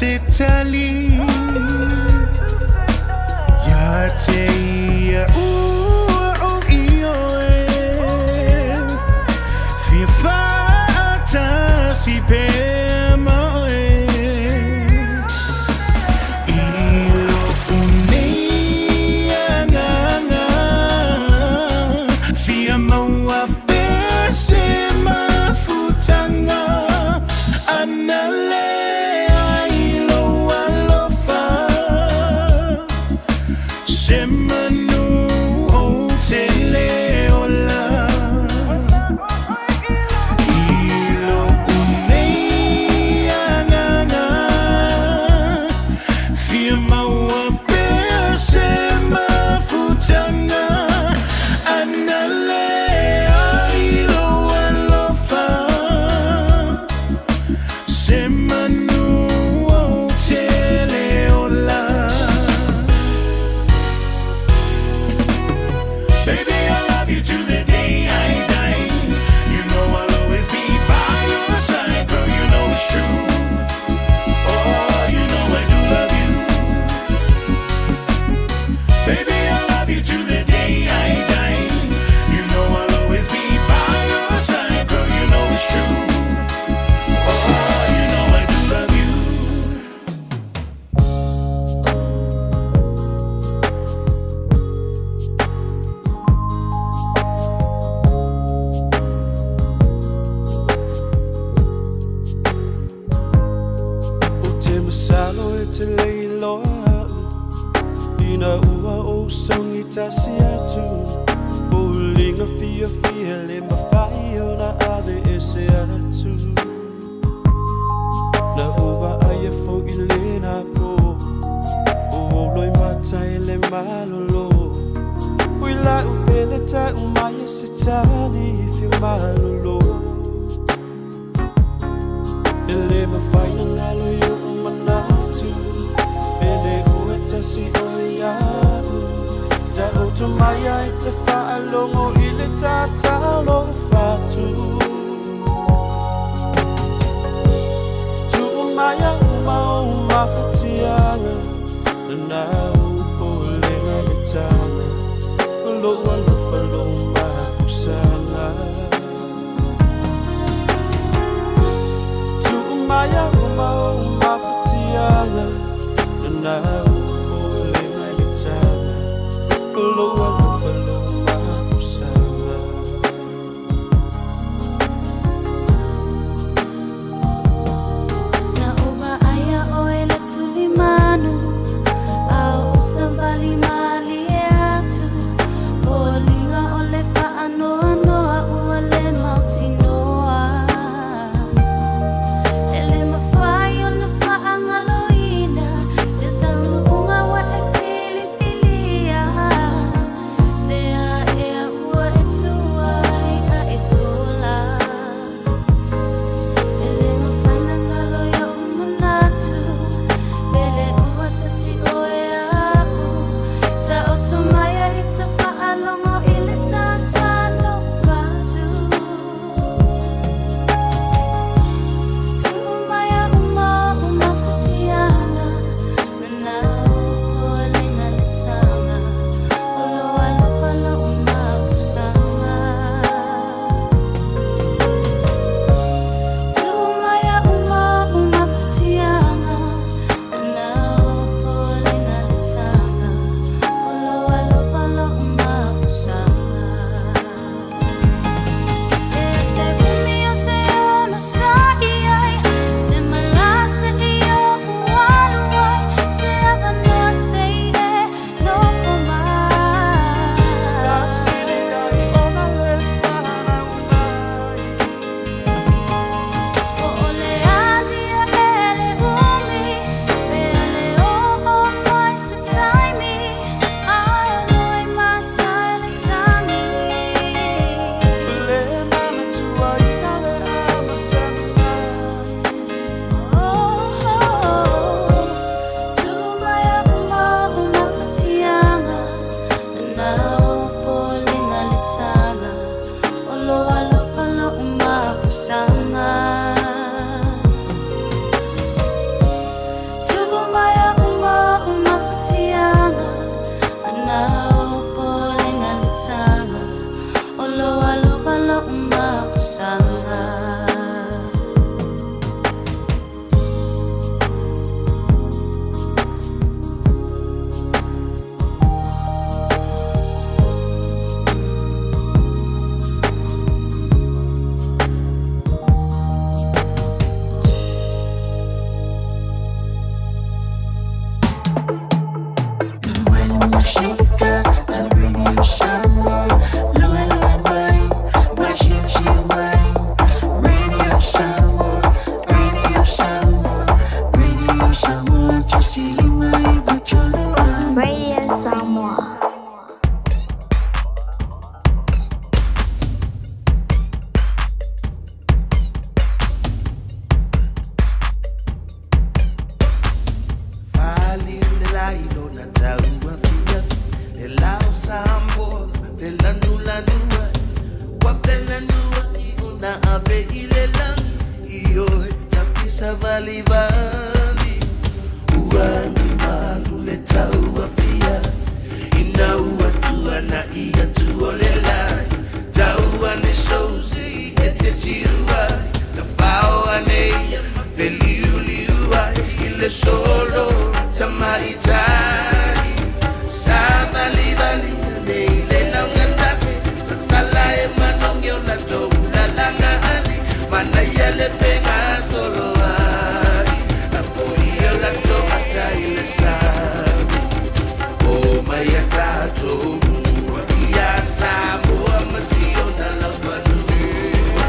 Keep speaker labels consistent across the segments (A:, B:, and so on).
A: Se tali Ia te ia ua o ioe Fia faatasi pea ma oe I lo'u nei agaga Fia maua pea se mafutaga Ana leai lou alofa Se manu ou te lē ola I lo'u nei agaga Fia maua pea se mafutaga Ana leai lou alofa Se manu ou te lē ola. Baby, I love you to the day I die. You know I'll always be by your side, girl. You know it's true. Oh, you know I do love you. Baby, I love you to the day I die. You know I'll always be by your side, girl. You know it's true. Oh, you know I do love you.
B: Ou te masalo e te le iloa au Ina ua ou sogi tasi atu Foliga fiafia le mafai ona aveese atu Na ou vaaia fo'i lena po O ou loimata i le malolo Ui la'u pele ta'u mai e se tali fiu malolo E le mafai ona galo i o'u manatu Pele oe tasi oe ia'u Taoto mai ai ta faalogo i le tatalo lo'u fatu Tuu mai a'u ma ou mafatiaga Lena ou popolega e taga O lo'u alofa lou mapusaga Tuu mai a'u ma ou mafatiaga Lena ou popolega e taga O lo'u alofa lou mapusaga.
C: Na ou vaaia oe le tulimanu A o ou savali malie atu Foliga o le faanoanoa ua le mautinoa E le mafai ona faagaloina Se taunuu.
A: Savalivali Ua agi malu le tau afiafi Ina ua tuana'i atu o le lai Tau ane sou sei e te tiu ai Tafao ane ia ma feliuliu ai I le solo tamaitai Savalivali ane i le laugatasi Sasala e manogi o latou lalaga ali Manaia le fegasoloai Lafo ia o latou ata i le sami Omai a tatou mua ia Samoa ma si ona laufanua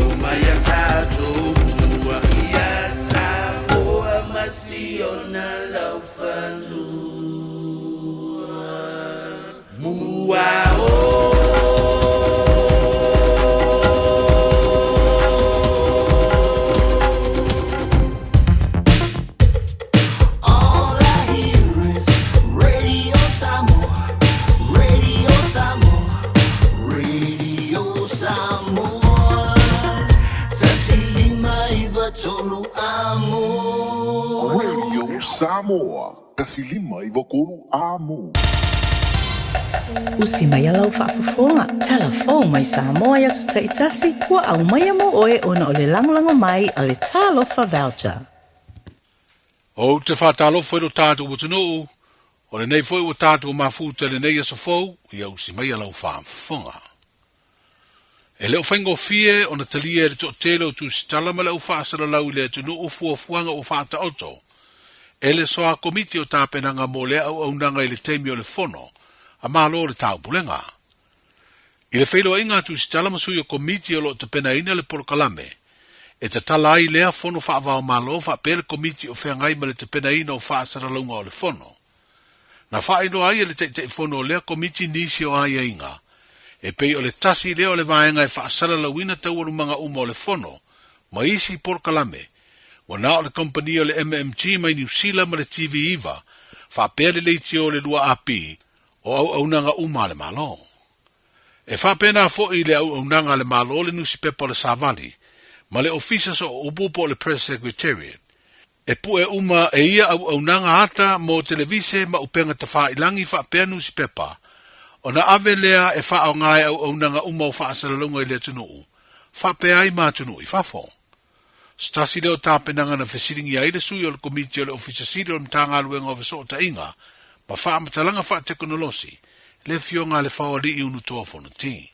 A: Omai a tatou mua ia Samoa ma si ona laufanua Mua o.
D: All I hear is Radio Samoa, Radio Samoa, Radio Samoa. Tasi lima iva tolu amo.
E: Radio Samoa, 1593 Amo.
F: Usi mai a lau faafofoga, tala fou mai Samoa i aso taitasi, ua aumaia mo oe ona o le lagolago mai a le Talofa Voucher.
G: Ou te faatalofa i lo tatou atunuu, o lenei foi ua tatou mafuta i lenei aso fou, ia usi mai a lau faafofoga. E le o faigofie ona talia e le toatele o Tusitala ma le au faasalalau i le atunuu fuafuaga ua faataoto e le Soa Komiti o Tapenaga mo lea auaunaga i le taimi o le Fono a Malo o le Taupulega. I le feiloaiga a Tusitala ma sui o Komiti o lo o tapenaina le polokalame, e tatala ai lea Fono Faavaomalo faapea le Komiti o feagai ma le tapenaina o faasalalauga o le Fono. Na faailoa ai e le Taitaifono o lea Komiti nisi o aiaiga, e pei o le tasi lea o le vaega e faasalalauina taualumaga uma o le Fono ma isi polokalame, ua na o le kamupani o le MMG mai Niu Sila ma le TV iva, faapea le leitio o le 2AP o auaunaga uma a le Malo. E faapena foi i le auaunaga a le Malo le nusipepa o le Savali ma le Ofisa Sooupu po o le Press Secretariat, E pue uma e ia auaunaga ata mo televise ma upega tafailangi faapea nusipepa, ona ave lea e faaaoga e auaunaga uma o faasalalauga i le atunuu, faapea ai ma atunuu i fafo. Se tasi lea o tapenaga na fesiligia ai le sui o le Komiti o le Ofisa Sili o le Matagaluega o Fesootaiga ma Faamatalaga Faatekonolosi, le Afioga a Lefaoalii Unutoa Fonoti.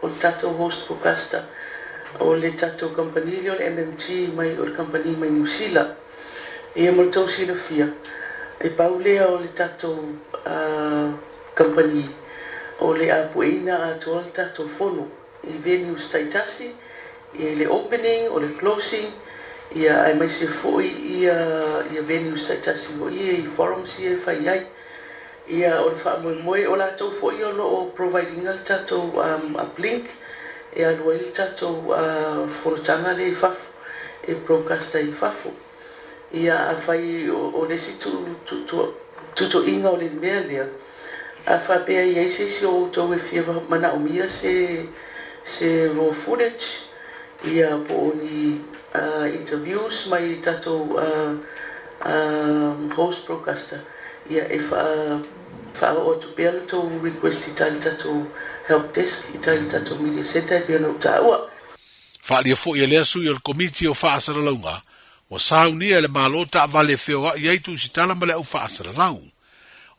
H: O le tatou host broadcaster o le tatou kamupani lea o le MMG mai o le kamupani mai Niu Sila. Ia mo le tou silafia, e pau lea o le tatou kamupani o le a pueina atoa le tatou fono i venues taitasi, i le opening, o le closing, ia aemaise foi ia ia venues taitasi foi ia i forums ia e fai ai. Ia, o le faamoemoe, o latou foi o lo o provide ina le tatou uplink e alu ai le tatou fonotaga lea i fafo, e broadcast ai i fafo. Ia, afai o le isi tuutuuina o le mea lea, a faapea e i ai se isi o outou e fia manaomia se se raw footage, ia, po o ni interviews mai tatou host broadcaster, Ia, e faaoo atu pea le tou request i tai le tatou help desk, i tai le tatou media centre e pei ona ou taua.
G: Faaalia foi e lea sui o le Komiti o Faasalalauga, ua saunia e le Malo taavale e feoai ai Tusitala ma le au faasalalau.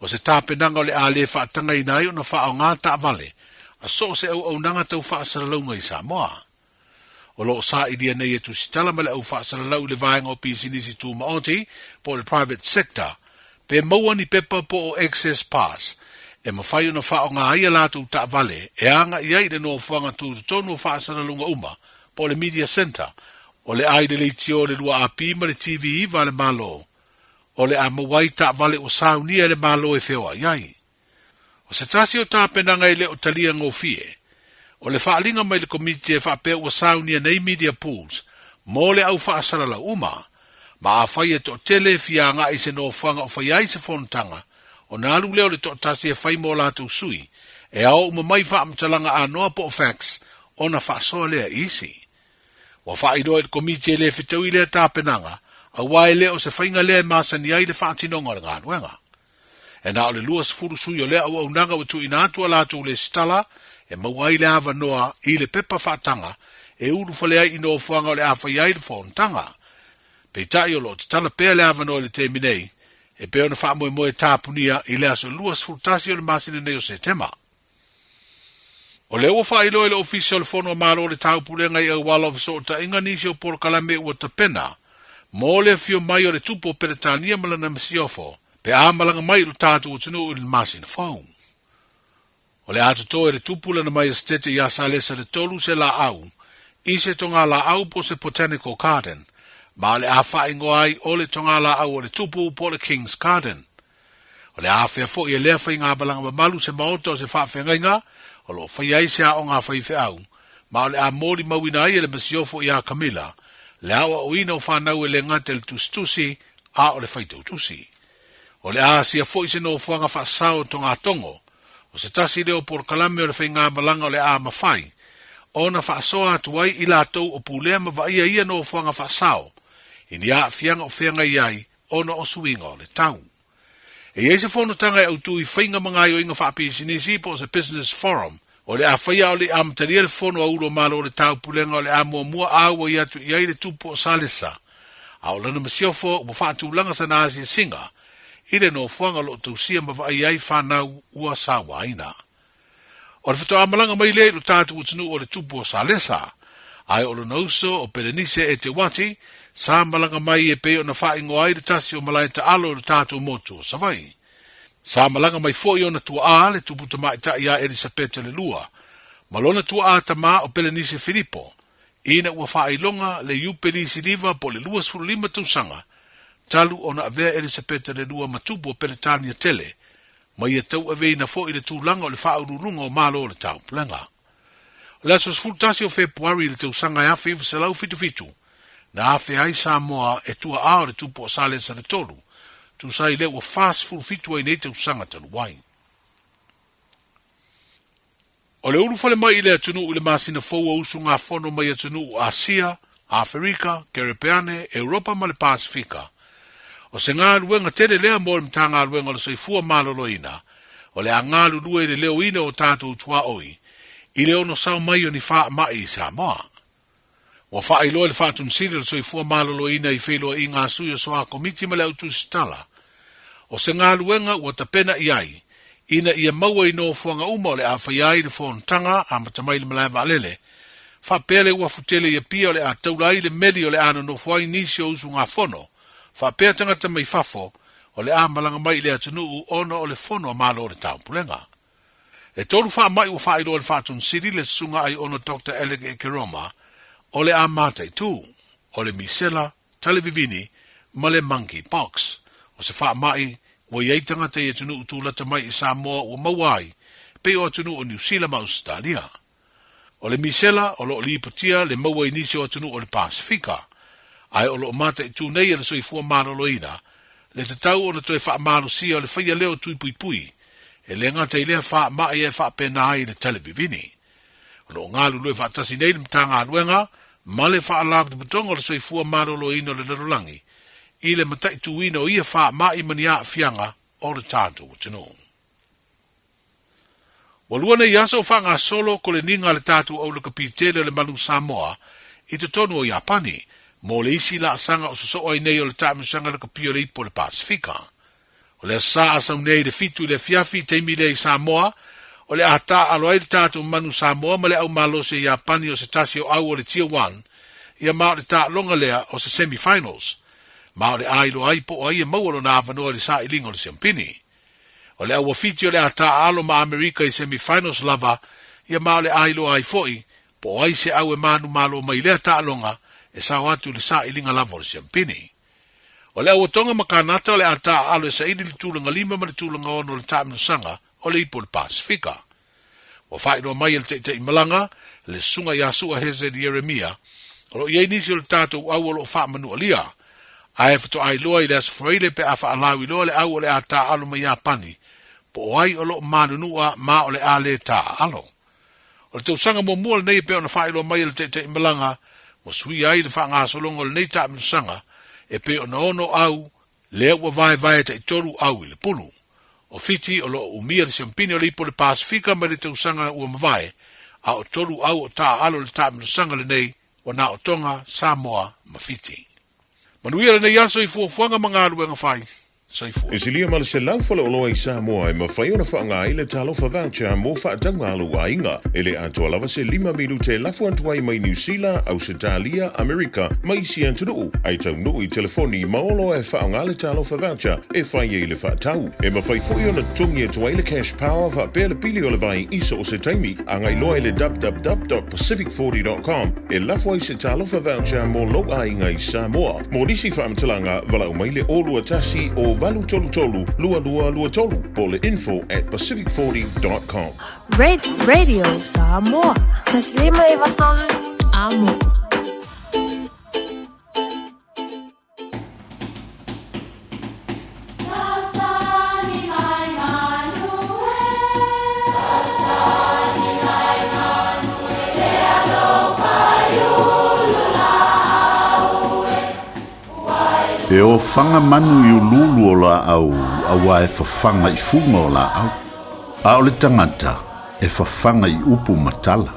G: O se tapenaga o le a le faatagaina ai ona faaaoga taavale a so o se auaunaga tau faasalalauga i Samoa. O lo o sailia nei e Tusitala ma le au faasalalau i le vaega o pisinisi tumaoti po o le private sector pe maua ni pepa po o access pass e mafai ona faaaoga ai a latou taavale e agai ai i le nofoaga tutotonu o faasalalauga uma po o le media centre o le a i le leitio o le 2AP ma le TV iva a le Malo o le a maua ai taavale ua saunia e le Malo e feoai ai. O se tasi o tapenaga e le o talia gofie, o le faaaliga mai le Komiti e faapea ua saunia nei media pools mo le au faasalalau uma, ma afai e toatele e fia agai i se nofoaga o fai ai se fonotaga, ona alu lea o le toatasi e fai mo latou sui, e ao uma mai faamatalaga anoa po o fax ona faasoa lea i isi. Ua faailoa i le Komiti e le fetaui lea tapenaga, aua e le o se faiga lea e masani ai le faatinoga o le galuega. E na o le 20 sui o lea auaunaga ua tuuina atu a latou lesitala e maua ai le avanoa i le pepa faataga e ulufale ai i nofoaga o le a faia ai le fonotaga. Peitai o lo o tatala pea le avanoa i le taimi nei, e pei ona faamoemoe tapunia i le aso 21 o le masina nei o Setema. O lea ua faailoa i le Ofisa o le Fono a Malo o le Taupulega i auala o fesootaiga nisi o polokalame ua tapena mo le afio mai o le Tupu o Peretania ma lana masiofo pe a malaga mai i lo tatou atunuu i le masina fou. O le a toto e le Tupu lana Maiesitete iā Salesa le 3 se laau i se togalaau po o se botanical garden, ma o le a faaigoa ai o le togalaau o le Tupu po o le King's Garden. O le a afea foi e lea faigamalaga mamalu se maota o se faafeagaiga o lo o faia ai se aoga a faifeau, ma o le a molimauina ai e le masiofo iā Kamila le aoaoina o fanau e le gata i le tusitusi a o le faitautusi. O le a asia foi se nofoaga faasao o togatogo, o se tasi lea o polokalame o le faigamalaga o le a mafai ona faasoa atu ai i latou o pulea ma vaaia ia nofoaga faasao i ni aafiaga o feagai ai ona o suiga o le tau. E i ai se fonotaga e autū i faiga ma gaoioiga faapisinisi po o se Business Forum o le a faia a o le i amatalia le fono a Ulu o Malo o le Taupulega o le a muamua auai atu i ai le Tupu o Salesa a o lana masiofo ua faatulaga sana asiasiga i le nofoaga o lo o tausia ma vaai ai fanau ua sauaina. O le faatoa malaga mai lea i lo tatou atunuu o le Tupu o Salesa, ae o lona uso o Pelenise Eteuati sa malaga mai e pei ona faaigoa ai le tasi o malae taalo i lo tatou motu o Savaii. Sa malaga mai foi ona tuaa le tupu tamaitai ia Elisapeta le Lua, ma lona tuaa tama o Pelenise Filipo, ina ua faailoga le Iupeli Siliva po o le 25 tausaga talu ona avea Elisapeta le Lua ma tupu o Peretania tele, ma ia tauaveina foi le tulaga o le faauluuluga o Malo o le Taupulega. O le aso 11 o Fepuari i le tausaga e 1977, na afea ai Samoa e tua'a o le tupu o Salesa le Tolu, tusa ai lea ua 47 ai nei tausaga talu ai. O le ulufale mai i le atunuu i le masina fou o usugafono mai atunuu Asia, Aferika, Kerepeane, Europa ma le Pasefika. O se galuega tele lea mo le Matagaluega o le Soifua Maloloina, o le a galulue i le leoina o tatou tuaoi i le ono sao mai o ni faamai i Samoa. Ua faailoa e le Faatonisili o le Soifua Maloloina i feiloaiga a sui o Soa Komiti ma le Au Tusitala, o se galuega ua tapena i ai ina ia maua i nofoaga uma o le a faia ai le fonotaga amata mai le malae vaalele, faapea le uafu tele i Apia o le a taula ai le meli o le a nonofo ai nisi o usugafono, faapea tagata mai fafo o le a malaga mai i le atunuu ona o le fono a Malo o le Taupulega. E tolu faamai ua faailoa e le Faatonisili le Susuga Aiono Doctor Alec Ekeroma o le a mataitu, o le misela, talevivini, ma le monkey pox. O se faamai ua i ai tagata i atunuu tulata mai i Samoa ua maua ai, pei o atunuu o Niu Sila ma Ausetalia. O le misela o lo o lipotia le maua i nisi o atunuu o le Pasefika, ae o lo o mataitu nei e le soifua maloloina le tatau ona toe faamalosia o le faia lea o tui puipui, e le gata i lea faamai ae faapena ai le talevivini. O lo o galulue faatasi nei le Matagaluega ma le Faalapotopotoga o le Soifua Maloloina o le Lalolagi i le mataituina o ia faamai ma ni aafiaga o le tatou atunuu. Ua lua nei aso o faagasolo koleniga a le tatou aulakapi tele o le Manu Samoa i totonu o Iapani mo le isi laasaga o sosoo ai nei o le taamilosaga lakapi o le Ipu o le Pasefika. O le Aso Sa a sau nei i le 7 i le afiafi i taimi lea i Samoa, o le a taaalo ai le tatou Manu Samoa ma le au malosi a Iapani o se tasi o au o le Tier One, ia ma o le taaloga lea o se semi-finals. Ma o le a iloa ai po o ai e maua lona avanoa i le sailiga o le siampini. O le au Fiti o le a taaalo ma Amerika i semi-finals lava, ia ma o le a iloa ai foi po o ai se au e manumalo mai lea taaloga e sao atu i le sailiga lava o le siampini. O le au Tonga ma Kanata o le a taaalo e saili le tulaga 5 ma le tulaga 6 o le taamilosaga o le Ipu o le Pasefika. Ua faailoa mai e le Taitai Malaga, le Susuga ia Sua Hezed Ieremia, o lo o i ai nisi o le tatou au o lo o faamanualia, ae faatoa iloa i le Aso Faraile pe a faalauiloa le au o le a taaalo mai Iapani, po o ai o lo o manunua ma o le a le taaalo. O le tausaga muamua lenei e pei ona faailoa mai e le Taitai Malaga, Ua suia ai le faagasologa o lenei taamilosaga e pei ona ono au lea ua vaevae taitolu au i le pulu. O Fiti o lo o umia le siampini o le Ipo o le Pasefika mai le tausaga ua mavae, a o tolu au o taaalo i le taamilosaga lenei ua na o Tonga, Samoa ma Fiti. Manuia lenei aso i fuafuaga ma galuega fai. Soifua.
I: E silia ma le 100 faleoloa i Samoa e mafai ona faaaoga ai le Talofa Voucher mo faatauga a lou aiga. E le atoa lava se lima minute e lafo atu ai mai Niu Sila, Ausetalia, Amerika ma isi atunuu, ae taunuu i telefoni ma oloa e faaaoga le Talofa Voucher e fai ai le faatau. E mafai foi ona totogi atu ai le Cash Power faapea le pili o le vai i so o se taimi. Agai loa i le www.pacific40.com e lafo ai se Talofa Voucher mo lou aiga i Samoa. Mo nisi faamatalaga, valaau mai le 021 o 833 2223 po o le info at pacific40.com.
C: Radio Samoa. Taslima Ivatolu. Amo.
J: E ofaga manu i uluulu o laau auā e fafaga i fuga o laau, a o le tagata e fafaga i upu ma tala.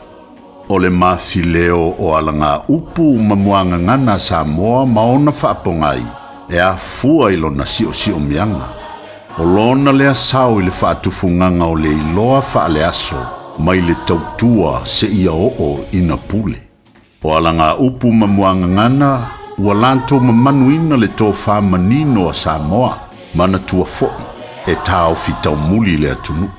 J: O le mafileo o alagaupu ma muagagana a Samoa ma ona faapogai e afua i lona siosiomiaga. O lona lea sao i le faatufugaga o le iloa faaleaso mai le tautua seia oo ina pule. O alagaupu ma muagagana ua latou mamanuina le tofa manino a Samoa, manatua foi e taofi taumuli le atunuu.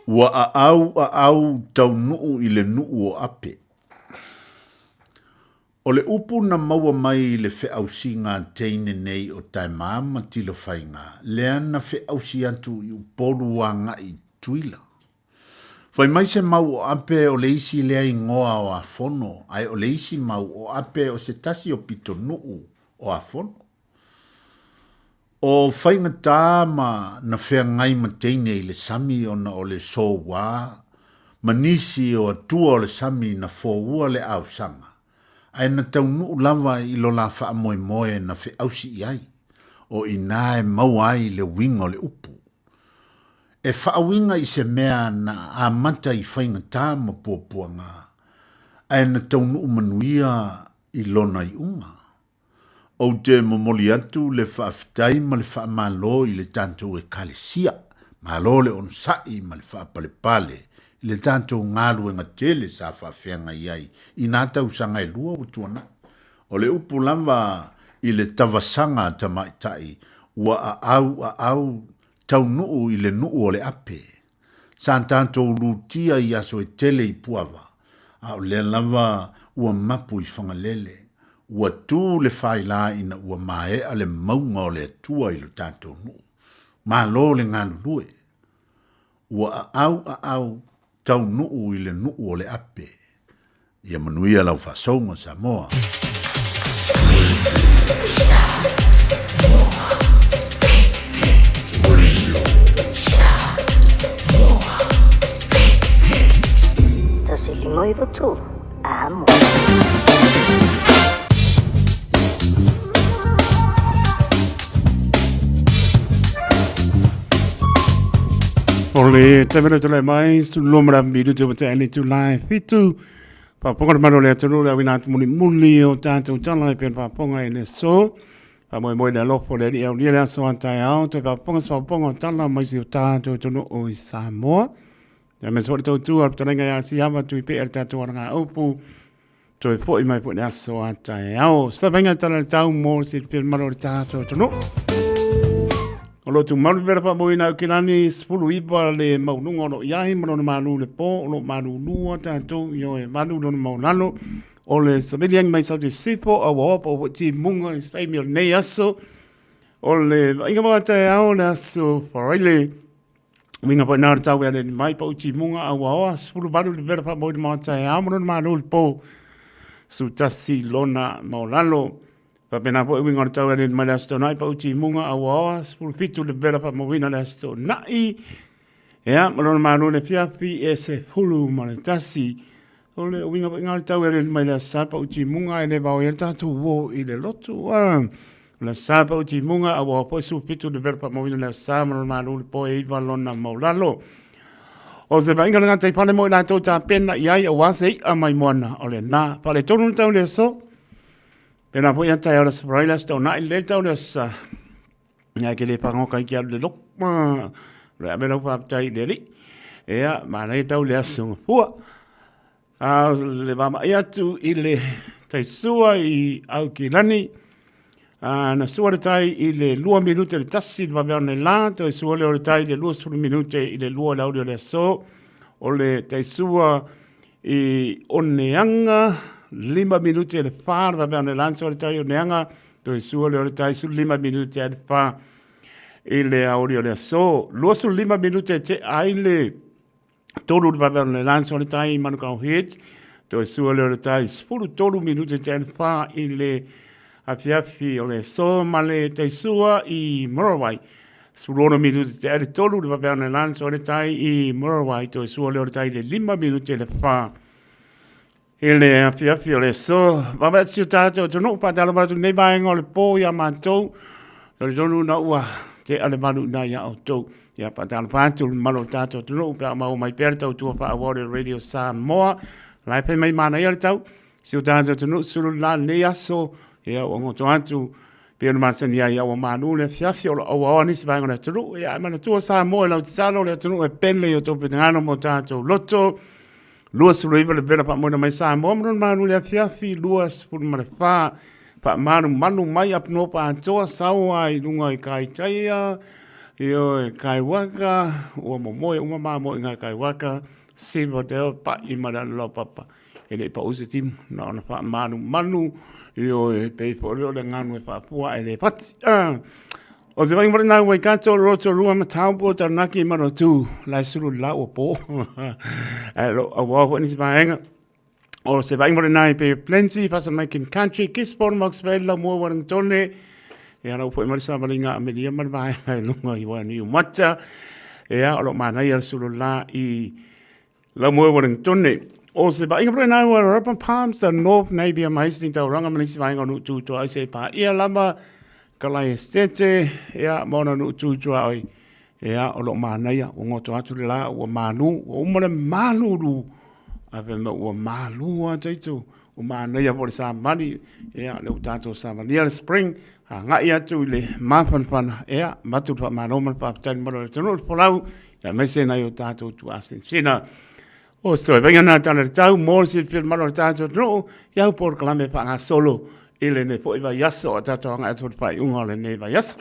J: Ua aau aau taunuu i le nuu o Ape. O le upu na maua mai i le feausiga a teine nei o Taema ma Tilofaiga, lea na feausi atu i Upolu agai i Tutuila. Fai mai se mau o Ape o le isi lea igoa o Afono, ae o le isi mau o Ape o se tasi o pitonuu o Afono. O faigata ma na feagai ma teine i le sami ona o le souā ma nisi o atua o le sami na foua le aosaga, ae na taunuu lava i lo la faamoemoe na feausi i ai, o inā e maua ai le uiga o le upu. E faauiga i se mea na amata i faigata ma puapuaga, ae na taunuu manuia i lona iuga. Ou te momoli atu le faafetai ma le faamalo i le tatou Ekalesia. Malo le onosai ma le faapalepale i le tatou galuega tele sa faafeagai ai i nā tausaga e lua ua tuanai. O le upu lava i le tavasaga a tamaitai ua aau aau taunuu i le nuu o le ape. Sa tatou lutia i aso e tele i Puava, a o lea lava ua mapu i Fagalele. Ua tu le faila ina ua maea le mauga o le Atua i lo tatou nuu. Malo le galulue. Ua aau aau taunuu i le nuu o le ape. Ia manuia lau faasouga Samoa.
K: Tasi lima iwa tolu. Amo.
L: O le taimelo tole mai, sulomara miru te wata ele tu lai fitu. Paponga le malo le atunu le awina atu muli muli o tātou tala e pēn paponga e le so. Pa moe moe le alofo le ali au lia le aso a tai ao, toe paponga se paponga o tala mai si o tātou tunu o i Samoa. Ia me soa le tautua le petalenga ia Sihava tui pea le tātou aranga upu. Toe foi mai foi le aso a taeao. Sa vainga tala le tau mo se pia malo le tātou tunu. O lo tu malu pera pa moina o kilani spulu ipa le maununga o lo iahi ma lona malu le po o lo malu lua tātou i o e malu lona maulalo o le savili angi mai sau te sifo a ua opa o ti munga i saimi o nei aso o le vainga mo taeao le aso faraile Winga po nā tau e mai pa uti munga a ua oa 18 le vera pa moi ma taeao ma lona malu le po su tasi lona maulalo. Pa pena po winga o tau e mai le aso nai pa uti munga a ua oa 17 le vera pa mowina le aso nai. Ea, ma lona malu le fiafi e se fulu ma le tasi. O le uiga foi lena o le tau e aleli mai le Aso Sa pau timuga ae le vaoia le tatou uo i le lotu. A o le Aso Sa pau timuga a ua foi 17 le vela faamauina le Aso Sa ma lona malu le po e 9 lona maulalo. O se vaaiga le gataifale mo i latou tapena i ai aua se i'a mai moana o lena. Faaletonu le tau i le aso. Pēlā foi ia taeao le Aso Faraile, le Aso Toonai, le tau le Aso Sa. Ia ke le whangoka i ki alu le loko. Le ave lau whaapetai i le alii. Ia, manaia tau le aso ngafua. A le vavaai atu i le taisua i Aukilani, a, na sua le tai i le 2 minute le 1 le vave ona la, toe sua lea o le tai i le 20 minute i le 2 le auli o le aso, o le taisua i Oneaga, 5 minute le 4 le vave ona la, na sua le tai i Oneaga, Toe sua lea o le tai 15 minute ai le 4 i le aoauli o le aso. 25 minute e tea ai le 3 le vave o le lanso o le tai i Manukau Heads. Toe sua lea o le tai 13 minute e tea ai le 4 i le afiafi o le aso ma le tai sua i Murrawai. 16 minute e tea ai le 3 le vave o le lanso o le tai i Murrawai. Toe sua lea o le tai i le 5 minute le 4 I le afiafi o le aso, vave atu si o tātou atunuu, faatalofa atu lenei vaega o le pō iā matou, talitonu na ua tea le malu i ina iā outou. Ia faatalofa atu le mamalu o le tātou atunuu pe a maua mai pea le tautua faaauau le Radio Samoa. La e fai mai manaia le tau, si o tātou atunuu sulu le la lenei aso, ia ua goto atu pei ona masani ai, ia ua malu le afiafi o lo o auaoa nisi vaega o le atunuu. Ia ae manatua Samoa i lau tatalo le atunuu e pele i o outou finagalo ma o tātou loto. 29 le vela faamoena mai Samoa ma lona malu i le afiafi, 24 faamalumalu mai Apunopa atoa sau ai i luga i Kaitaia, ioe, Kaiwaka, ua momoe uma mamoe i ngā Kaiwaka, Silverdale, pa'i ma le Alalaupapa. E le i pau se timu, na ona faamalumalu, ioe, pei foi lea o le ganu e faapua ae le fati. Ah. O te wai marina Waikato, Rotorua, ma Taupo, Taranaki, Manawatu, la e sulu la ua po. Ae lo aua foi nisi vaega. O se vai marina i Bay of Plenty, Fasamaiken Country, Gisborne, Mox Vale, Laumua, Wellingtone. Ia lau foi mari savalinga Amelia ma le vaega e lunga i Waianiu Mata. Ia, o lo manaia le sulu la i Laumua Wellingtone. O se vaaiga foi na ua Rapa Palms, North Napier ma Hastings Tauranga ma nisi vaega o nuu tu toa ai se pa ia lava ka lai estate ia ma ona nuu tu toa ai ia o lo manaia ua ngoto atu le la ua malu ua uma le malulu a fe ma ua malu a taitu ua manaia po le samali ia le ua tatou savalia le spring agai atu i le mafanafana ia matu le faamalo ma le faafetai le malo o le atunuu le folau ia aemaise nai o tatou tuasinsina. O se toe vaaiga na tala le tau mo le silafia le malo o le tatou atunuu i au polokalame faagasolo i lenei foi vaiaso a tatou agai atu i le faaiuga o lenei vaiaso.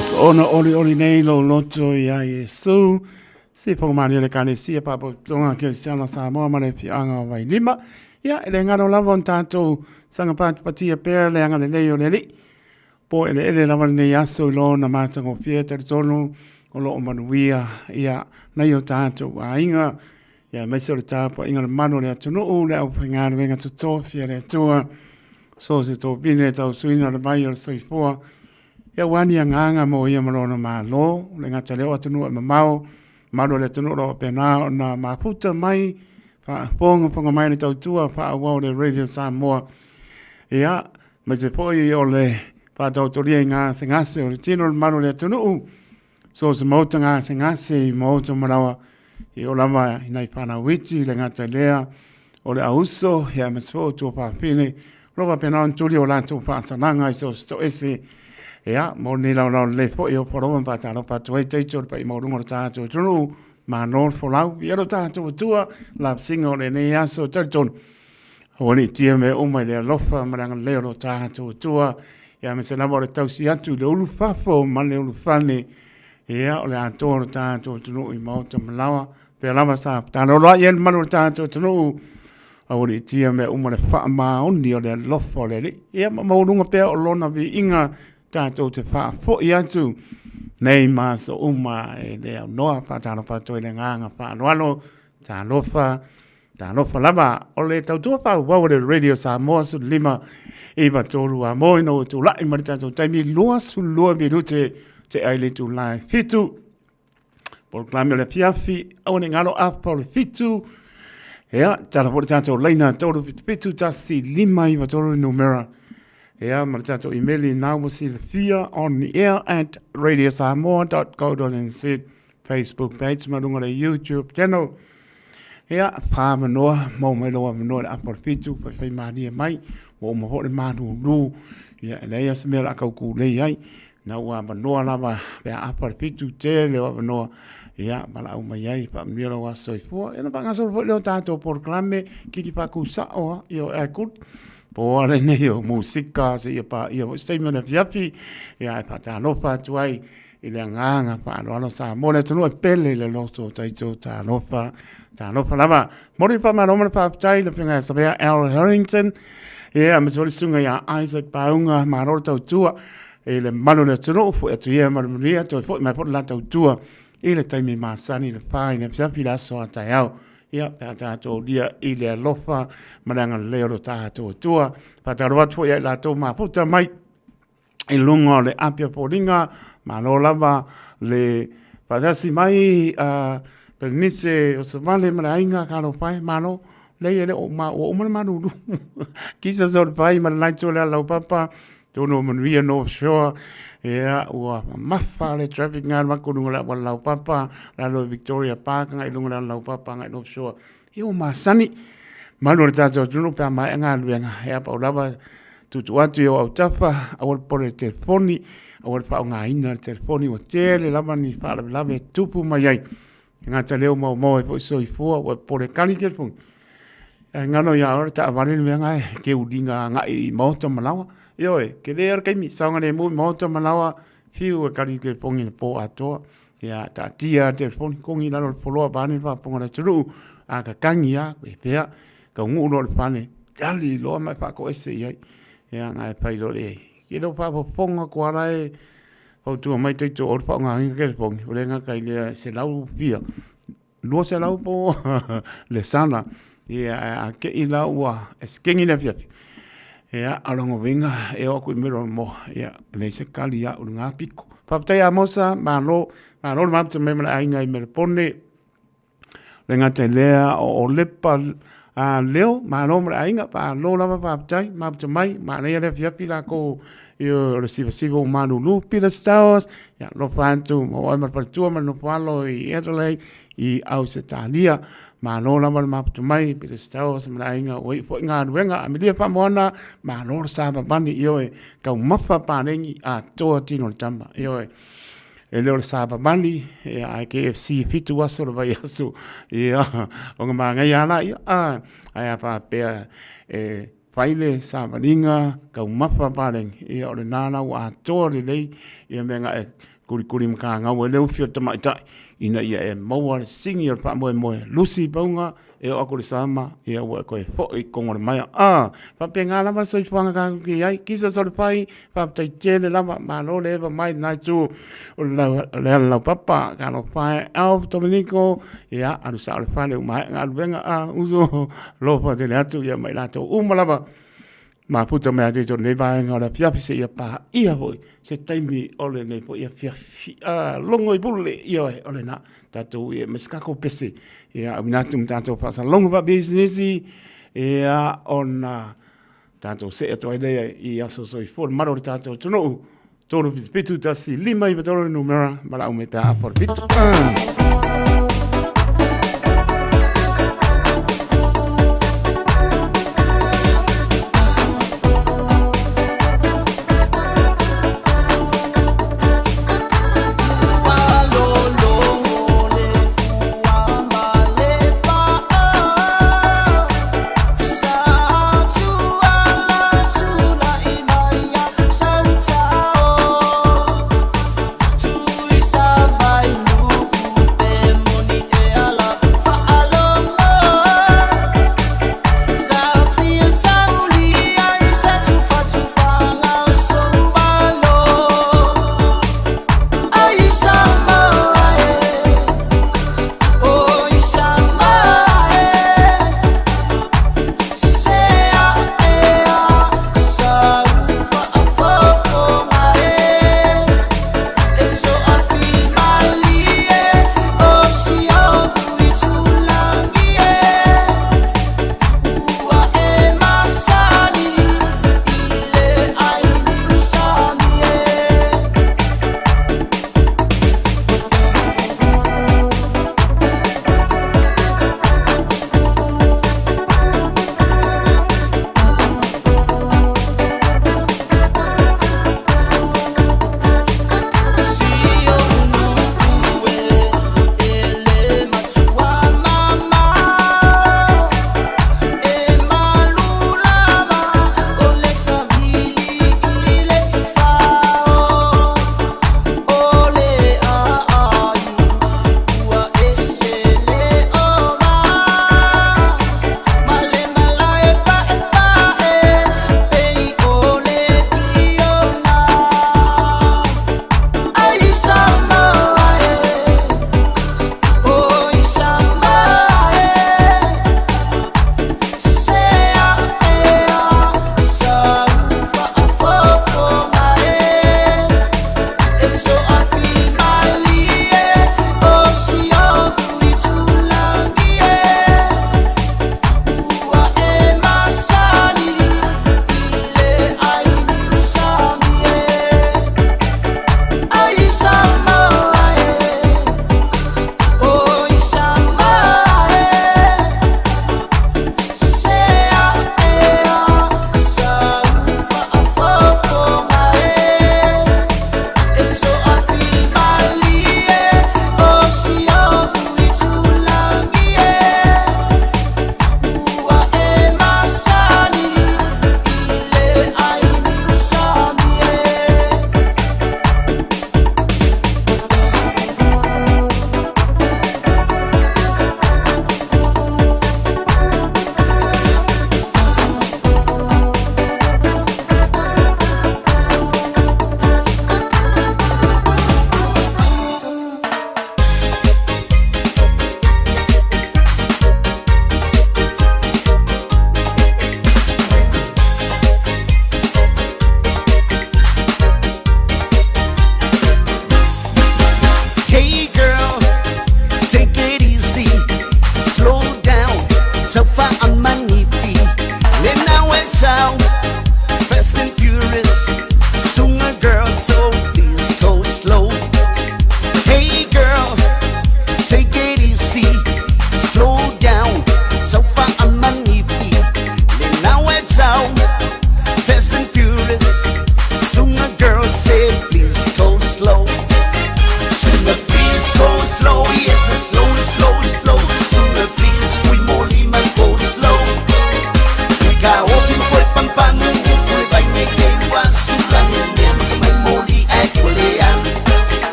L: Ua soona olioli nei lou loto iā Iesu. Se whakamānia le Ekalesia Faapotopotoga Kerisiano Samoa ma le Afioaga o Vailima. Ia, e le galo lava ona tatou saga patipatia pea le agalelei o le Alii. Po eleele lava lenei aso i lona matagofie, talitonu o lo o manuia ia nai o tatou aiga, ia aemaise o le tapuaiga o le malu o le atunuu, le aufaigaluega totofi a le Atua, so o se topine e tausuina o le vai o le soifua, ia aua ni agaga mo ia ma lona Malo, le gata lea o atunuu e mamao, malu o le atunuu o lo o faapena ona mafuta mai, faafogafoga mai le tautua faaauau le Radio Samoa. Ia, aemaise foi o le faataotolia i gasegase o le tino o le malu o le atunuu, so o se maota gasegase i maota malawa, i o lava i nai whanau iti, le gata lea o le auso, ia aemaise foi o tuafafine, o lo o faapena ona tuli o latou faasalaga i so o se toese, ia, mo lenei laolao lelei foi o Foloa ma faatalofa atu ai taito i le paia maualuga o le tatou atunuu, malo le folau, ia lo tatou Atua, lapisiga o lenei aso, talitonu, Aua ne i tia mea uma i le alofa ma le agalelei o lo tatou Atua, ia aemaise lava o le tausi atu i le ulufafo ma le ulufale, ia o le atoa o lo tatou atunuu i maota ma laoa, pea lava sa taloloai ai le malu o le tatou atunuu, aua ne i tia mea uma le faamaoni o le alofa o le Alii, ia ma maualuga pea o lona viiga tatou te faafoi atu nei ma aso uma e le aunoa. Faatalofa atu ai le agaga faaaloalo, talofa. Talofa lava, o le tautua faaauau a le Radio Samoa 15 93 a mo ina ua tulai mai le tatou taimi 22 minute te ai le itula e 7. Polokalame o le afiafi, aua ne i galo afa o le 7. Ia, tala foi le tatou laina 377 1593 le numera. Ia, ma le tatou imeli na ua silafia on the air at radiosamoa.co.nz Facebook page ma luga o le YouTube channel. Ia, whāmanoa, mau mai lou avanoa i le apo o le fitu, whaiwhai mārie mai, ua uma foi le malūlū, ia, e leai lava se mea o le a taukūlei ai, na ua avanoa lava pe a afa le fitu, tele o avanoa, ia, valaau mai ai, faamanuia lou aso soifua, ia ona faagasolo foi lea o tatou polokalame, kiki faakusao lava, ia o Aircool, po o a lenei o musika, seia paia foi se taimi o le afiafi, ia, ae faatalofa atu ai I le agaga faaaloalo Samoa le atunuu e pele i le loto o taito talofa, talofa lava. Momoli le faamalo ma le faafetai i le Afioga ia Savea L. Harrington, ia aemaise foi le susuga ia Isaac Paunga, malo le tautua i le malu o le atunuu, foi atu ia ma le manuia, toe foi mai foi le la tautua i le taimi masani le fa i le afiafi le aso a taeao. Ia, pe a tatou aulia i le alofa ma le agalelei o lo tatou Atua. Faatalofa atu foi ia i latou mafuta mai i luga o le api o foliga, malo lava le faatasi mai a Perenise o Savale ma le aiga talofa e, malo. Leai e le o ma ua uma le malulu. Kisa o le pai ma le laito o le alaupapa, tonu o manuia North Shore, ia ua mamafa le traffic ngā mako lunga le awala laupapa, lalo i Victoria Park ngai lunga le alaupapa ngai North Shore. Ia ua masani, malu o le tātou atunuu pe a maea galuega, ia pau lava tuutuu atu i ou autafa, aua le popole i le telefoni, aua le faaaogaina le telefoni, ua tele lava ni faalavelave e tupu mai ai. E gata lea ua maomaoa ai foi soifua, ua popole e kali le telefoni. Ae galo ia oe le taavale le mea lena e te uliga agai i maota ma laoa. Ioe, tele lava le taimi, saogalemu i maota ma laoa, fiu e kali le telefoni i le po atoa. Ia, taatia le telefoni, togi i lalo o le foloa vaeane le faafofoga a le atunuu, a tatagi lava, e pea, taunuu loa i le fale, tali loa ma e faatoese i ai. Ia, na e fai loa le, e le o faafofoga atu lava la e fautua mai taito o le faaaogaina telefoni, ua le gata i lea e 100 fia, 200 po o le sala, ia, ae a te i la ua esekeni le afiafi, ia, o lona uiga, e oo atu i middle o le moa, ia, e leai se tali ia au i lena pito. Faafetai ia Mosa, malo, malo le mafuta mai ma le aiga i Melepone, le gata i lea o Olepa a Leo, malo ma le aiga, malo lava faafetai, mafuta mai, manaia le afiafi lakou i o le sivasiva o malulu, Peter Stowers, ia alofa atu ma oe ma le faletua ma le nofoalo i Adelaide, i Ausetalia. Malo lava le mafuta mai, Peter Stowers ma le aiga ua iu foi galuega. Amelia Faamoana, malo le savavali, ioe, taumafa paleni atoa tino o le tama, ioe. E le o le savavali, ia, ae KFC 7 aso le vaiaso, ia, ona manaia lava laia, a, ae a faapea e fai le savaliga taumafa paleni, ia o lena la ua atoa lelei ia mea na e. Kulikuli ma kagau ai le ufi o le tamaitai ina ia e maua le sigi o le faamoemoe lusi i pauga e oo atu i le sama ia ua e toe foi i totonu o le maea. A faapena lava le soifuaga tatou te i ai. Kisa Solefai, faafetai tele lava, malo le eva mai lena itu o le alalaupapa. Talofa e Alf Dominiko, ia alu sao le fale ua maea galuega a uso, alofa tele atu ia ma i latou uma lava mafuta mai ia te lenei vaega o le afiafi seia paia foi se taimi o lenei foi afiafi. A, logo i pule, ioe, o lena, tatou ia ma se tatou pese, ia, auina atu ma tatou faasalogo faapisinisi, ia, ona tatou see atu ai lea i aso soifua le malu o le tatou atunuu. 3 7 1 5 9 3 le numera, valaau mai pe a apo le pito. Ah.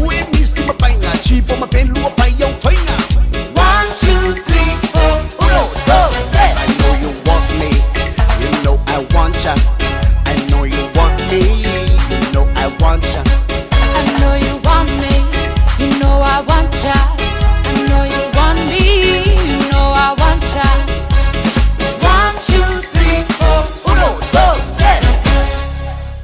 D: ue misi mapainga Chipo mapelu pai au fainga
A: 1, 2, 3, 4, uno, dos, tres.
D: I know you want me, you know I want ya. I know you want me, you know I want ya.
C: I know you want me, you know I want ya. I know you want me, you know I want ya. 1, 2, 3, 4,
D: uno, dos, tres.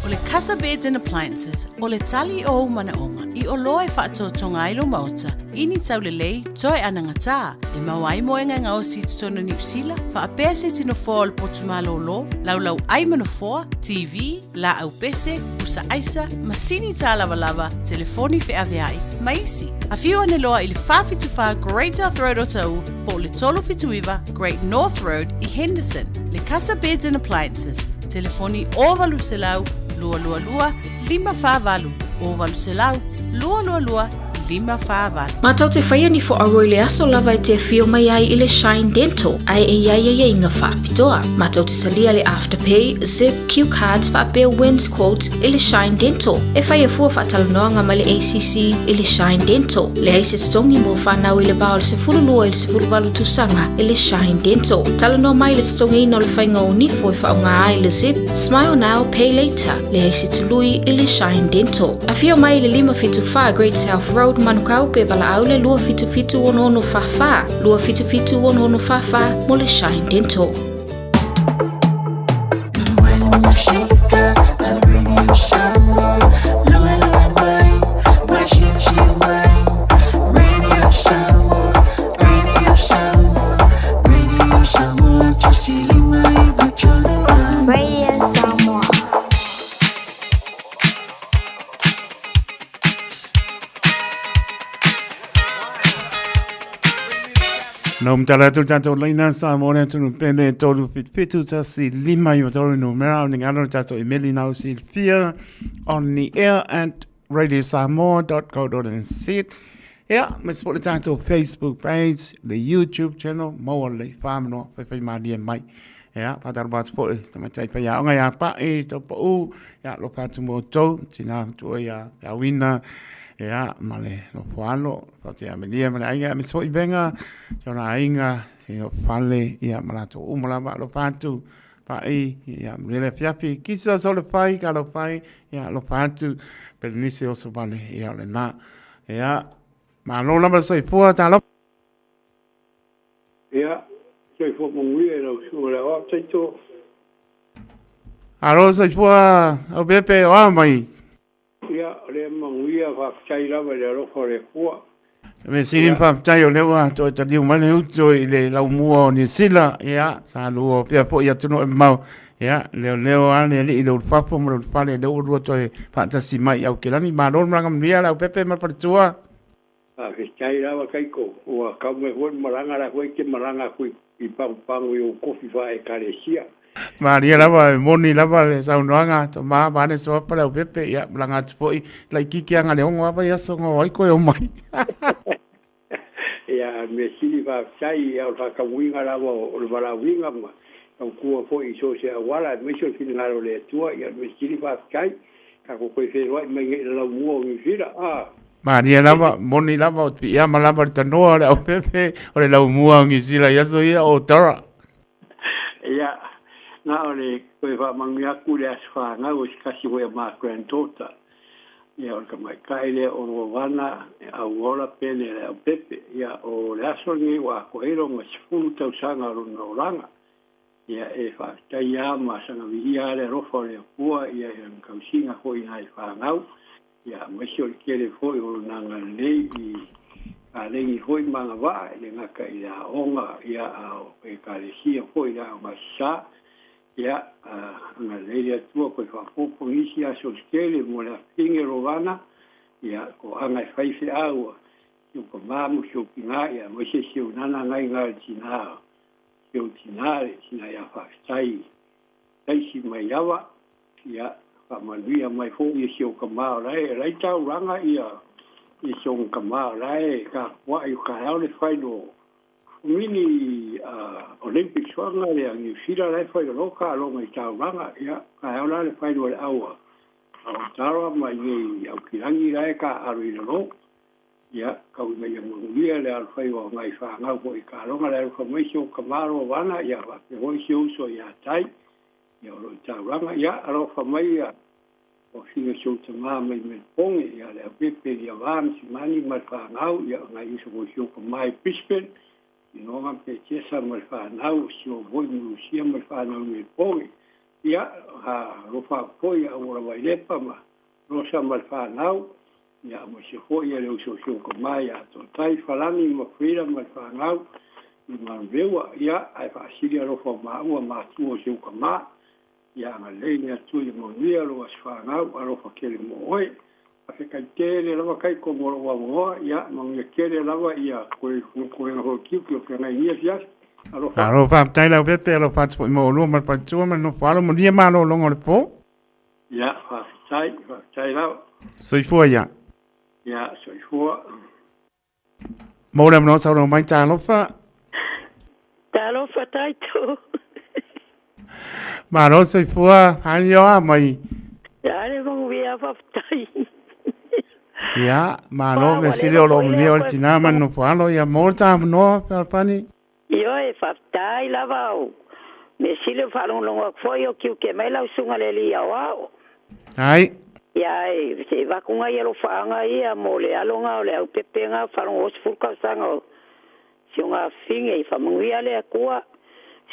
F: O le Casa Beds and Appliances, o le tali o ou manaoga, i oloa e faatotoga ai lo maota, i ni taulelei, toe anagatā, e maua ai moega e gaosi i totonu o Niu Sila, faapea se isi nofoa o le potu malōlō, laulau ai ma nofoa, TV, laau pese, pusa aisa, masini tālavalava, telefoni feaveai, ma isi. Afio ane loa i le 474 Great South Road o Ta'u, po o le 379 Great North Road i Henderson. Le Casa Beds and Appliances, telefoni 0800 222 548, 0800 222 548.
M: Matou te faia ni foaua i le aso lava e te afio mai ai i le Shine Dental, ae e i ai aiaiga faapitoa. Matou te talia le Afterpay, Zip, Q Cards faapea Wins Quotes i le Shine Dental. E faia fua faatalanoaga ma le ACC i le Shine Dental. Leai se totogi mo fanau i le va o le 12 i le 18 tausaga i le Shine Dental. Talanoa mai i le totogiina o le faiga o nifo e faaaoga ai le Zip, Smile Now, Pay Later. Leai se tului i le Shine Dental. Afio mai i le 574 Great South Road, Manukau, pe valaau le 277 6644, 277 6644 mo le Shine Dental.
A: When you shake a radio Samoa, lua lua mai, mai si mai. Radio Samoa, Radio Samoa, Radio Samoa, 159 3.
K: Radio Samoa.
L: No mtala atu tātou leina sa mō le atunu pele 377 1 5 9 3 numera o ni ngalo tātou imeli na usi fia on the air at radiosamoa.co.nz. Ia, me se po le tātou Facebook page, le YouTube channel, maua le whamanoa, whai whai mai. Ia, whātaro batu po e tamatai pai ia onga ia pa e tau pa u, ia lo pātu mō tau, tina tua ia ia wina, ia ma le lo poalo, whate ia melia ma le ainga, me se po i venga, te ona ainga, se o fale, ia ma lato umala lo pātu, pa i, ia mlele fiafi, kisa so le pai, ka lo pai, ia lo pātu, pele nisi o so vale, ia o le nā, ia, ma lo lama soifua tā lo.
N: Ia, soifua manuia i lau susuga i le aoao Taito.
L: Alo soifua au pepe o a mai.
N: Ia, o lea manuia, faafetai lava i le alofa o le Atua.
L: Me sili faafetai o lea ua toe taliu mai le uto i le laumua o Niu Sila, ia, sa lua pea foi atunuu e mamao, ia, leoleo lava le alii i le ulufafo ma le ulufale lea ua lua toe faatasi mai i Aukelani. Malo le malaga manuia le au pepe ma le faletua.
N: Faafetai lava Taito, ua tau mai foi le malaga la foi e te malaga atu i Pagopago i ou kofi faa'ekalesia.
L: Malia lava e moni lava le saunoaga tama vaeane suafa le aupepe, ia malaga atu foi laitiiti aga le 6 lava aso na o ai koe omai.
N: Ia, mea sili faafetai, ia o le faataunuuina lava o le valaauina ma tautua foi i so o se auala aemaise o le finagalo o le Atua. Ia, mea sili faafetai, tatou toe feiloai mai nei i le laumua o Niu Sila a.
L: Malia lava, moni lava o te piiama lava le tanoa o le aupepe o le laumua o Niu Sila i aso ia o Tara.
N: Ia, na o le toe faamanuia atu i le aso fanau o se tasi foi o ma granddaughter. Ia, o le tamaitai lea o Rovana Auola Pele le Aupepe. Ia, o le aso lenei ua atoa ai lona 10 tausaga o lona olaga. Ia, e faafetai lava ma saga viia lava le alofa o le Atua, ia, i lana tausiga foi i nai fanau. Ia, aemaise o le tele foi o lona agalelei i paleni foi ma agavaa e le gata i le aoga, ia, a o ekalesia foi i le aoga sasā. Ia, agalelei le Atua toe faaopoopo nisi aso o se tele mo le afafine Rovana, ia, toaga e fai feau a si ou tamā ma si ou tinā, ia, aemaise si ou nana nai na le tinā, si ou tinā, le tinā ia faafetai taisi mai lava, ia, faamanuia mai foi i si ou tamā o la e lai taulaga ia i si ou tamā o la e tapuai o taeao le final mini Olympics faga le a Niu Sila la e fai loloka aloga i taulaga, ia taeao la le final o le aua. Aotearoa ma i inei i Aukilagi la e taaalo i lalo. Ia, tau ina ia manuia le alofaiva o nai fanau foi i Kaloga le alofa mai si ou tama Lovana, ia faapea foi si ou uso ia Tai, ia o lo o i taulaga. Ia, alofa mai ia o sina si ou tama mai Melbourne, ia le Aupepe Liava ma Simani ma le fanau, ia o nai uso foi si ou tama i Brisbane, Inoga pe Jesa ma le fanau, si ou foi ma Lucia ma le fanau i Melbourne. Ia, alofa atu foi ia Auola Vailepa ma Rosa ma le fanau, ia aemaise foi le uso o si ou tama ia Totai Falani ma Frida ma le fanau i Manuveua. Ia, ae faasili alofa o maua matua o si ou tama. Ia agalelei le Atua ia manuia lou aso fanau, alofa tele mo oe. Faafetai tele lava Taito mo lou avanoa, ia manuia tele lava ia koe koega foi o tiute o feagai i lenei afiafi. Alofa.
L: Malo faafetai Leaupepe, alofa atu foi mo oulua ma le faletua ma le nofo alo, manuia malologa o le po.
N: Ia, faafetai, faafetai lava.
L: Soifua ia.
N: Ia, soifua.
L: Mo le avanoa saunoa mai talofa.
O: Talofa Taito.
L: Malo soifua, anioa mai.
O: Ia le manuia faafetai.
L: Ia, malo me sili o loo manuia o le tina ma le nofo alo. Ia mo le ta avanoa Fealofani.
O: Ioe, faafetai lava o mea sili o faalogologo atu foi o tiute mai lau susuga le Alii Aoao.
L: Ai.
O: Ia e se vakuga ia alofaaga ia mo le aloga o le aupepega faalogo 10 tausaga o si o gafine i faamanuia le Atua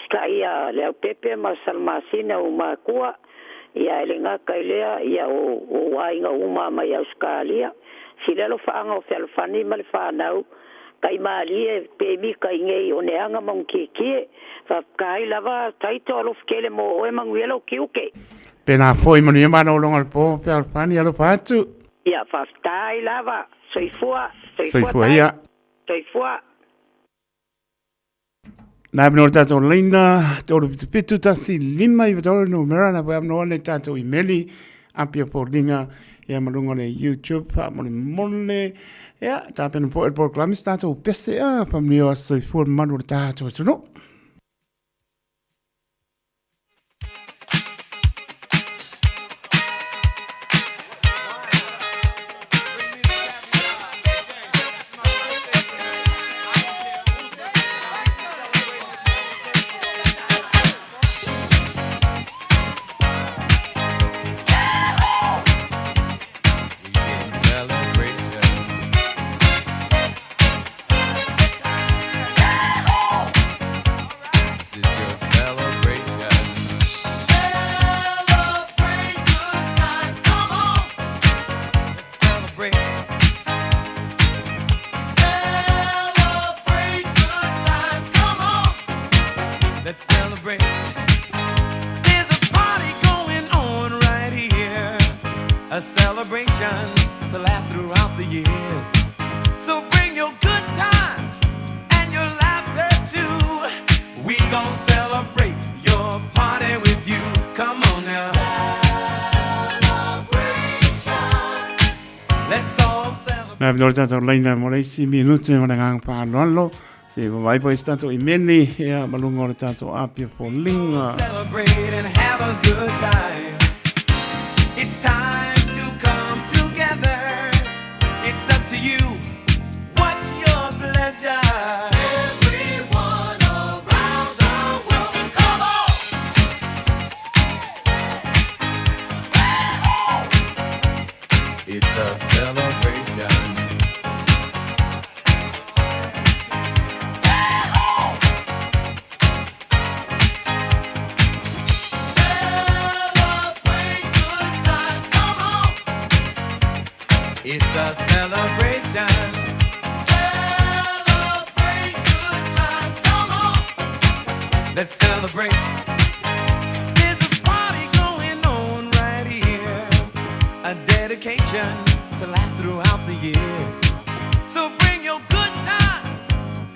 O: sitai ia le aupepe ma Salamasina o matua ia e le gata i lea ia o o aiga uma mai Ausetalia sili alofaaga o Fealofani ma le fanau tai malie pe mita i nei o neaga ma ona Faafetai lava Taito alofa tele mo oe manuia lou tiute.
L: Pēlā foi manuia malologa o le po Fealofani alofa atu.
O: Ia faafetai lava. Soifua.
L: Soifua Soifua ia.
O: Soifua.
L: Na avanoa le tatou laina 377 1 5 9 le numera na foi avanoa le tatou imeli apia foliga ia ma luga o le YouTube faamolemole ia tapena foi le polokalame se tatou pese a faamanuia o aso soifua le mamalu o le tatou atunuu. Na le tatou laina mo le isi minute ma le agaga faaaloalo. Se vaai foi se tatou imeli ia ma luga o le tatou apia foliga. Celebrate and have a good time. It's time to come together. It's up to you. What's your pleasure? Everyone around the world, come on! It's a celebration. Celebrate good times, come on. It's a celebration. Celebrate good times, come on. Let's celebrate. There's a party going on right here. A dedication to last throughout the years. So bring your good times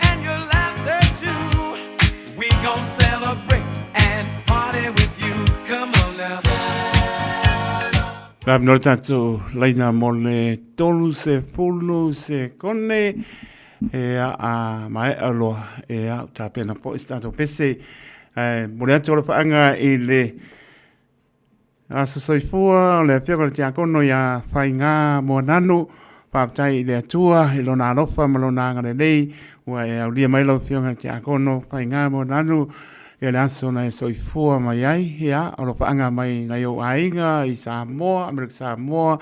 L: and your laughter too. We gon' celebrate and party with you. Come on now. La no tatou laina mo le 30 sekone e a maea loa e a tapena foi se tatou pese. Momoli atu o le faaaga i le Aso soifua o le afioga i le Tiakono ia Faiga Moananu, faafetai i le Atua i Lona alofa ma Lona agalelei ua e aulia mai lau afioga i le Tiakono Faiga Moananu i le aso na e soifua mai ai. Ia, o alofaaga mai nai ou aiga i Samoa, Amerika Samoa,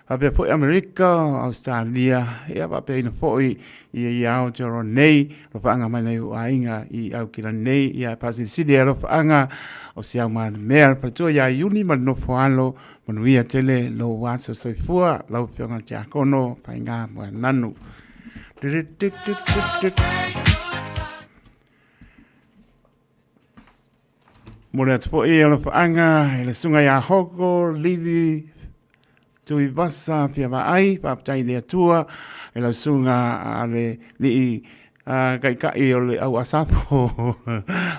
L: faapea foi Amerika, Ausetalia, ia faapeaina foi i ia Aotearoa nei, alofaaga mai nai ou aiga i Aukilani nei, ia e faasilisili alofaaga o si au malemea le faletua ia Iuni ma le nofo alo, manuia tele lou aso soifua, lau afioga i le Tiakono Faiga Moananu. Momoli atu foi alofaaga i le susuga ia Hoko Livi Tuivasa Fiavaai, faafetai i le Atua i lau susuga a le alii taitai o le au Asafo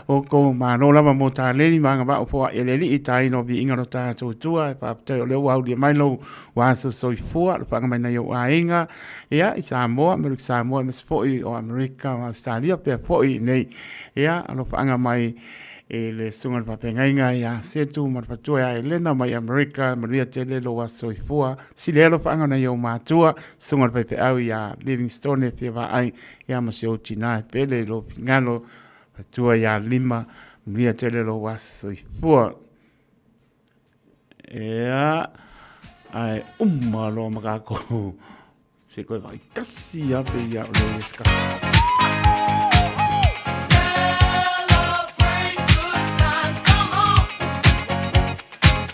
L: Hoko, malo lava mo taleni ma agavaa foai e le Alii i taina o viiga o lo tatou Atua. Faafetai o lea ua aulia mai lou aso soifua, alofaaga mai nai ou aiga ia i Samoa, Amerika Samoa aemaise foi o Amerika ma Ausetalia pea foi nei. Ia, alofaaga mai i le susuga i le faafeagaiga ia Setu ma le faletua ia Elena mai Amerika, manuia tele lou aso soifua. Sili ai alofaaga o nai ou matua, susuga i le faifeau ia Livingstone e fia vaai ia ma si ou tina e pele i lou finagalo, faletua ia Lima, manuia tele lou aso soifua. Ia, ae uma loa ma kākou. Se koe vai kasi a pe ia o le kasi.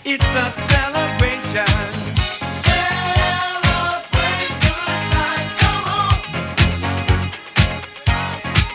P: It's a celebration. Celebrate good times, come on.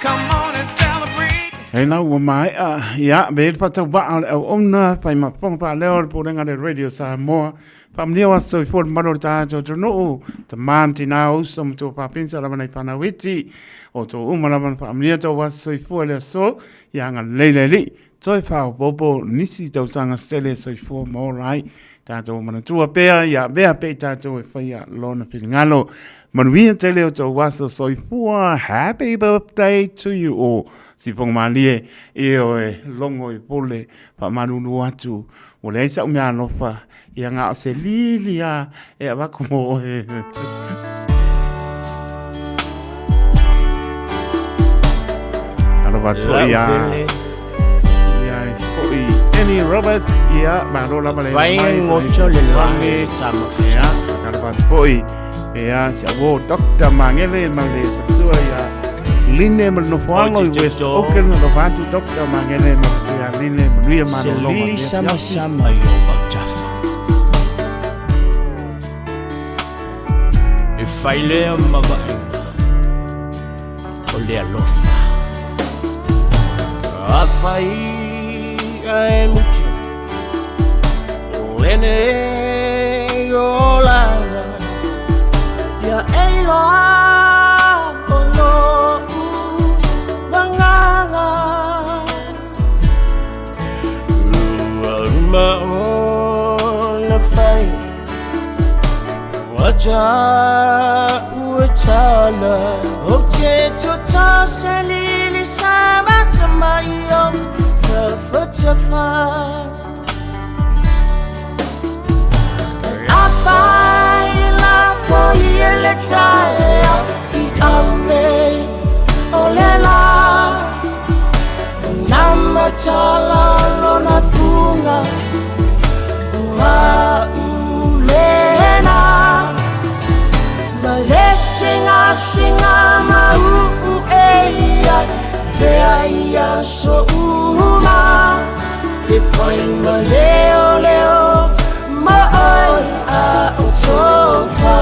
P: Come on and celebrate.
L: Hei lau ua maea, ia, me le whatauvaa o le auauna, whai mafonga whaaleo le Pulega le Radio Samoa, Faamanuia o aso soifua le mamalu o le tatou atunuu, tama ma tina, uso ma tua faapensa lava nai fanau iti, o outou uma lava na faamanuia tou aso soifua i le aso, ia agalelei le Alii, toe faaopoopo nisi tausaga sele soifua ma ola ai. Tatou manatua pea ia avea pea i tatou e faia lona finagalo. Manuia tele o tou aso soifua. Happy birthday to you all. Sifoga malie e oe logo i pule faamalulu atu. Ua leai sa'u mea alofa, ia na o se lili a e avatu mo oe. Alofa atu foi ia ia e foi Annie Roberts, ia malo lava le mai.
Q: Vai ngoto le lai
L: Ia, alofa atu foi ia si au Dr. Mangele ma le fatua ia Line ma le nofoaga i West Auckland, alofa atu Dr. Mangele ma le fatua ia Line, manuia malologa.
Q: Se lili samasama i o autafa E fai lea ma vaaiga o le alofa Afai ae muta Lenei olaga Ia e iloa o lo'u agaga Ua uma ona fai Ua ua tala Ou te toto se lili sama sama i o Tafa Afai lafo i le taea i ave o le la Nama tala lona fuga Ua ulena Ma le singa singa ma uu e ia Te ai aso uma E fai ma leo leo ma oi a o tofa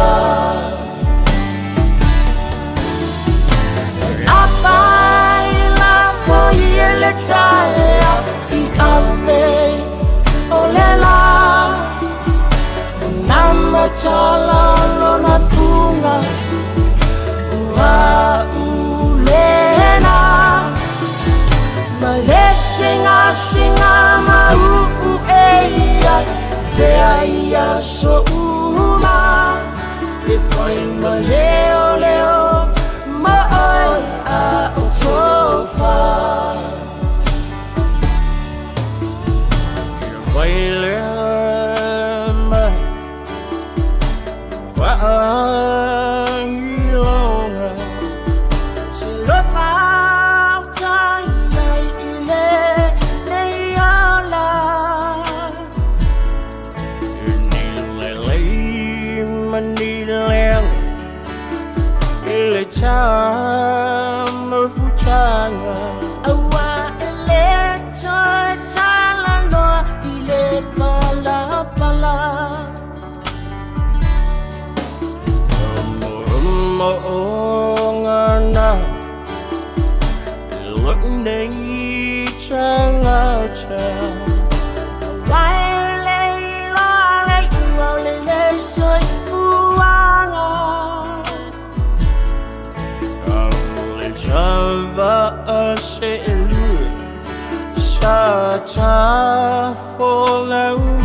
Q: Afai lafo i le taea i ave o le la Nama tala lona fuga Ua ulena Ma le singa singa ma uu e ia.
B: Le tamafutaga.
R: Aua e le toe talanoa i le palapala.
B: Mo'omo'oga na Lou nei tagata.
R: Aua e le iloa le iuga o le soifuaga.
B: Le tava'a se'elua sa tafolau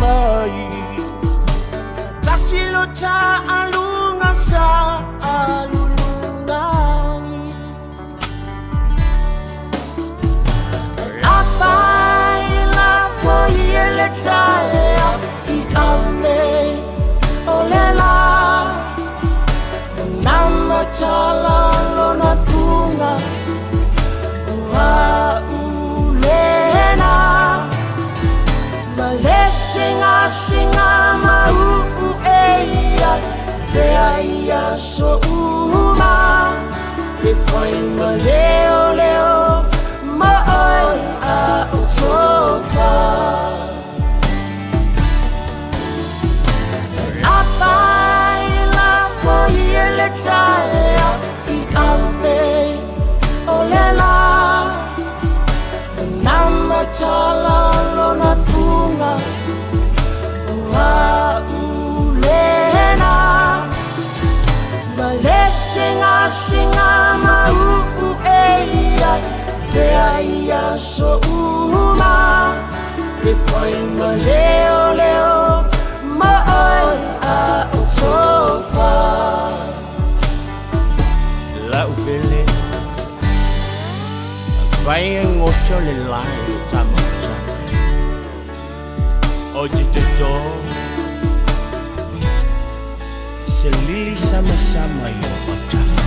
B: mai.
R: Tasi lo ta'aluga sa alulugagi. Afai lafo ia le taeao i ave o le la. Namatala lona fuga o a'ulena. Ma le sigasigā mauu e ia te ai aso uma. E fai ma leoleo ma oe a o tofa. Afai lafo ia le taeao i ave o le la. Namatala lona fuga o a'ulena. Ma le sigasigā mauu e ia te ai aso uma. E fai ma leoleo ma oe a o tofa.
Q: La'u pele afai e goto le lae le tamafutaga o te totō selili samasama i o otafa.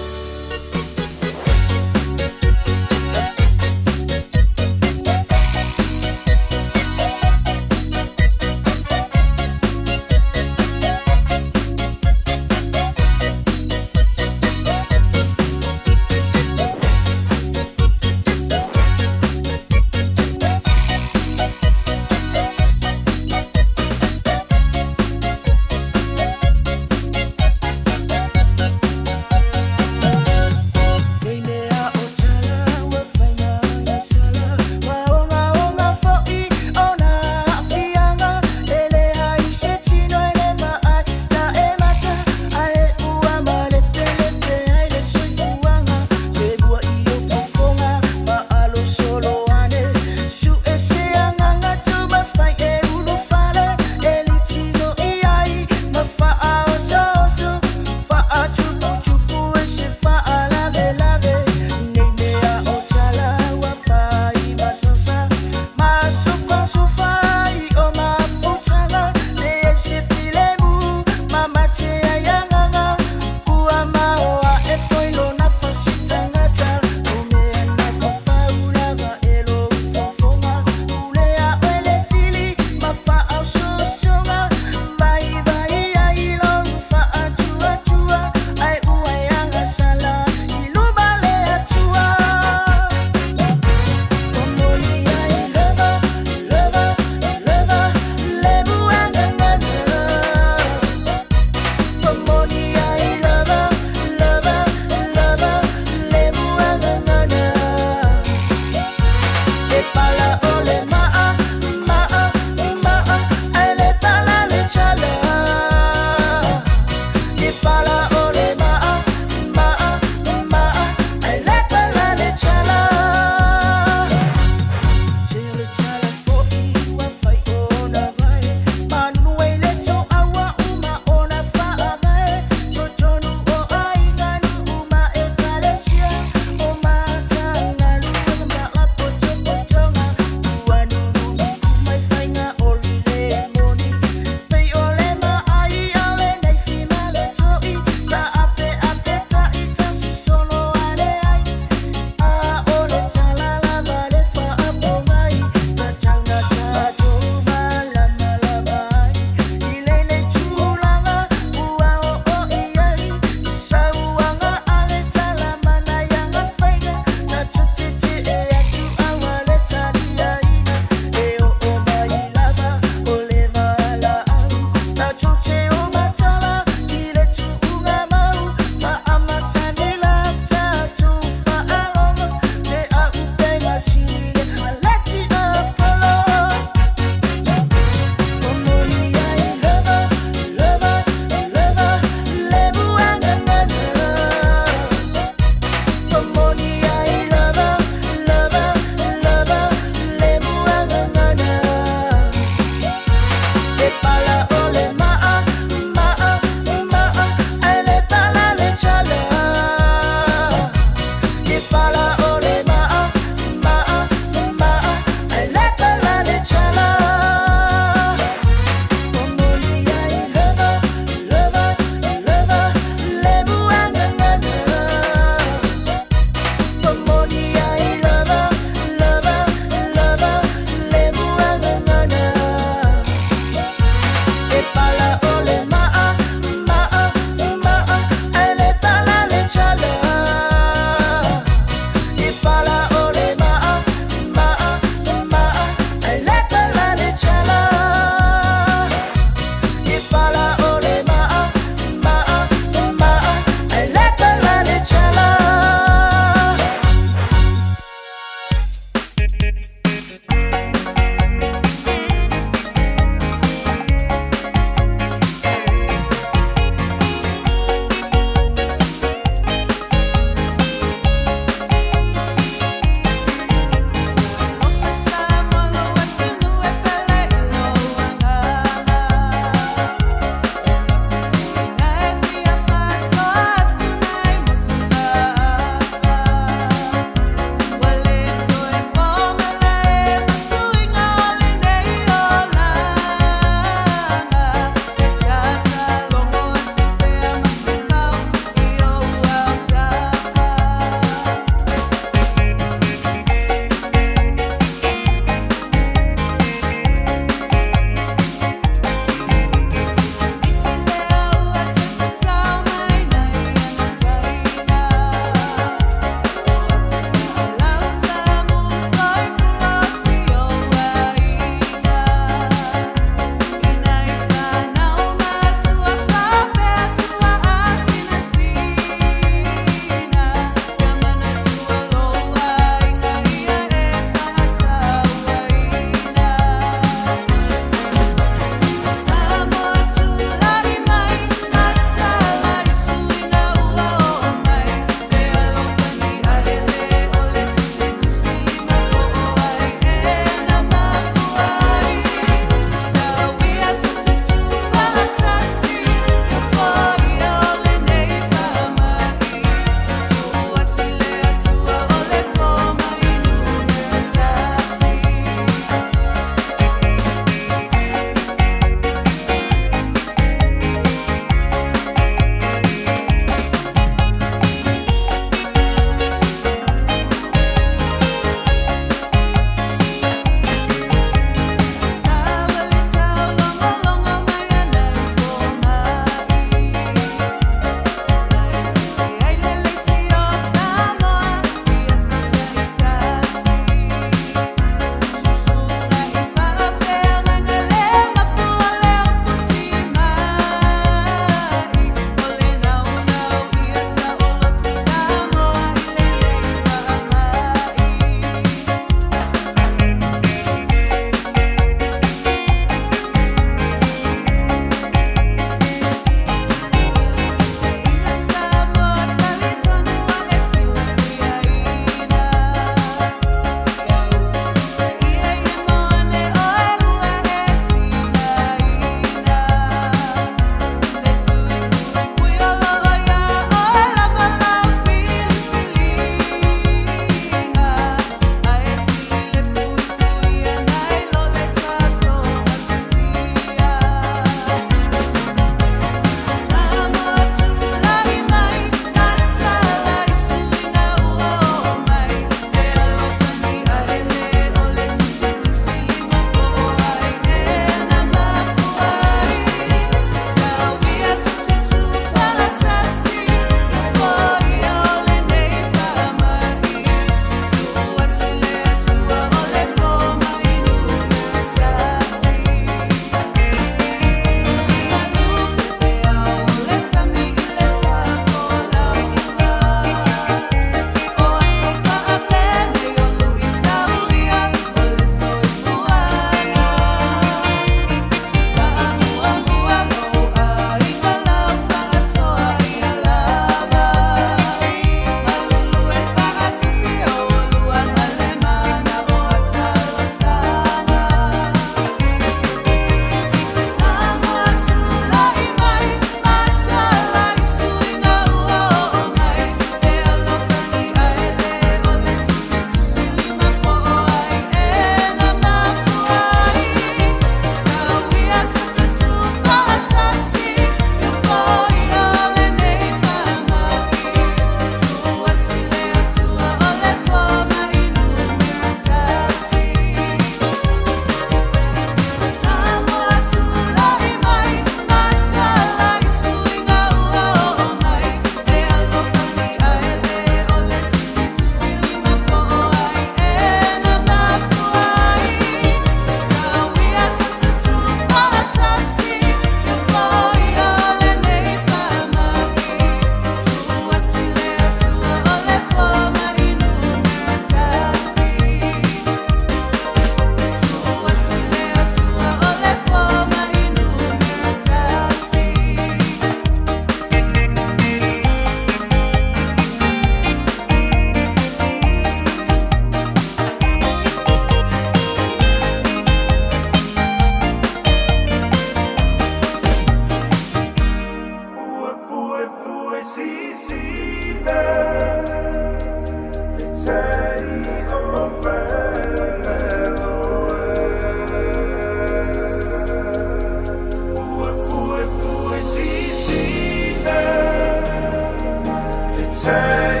A: tai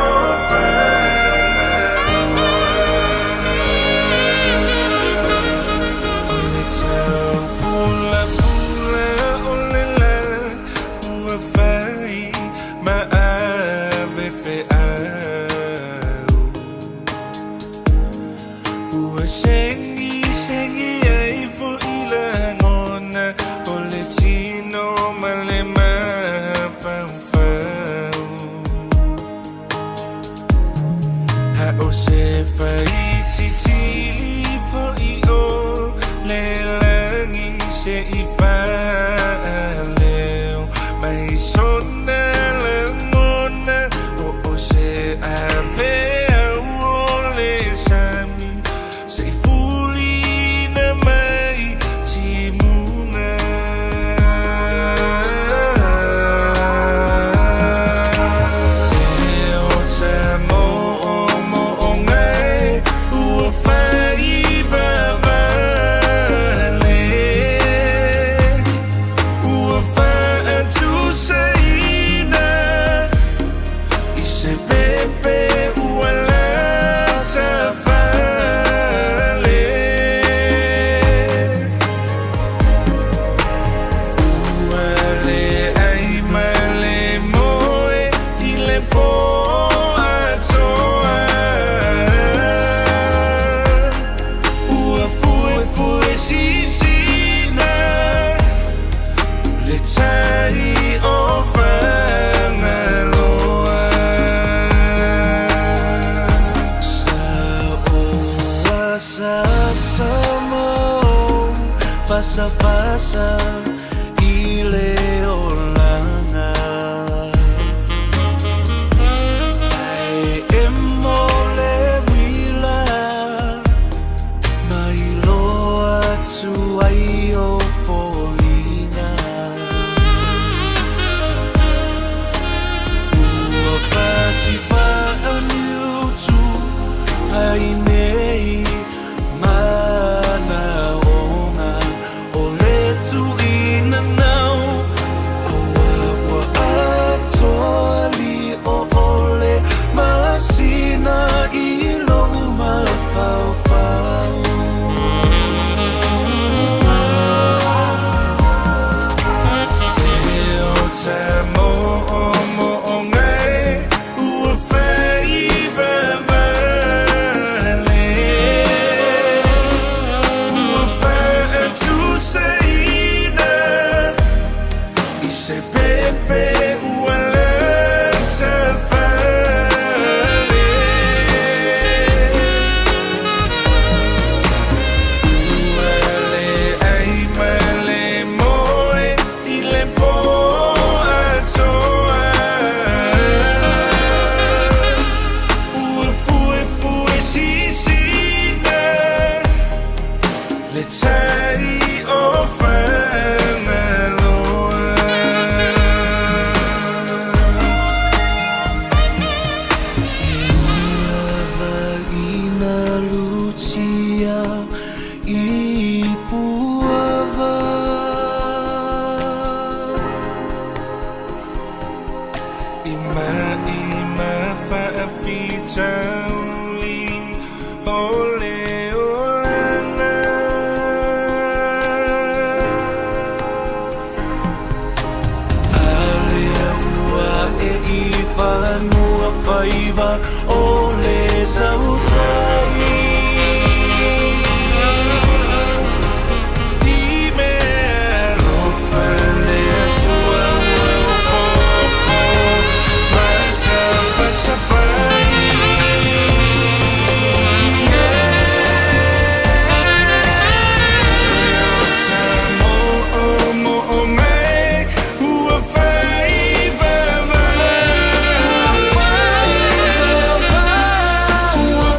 A: o Fagaloa. O le taupulapula o le lā ua fai ma ave feau. Ua segisegi ai foʻi lagona o le tino ma le mafaufau. A o se faititili foʻi o le lagi seʻi faaleo mai sona lagona o o se aveau o le sami seʻi fulina mai timuga. E ota moʻomoʻoga e ua faivavale ua faatusaina i se pepe ua latafale. Ua leai ma le moe i le pō atoa. Ua fuefue sisina le tai o Fagaloa. Sa oa sa sa mo fasafasa i le olaga. Ae emo le uila mai loa atu ai o foliga. Ua fatifaaniutu ai nei manaoga o le tuʻina nau ua ua atoa liʻo ʻole masina i lou mafaufau. E ota moʻomoʻoga e ua faivavale ua faatusaina i se pepe ua latafale. Ua leai ma le moe i le pō atoa. Ua fuefue sisina le tai o Fagaloa. Lava lutia i puava. Ima faafitauli o le olaga. A lea ua e i fanua faiva o le tautai. I mea alofa le Atua ua opopo ma sapasapai. E ota moʻomoʻoga e ua faivavale ua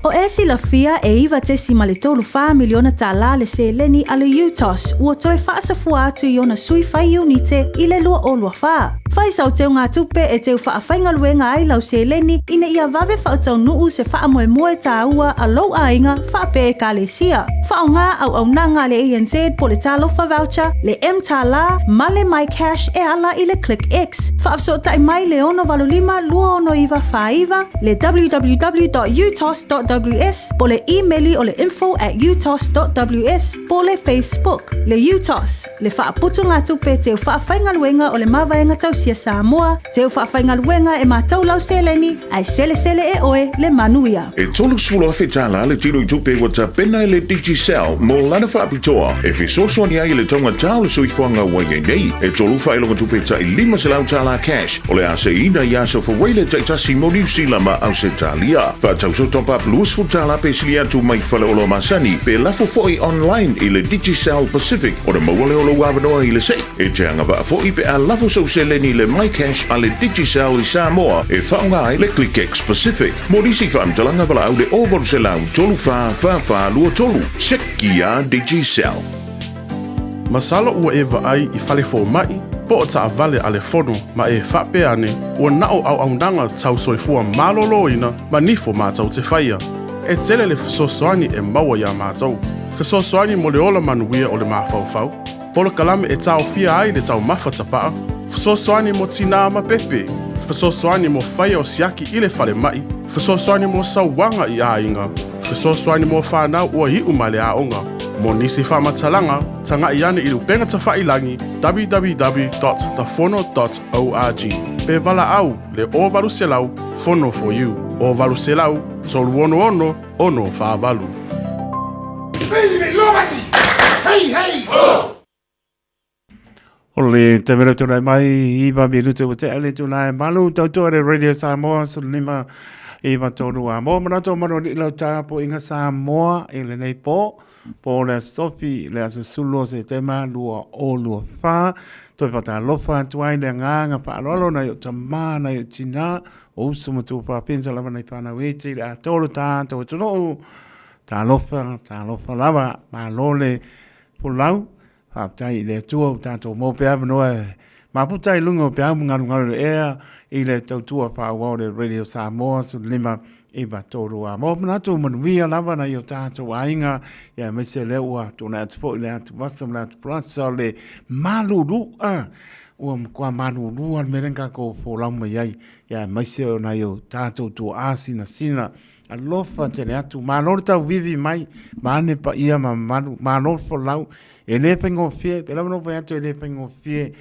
S: O e silafia e $9.34 miliona tālā le seleni a le UTOS ua toe faasafua atu i ona sui fai iunite i le 2024. Fai sau teugatupe e teu faafaigaluega ai lau seleni ina ia vave faataunuu se faamoemoe tāua a lou aiga faapea ekalesia. Faaaoga auaunaga a le ANZ po o le Talofa Voucher, le mTālā ma le MyCash e ala i le ClickX. Faafesootai mai le 685 269 49, le www.utos.ws po o le imeli o le info@utos.ws po o le Facebook. Le UTOS, le faaputugatupe teu faafaigaluega o le Mavaega Tausia Samoa, teu faafaigaluega e matou lau seleni, ae selesele e oe le manuia.
I: E $30,000 le tino i tupe ua tapena e le Digicel mo lana faapitoa e fesoasoani ai i le taugata o le soifuaga ua i ai nei. E tolu faailoga tupe tai $500 cash o le a seiina i aso Fawele taitasi mo Niu Sila ma Ausetalia. Faatauso top up $20 pe sili atu mai faleoloa masani pe lafo foi online i le Digicel Pacific ona maua lea o lou avanoa i le sei. E te agavaa foi pe a lafo sou seleni i le MyCash a le Digicel i Samoa e faaaoga ai le ClickX Pacific. Mo nisi faamatalaga valaau le 0800 34 44 23. Sekia Digicel.
T: Masalo ua e vaai i fale fomai po o taavale a le fono ma e faapea ane ua na o auaunaga tau soifua maloloina ma nifo matou te faia. E tele le fesoasoani e maua iā matou. Fesoasoani mo le ola manuia o le mafaufau, polokalame e taofia ai le taumafa tapaa, fesoasoani mo tinā ma pepe, fesoasoani mo faia o siaki i le falemai, fesoasoani mo sauaga i aiga, fesoasoani mo fanau ua iu mai le aoga. Mo nisi faamatalaga, tagai ane i le upega tafailagi www.thefono.org pe valaau le 0800 Fono for You 0800 366 648.
L: Hey, hey! O le taimi rau tūnai mai, iwa minute ua tea le tūnai malu, tautua le Radio Samoa, 15 iwa tolu a moa manatu o manu alii lau tapuaiga Samoa i lenei po, po o le Aso Tofi, le aso 12 o Setema 2024. Toe faatalofa atu ai le agaga faaaloalo nai o tama, nai o tina, o uso ma tuafafine sa lava nai fanau iti le atoa o lo tatou atunuu. Talofa, talofa lava, malo le folau. Faafetai i le Atua ua tatou maua pea avanoa e maputa ai luga o peau ma galugalu le ea i le tautua faaauau o le Radio Samoa 15 9 3 a. Maua manatu manuia lava nai o tatou aiga ia aemaise lea ua tuanai atu foi le atuvasa ma le atupalasa o le malulu'a ua matua malulua le mea lea na tatou folau mai ai ia aemaise o nai o tatou tuaa sinasina Alofa tele atu. Malo le tauvivi mai, vaeane paia ma mamalu, malo le folau. E le faigofie, pei lava ona ou fai atu e le faigofie,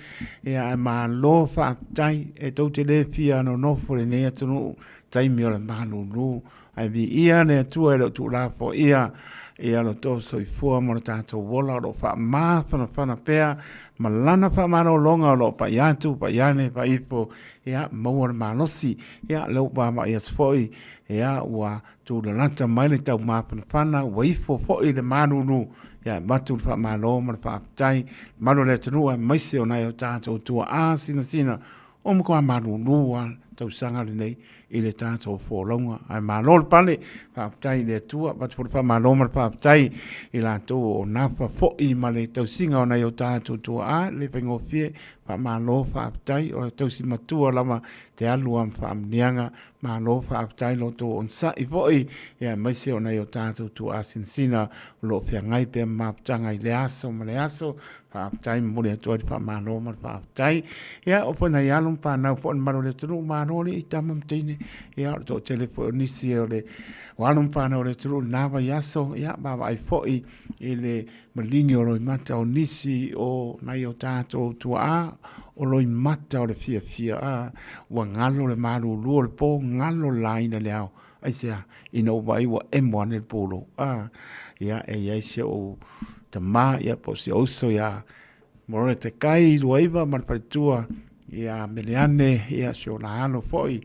L: ia ae malo faafetai e tou te le fia nonofo i lenei atunuu, taimi o le malulu. Ae viia le Atua e le o tuulafoaia ia lo outou soifua ma lo tatou ola o lo o faamafanafana pea ma lana faamalologa o lo o pai atu, pai ane, pai ifo, ia maua le malosi. Ia lea ua vaavaai atu foi Ia, ua tulalata mai le taumafanafana, ua ifo foi le malulu, ia, e avatu le faamalo ma le faafetai, malu o le atunuu aemaise o nai o tatou tuaa sinasina o matua malulu lava le tausaga lenei i le tatou folauga. Ae malo le pale, faafetai i le Atua, avatu foi le faamalo ma le faafetai i latou o nafa foi ma le tausiga o nai o tatou tuaa, e le faigofie, faamalo faafetai, o le tausi matua lava te alu lava ma faamanuiaga. Malo faafetai lo outou onosai foi ia aemaise o nai o tatou tuaasinasina o lo o feagai pea ma mafutaga i lea aso ma lea aso. Faafetai momoli atu ai le faamalo ma le faafetai. Ia o foi nai alo ma fanau foi o le mamalu o le atunuu, malo alii, tama ma teine. Ia o le toatele foi o nisi o le o alo ma fanau o le atunuu i lena vaiaso, ia vaavaai foi i le maligi o loimata o nisi o nai o tatou tuaa, o loimata o le fiafia, a, ua galo le malulu o le po, galo le laina i le ao. Aisea? Ina ua vaai ua emo ane le pulou. A, ia, e i ai si ou tama, ia, po o si ou uso ia Moreta Kai, 29 ma le faletua ia Meleane, ia, si ou alo foi,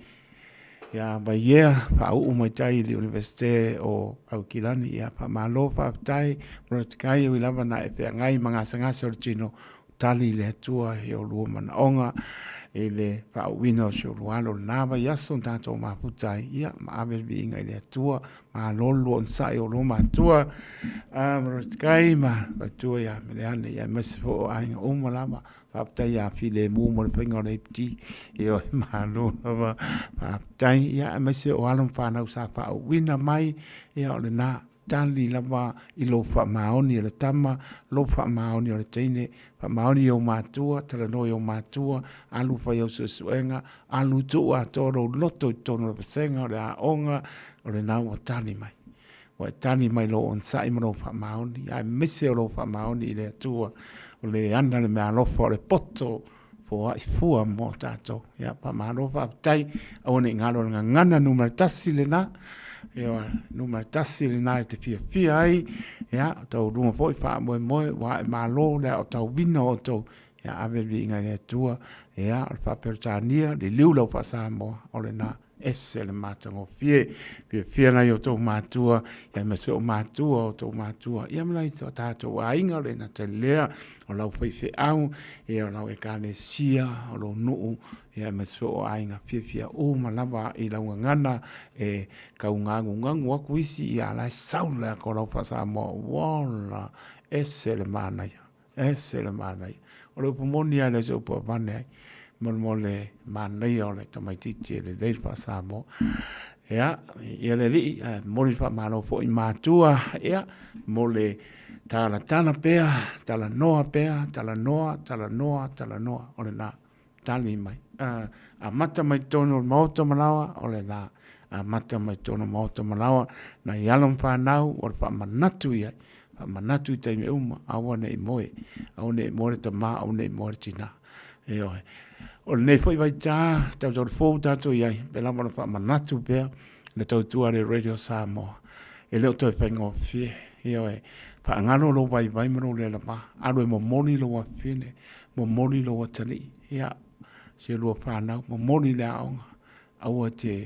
L: Ia Vaiea, faauu mai tai i le Iunivesite o Aukilani, ia faamalo, faafetai, Morodekai, e ui lava na e feagai ma gasegase o le tino, tali le Atua i o lua manaoga. i le faauuina o si ou alo i lena vaiaso na tatou mafuta ai, ia, ma ave le viiga i le Atua, malo le lua onosai o lua matua, a Morodekai ma le faletua ia Meleane, ia aemaise foi o aiga uma lava, faafetai ia Filemu mo le faiga o le APD, ioe, malo lava, faafetai, ia aemaise o alo ma fanau sa faauuina mai, ia o lena. Tali lava i lou faamaoni o le tama, lou faamaoni o le teine, faamaoni i ou matua, talanoa i ou matua, alu fai au suesuega, alu tuu atoa lou loto i totonu o le vasega o le aoga, o lena ua tali mai. Ua e tali mai lou onosai ma lou faamaoni, aemaise o lou faamaoni i le Atua, o le ana le meaalofa o le poto foai fua mo tatou. Ia, faamalo faafetai, aua ne i galo le gagana numera 1 lena. Ia, numera 1 lena e te fiafia ai. Ia, taualuga foi faamoemoe ua ae malo le aotauina o outou. Ia, ave le viiga i le Atua. Ia, o le faa-Peretania, liliu lau faa-Samoa, o lena. Ese le matagofie, fiafia nai o outou matua, ia aemaise o matua o outou matua, ia ma nai o tatou aiga o le gata lea, o lau faifeau, ia o lau ekalesia, o lou nuu, ia aemaise foi o aiga fiafia uma lava i lau gagana e tau gagugagu atu isi, ia a la e sau le ata o lau faa-Samoa, ola, ese le manaia. Ese le manaia. O le upu moni lava e le o se upu avane ai mo le manaia o le tamaitiiti e lelei le faa-Samoa. Ia, ia le alii, ae momoli le faamalo foi i matua, ia, mo le talatala pea, talanoa pea, talanoa, talanoa, talanoa, o lena, tali mai. Amata mai totonu o le Maota Malaoa, o lena, amata mai totonu o le Maota Malaoa, nai alo ma fanau, o le faamanatu i ai, faamanatu i taimi uma, aua ne i moe, aua ne i moe le tama, aua ne i moe le tina. Ioe. O lenei foi vaita, tautau fou tatou i ai, pe lava ona faamanatu pea le tautua a le Radio Samoa. E le o toe faigofie. Ioe. Faagalo lou vaivai ma lou lelava, alu e momoli lou afafine, momoli lou atalii, ia, si lua fanau, momoli le aoga, aua te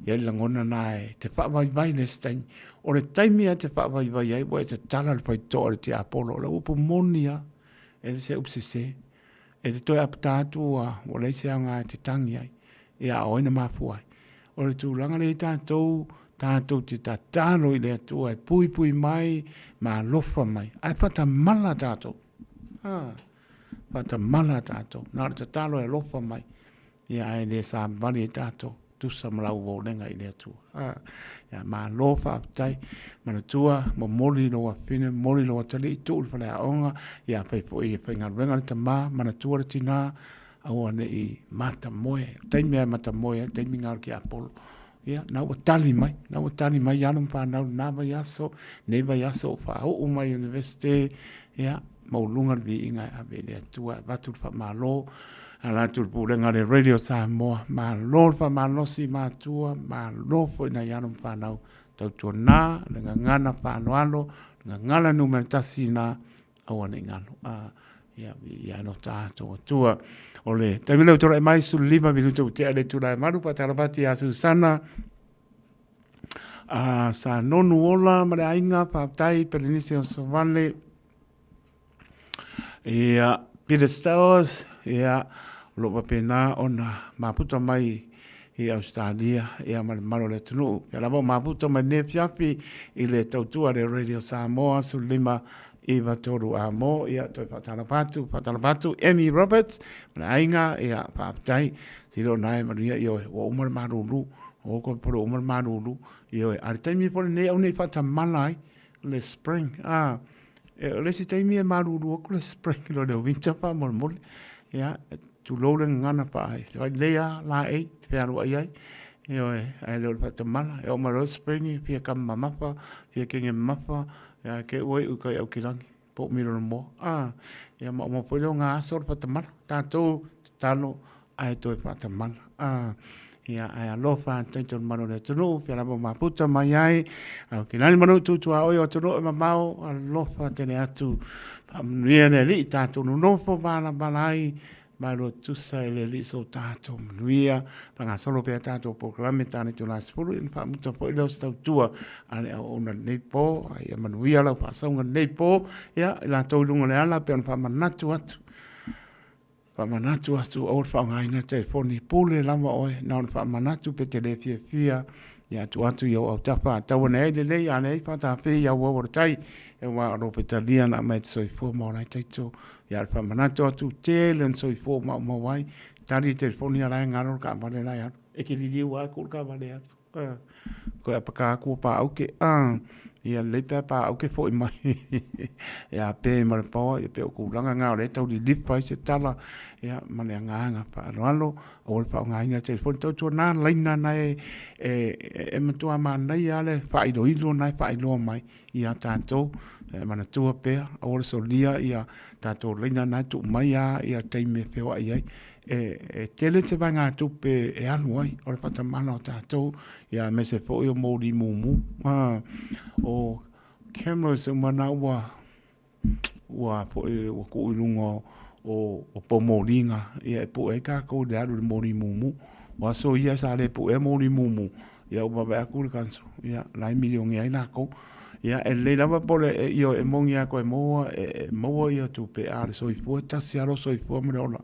L: i ai le lagona na e te faavaivai le isi taimi. O le taimi lava e te faavaivai ai, ua e tatala le faitotoa i le tiapolo. O le upu moni lava, e le se upu sese. E te toe apata atu ua, ua leai se aoga e te tangi ai. Ia, a o ai na mafua ai? O le tulaga lea i tatou, tatou te tatalo i le Atua e puipui mai ma alofa mai, ae faatamala tatou. Ah, faatamala tatou. Na o le tatalo e alofa mai. Ia ae le savali ai tatou, tusa ma lau uaulega i le Atua. Ah, ia malo faafetai. Manatua, momoli lou afafine, momoli lou atalii, tuu i le faleaoga, ia afai foi e faigaluega le tama, manatua le tina, aua ne i matamoe. O le taimi lava e matamoe ai, o le taimi lena o le tiapolo. Ia, na ua tali mai, na ua tali mai alo ma fanau lena vaiaso, lenei vaiaso ua faauu mai Universite, ia, maualuga le viiga e ave i le Atua e avatu le faamalo ala atu i le pulega a le Radio Samoa. Malo le faamalosi matua, malo foi nai alo ma fanau. Tautuana le gagana faaaloalo, le gagana numera 1 na aua ne i galo. Ia, ia no tātou Atua. O le taimi lea ua tulai mai, 15 minuta ua tea le itula e 8, faatalofa atu ia Susana, sa nonu ola ma le aiga, faafetai Pelenise o Savale, ia, Peter Stowers, ia, o lo o faapena ona mafuta mai i Ausetalia ia ma le mamalu o le atunuu. Pea lava o mafuta mai lenei afiafi i le tautua a le Radio Samoa 15 9 3 a mo, ia toe faatalofa atu, faatalofa atu Amy Roberts ma le aiga, ia faafetai. Silo na e manuia, ioe, ua uma le malulu, o koe pole uma le malulu, ioe, a le taimi foi lenei aua ne i faatamala ai le spring, a, e, o le isi taimi e malulu atu le spring i lo le winter faamolemole, ia, tulou le gagana faa, fai lelei lava laei, te fealuai ai, ioe, ae le o le faatamala, e oo mai loa le spring, fia kama mamafa, fia kege mamafa, Ia ke ua iu kai Aukilagi, po o Milolomoa. Ah, ia ma uma foi lea o ngā aso o le whatamala. Tātou, tatalo, ae toe whatamala. Ah, ia ae alofa taito le manu o le atunuu, pea lava o maputa mai ai. Aukilani manu tutua oi o atunuu e mamao, alofa tele atu. Faamanuia le Alii tātou nonofo balabala ai, Malo tusa e le Alii so tatou manuia. Faagasolo pea tatou polokalame tane itula 10 ia ona faamuta foi lea o se tautua a le auauna i lenei po. A ia manuia lau faasauga i lenei po. Ia, i latou i luga o le ala pei ona faamanatu atu. Faamanatu atu aua le faaaogaina le telefoni, pule lava oe, na ona faamanatu pe te le fiafia, ia tuu atu i ou autafa a tau ane ai lelei, a leai faatafei i auau o le tai, aua o lou petalia na aumai e te soifua ma ola ai taito. Ia o le faamanatu atu, tele ona soifua ua maumau ai, tali le telefoni a la e galo le taavale la e alu, e te liliu lava tuu le taavale e alu. Toe apaka atu ua paauke, ia lelei pe a paauke foi mai e ape ma le paoa, ia pei o tulaga na o lea e tau lilifa ai se tala, ia ma le agaga faaaloalo, aua le faaaogaina le telefoni. Tautuana laina na e matua manaia lava le faailoilo na e faailoa mai ia tatou, e manatua pea, aua le solia ia tatou laina na e tuu mai lava ia taimi e feoai ai. E tele se vaegatupe e alu ai o le faatamala o tatou, ia aemaise foi o moli mumu. O cameras uma na ua ua foi ua tuu i luga o poumoliga ia e pue ai tatou i le alu i le moli mumu. O aso ia sa le puea moli mumu, ia ua vaavaai atu le council, ia la e milionea ai latou. Ia e lelei lava po o le ioe e moni lava toe maua e maua ia tupe, a o le soifua e tasi lava lou soifua ma le ola.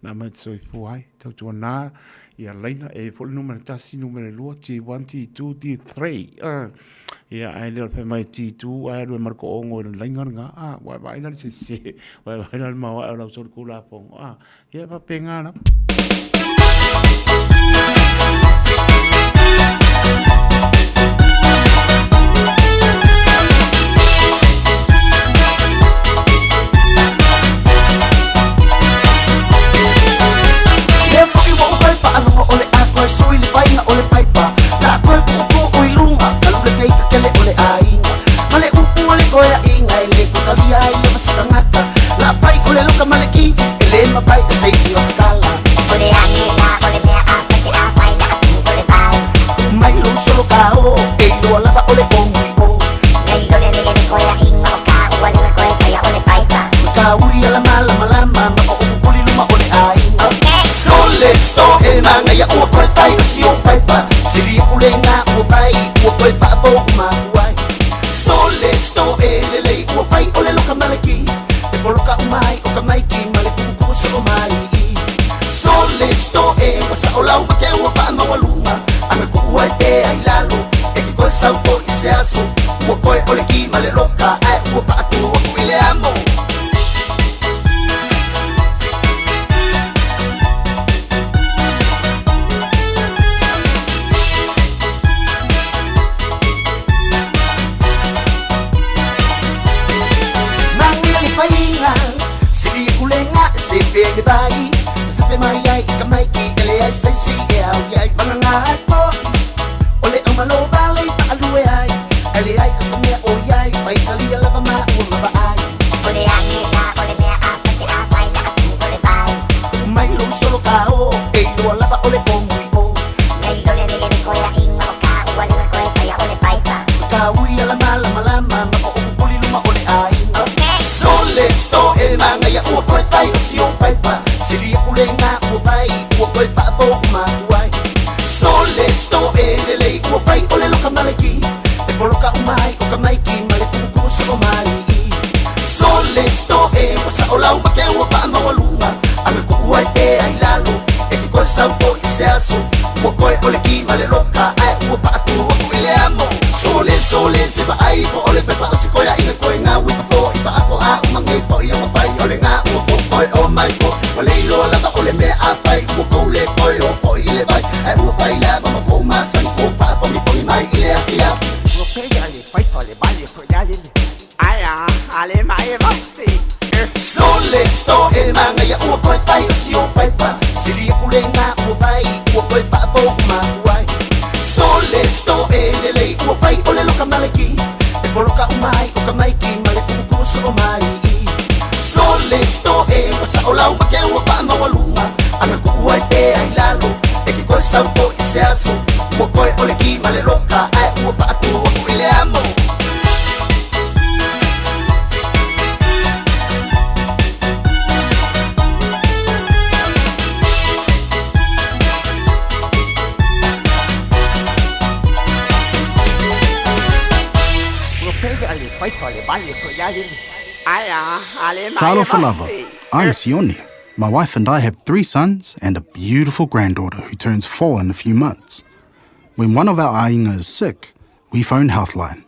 L: Na aumai e te soifua ai. Tautuana ia laina, e i ai foi le numera 1, numera 2, T1, T2, T3. Ia, ae le o le fai mai T2 ae alu ai ma le toaono i le laina lena. A, ua e vaai la i le sese, ua e vaai la i le maoae o lau solitulafono. A, ia e faapena lava.
U: Lea foi ua ou toe faalogo o le a toe sui le faiga o le paipa La toe tuutuu i luga Talu le teika kele o le aiga Ma le upu o le toeaiga E le toe talia ai lava se tagata La fai o le loka ma le ki E le mafai e se isi o tatala O le age la o le mea a fai pe a fai la atu o le vai Mai lou solo ka o E iloa lava o le kogi o Nei lo le le le koeaiga o ka ua le koe paia o le paipa Ka ui ala malamalama Ma o ukuli luma o le aiga Sole sto e manaia ua toe fai o si ou paipa Sili aku le ngā ua fai Ua toe faafou makuai Sole sto e lelei ua fai o le loka ma le ki E poloka uma ai o ka maiki ma le kukuku soo mai Sole sto e ua sao lau ma ke ua faamaualuga Aga kuu ai pea i lalo E ke koe sau foi i se aso Ua koe o le ki ma le loka Ae ua faatu aku i le amo. Manuia le faiga, sili aku le ga e sefe ai le vai E sefe mai ai i ka maiki e leai se isi e au i ai Vagana ai foi o le aumalo vale i faalue ai Ae leai o se mea o i ai Faitalia lava maua ma vaai O le age la o le mea a fai pe a fai la atu o le vai Mai lou solo ka o e iloa lava o le kogi o Nei lo le le le koeaiga o ka ua le koe paia o le paipa Ka ui ala malamalama ma o ukuli luma o le aiga Sole sto e manaia ua toe fai o si ou paipa Sili aku le ga ua fai ua toe faafou makuai Sole sto e lelei ua fai o le loka ma le ki E poloka uma ai o ka maiki ma le kukuku soo mai Sole sto e ua sao lau ma ke ua faamaualuga Aga kuu ai pea i lalo E ke koe sau foi i se aso Ua koe o le ki ma le loka Ae ua faatu aku i le amo Sole sole se vaai po o le pepa o se koeaiga koe ngā ui fafo i faako a uma ngei foi o mafai o le ngā ua po koe o mai po Ua le iloa lava o le mea a fai ua kou le koe o foi i le vai Ae ua fai lava ma kou masani kou faapogipogi mai i le afiafi Ua pele a le paipa le vale koe le ale Ai a ale mai e vasti Sole sto e manaia ua toe fai o si ou paipa Sili aku le ngā ua fai ua toe faafou makuai Sole sto e lelei ua fai o le loka ma le ki E poloka uma ai o ka maiki ma le kukuku soo mai Sole sto e ua sao lau ma ke ua faamaualuga Aga kuu ai pea i lalo E ke koe sau foi i se aso Ua koe o le ki ma le loka Ae ua faatu aku i le amo.
D: Talofa lava, I'm Sione.
E: My wife and I have three sons and a beautiful granddaughter who turns four in a few months. When one of our ainga is sick, we phone Healthline.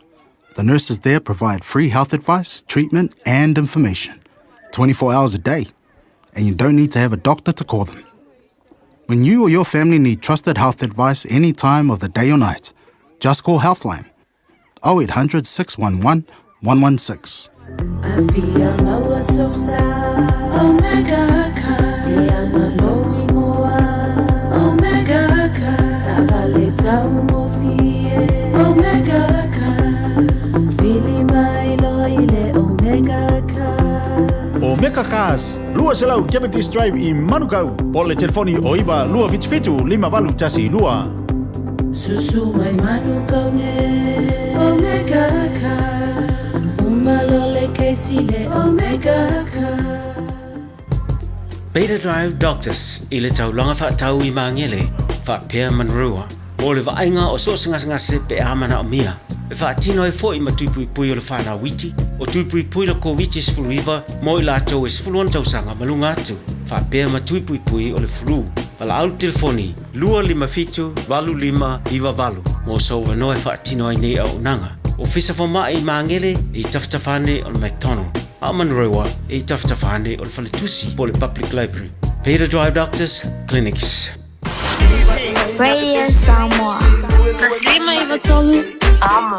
E: The nurses there provide free health advice, treatment, and information 24 hours a day. And you don't need to have a doctor to call them. When you or your family need trusted health advice any time of the day or night, just call Healthline 0800 611 116.
V: Omega Cars, 200 Cavendish Drive i Manukau, po le telefoni o 9 277 5812.
C: Susu mai Manukau ne Omega Cars Umalo le Casey le Omega Cars
W: Beta Drive Doctors i le taulaga faatau i Magele faapea Manurewa mo le vaaiga o so o se gasegase pe a manaomia e faatino ai foi ma tui puipui o le fanau iti o tui puipui le Koviti-19 mo i latou e 16 tausaga ma luga atu faapea ma tui puipui o le flu. Valaau i le telefoni 257 8598 mo sou avanoa e faatino ai nei auaunaga. Ofisa Fomai i Magele e i tafatafa ane o le McDonald, a o Manurewa e i tafatafa ane o le Faletusi po o le Public Library. Peter Drive Doctors Clinics.
K: Radio Samoa. 153 Amo.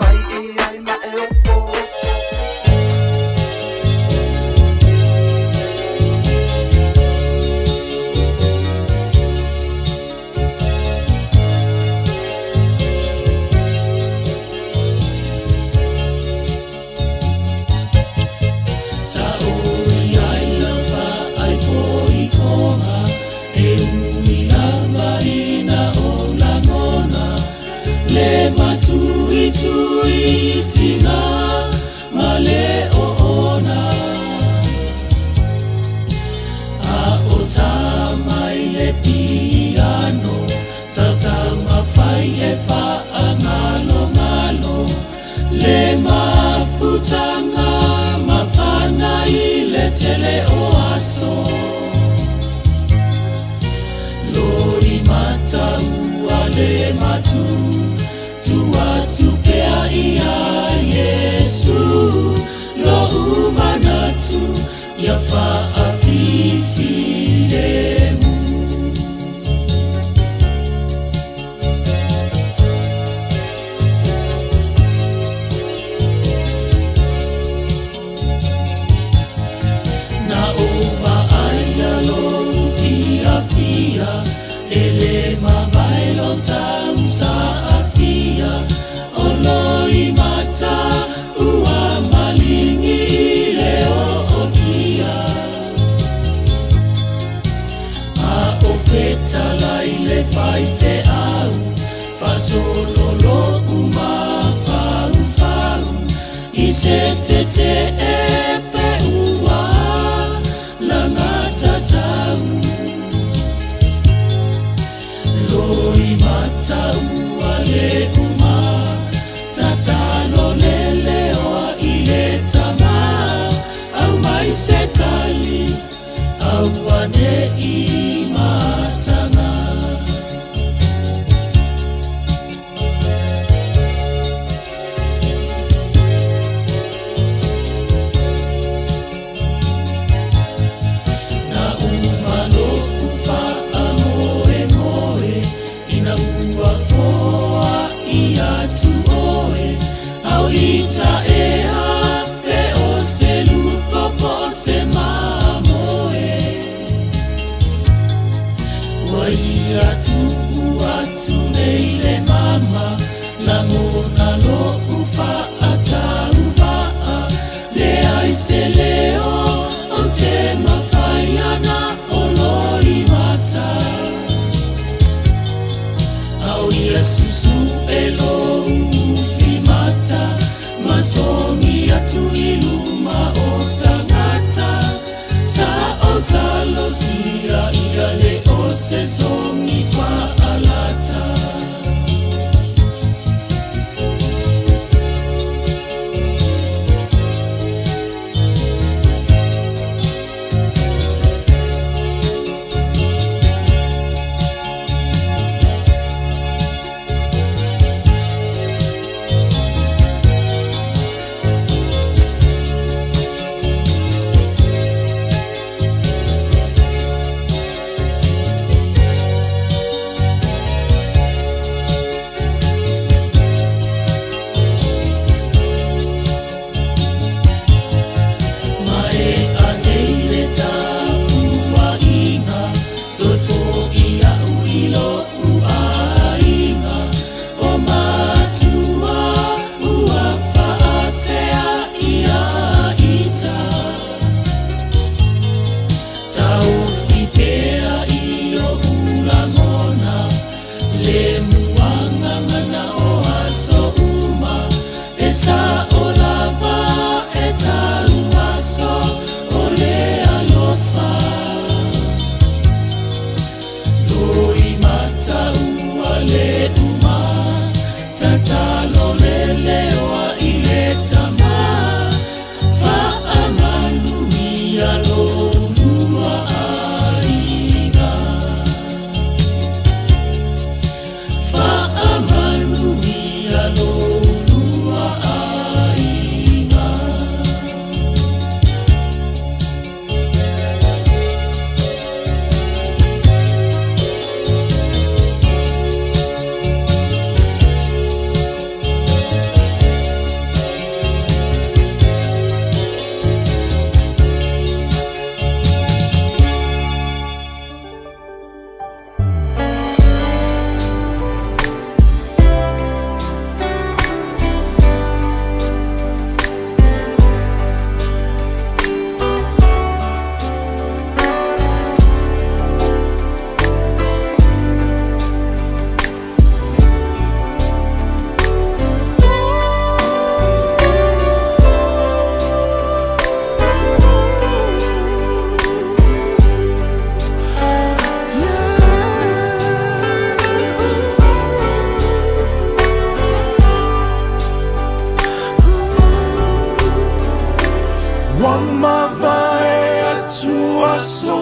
A: Ua mavae atu aso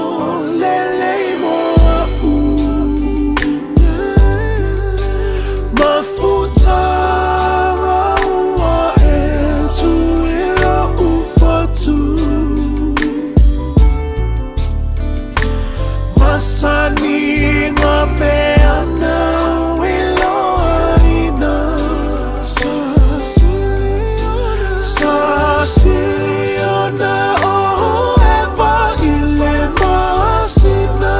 A: lelei mo a'u Mafutaga ua e tui lo'u fatu Masaniga pe ana iloaina Sa sili ona o eva i le masina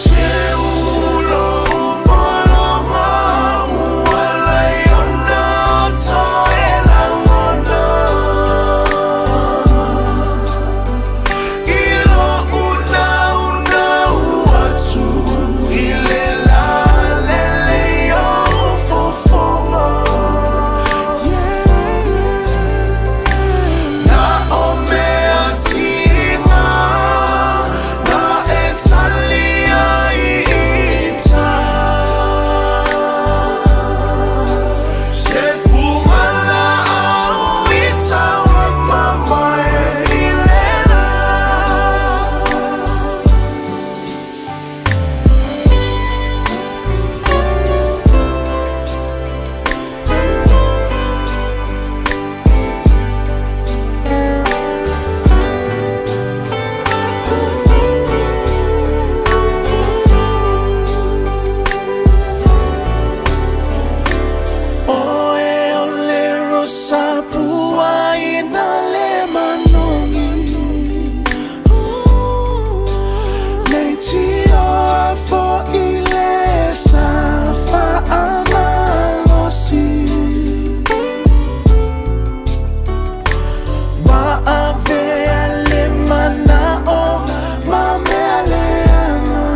A: Se ulo upoloma ua lai ona toe lagona I lo'u naunau atu i le lalelei o fofoga Na o mea tiga na e tali ai i ta Se fugala'au i tauamamae i le la. Oe o le rosa pua ina le manogi Le tio fo i le sa faamalosi Ma avea le mana'o ma mea leaga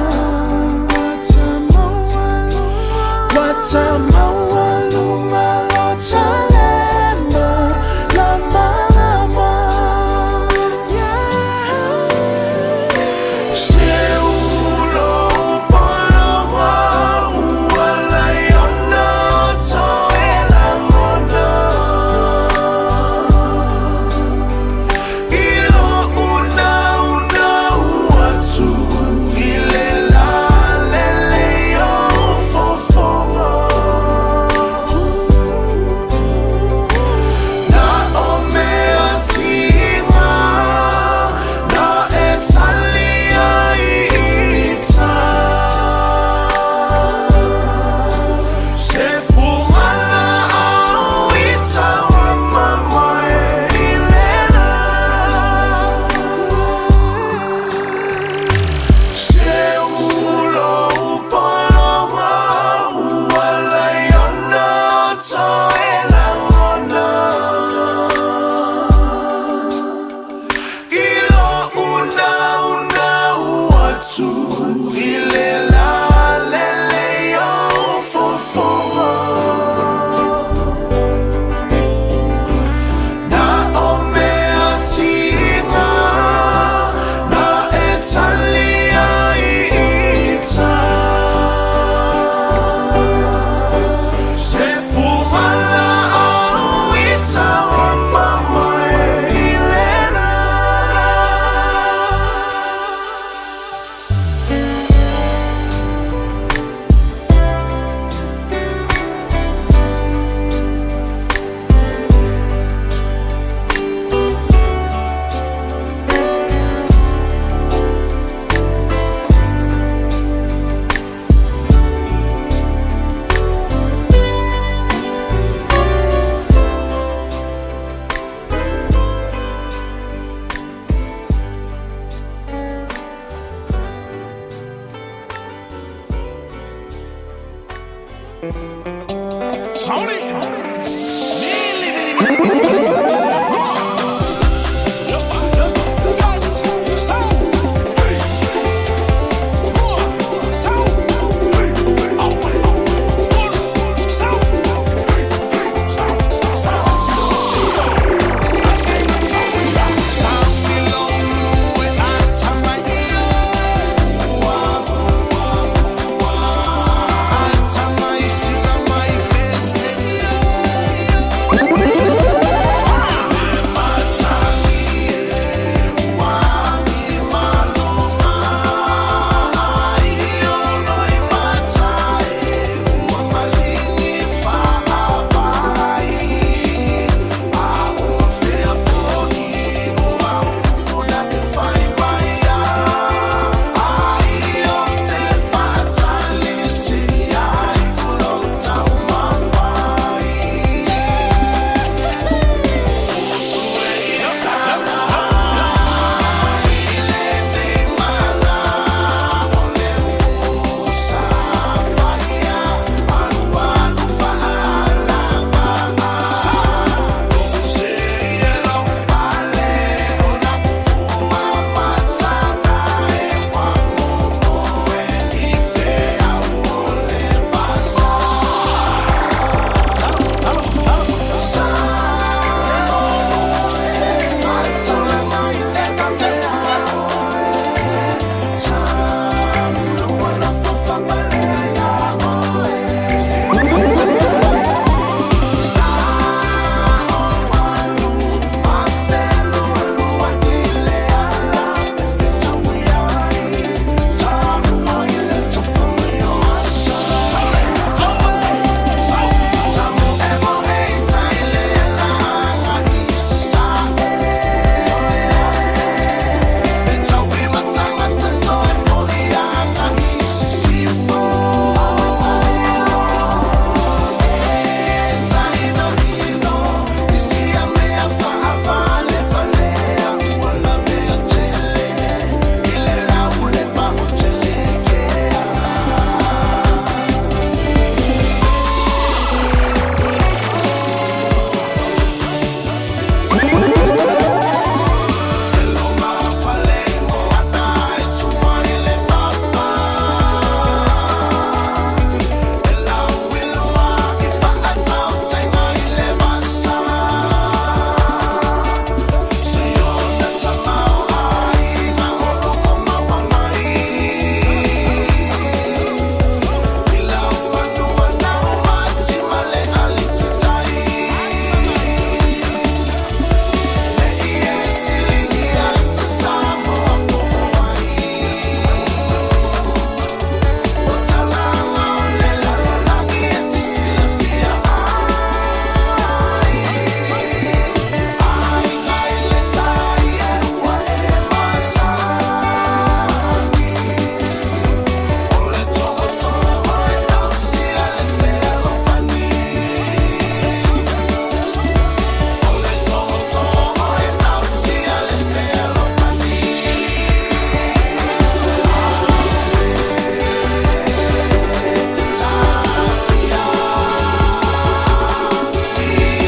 A: Ua tamaualuga lo talema lamalama Se ulo upoloa ua lai ona toe lagona I lo'u naunau atu i le lalelei o fofoga Na o mea tiga na e tali ai i ta Se fugala'au i tauamamae i le la Se ulo upoloa ua lai ona toe lagona I lo'u naunau atu i le lalelei o fofoga Na o mea tiga na e tali ai i ta Se fugala'au i tauamamae i le la.
P: Sony.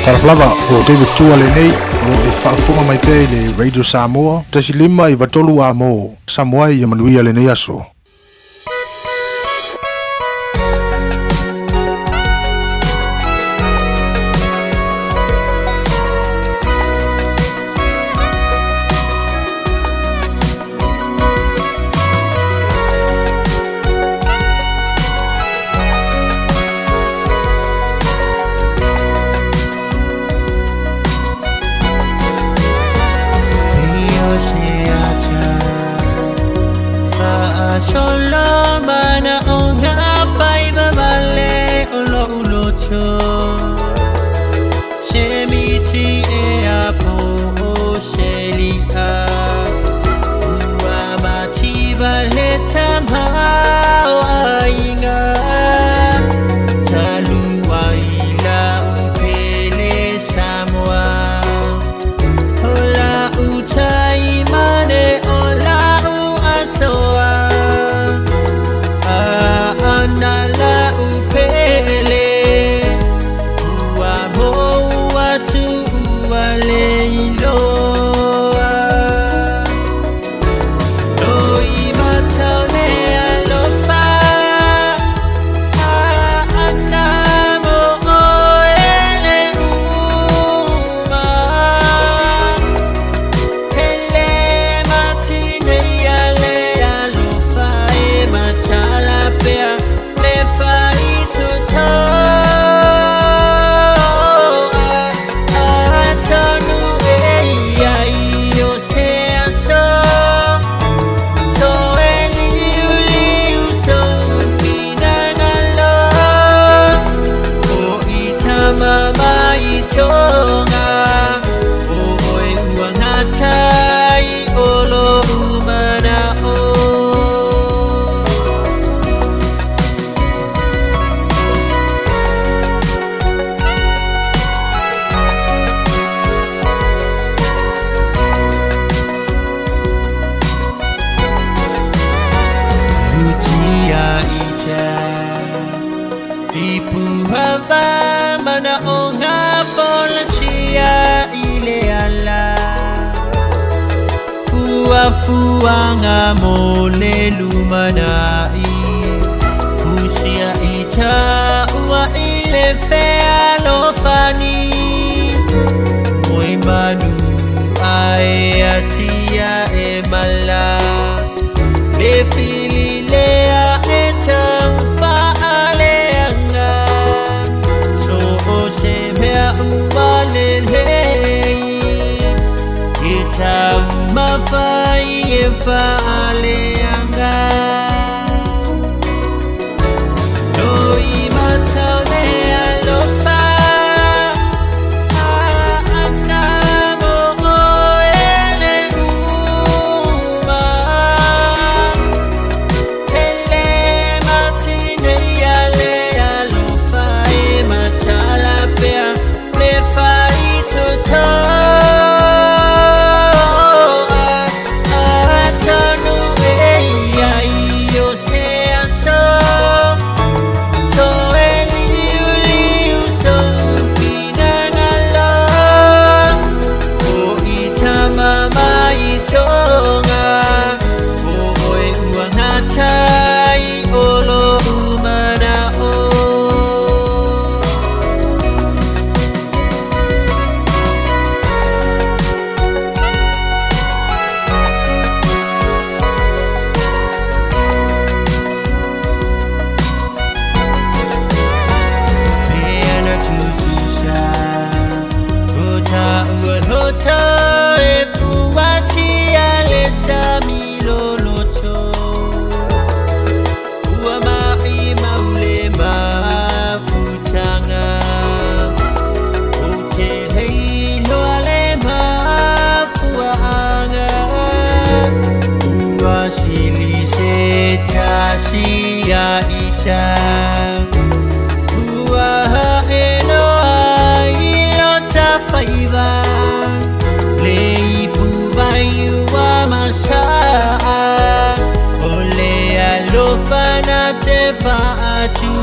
G: Talofa lava, o David Tua lenei, o lo o e faafofoga mai pea i le Radio Samoa, 1.5 93 a mo Samoa ia manuia lenei aso.
H: Fuafuaga mo le lumanai Fusia i taua i le fealofani Moe manu ae atia e mala Le fililea e taufaaleaga So o se mea ua lelei E taumafai e faaleaga Loi matau le alofa Ana mo oe le uma Hele matine ia le alofa e matala pea Le faitotoa Atonu e ia i o se aso Toe liu liu so finangalo O i tama mai tonga O oe ua ngatai o lo umana o. Mea tutusa O ta ua loto e fuatia le sami loloto Ua mai maule mafutanga O te leiloa le mafuaanga Ua sili se tasia ita Ua haenoa i lota faiva Le ipu vai ua masaa O le alofa na te faatumuina.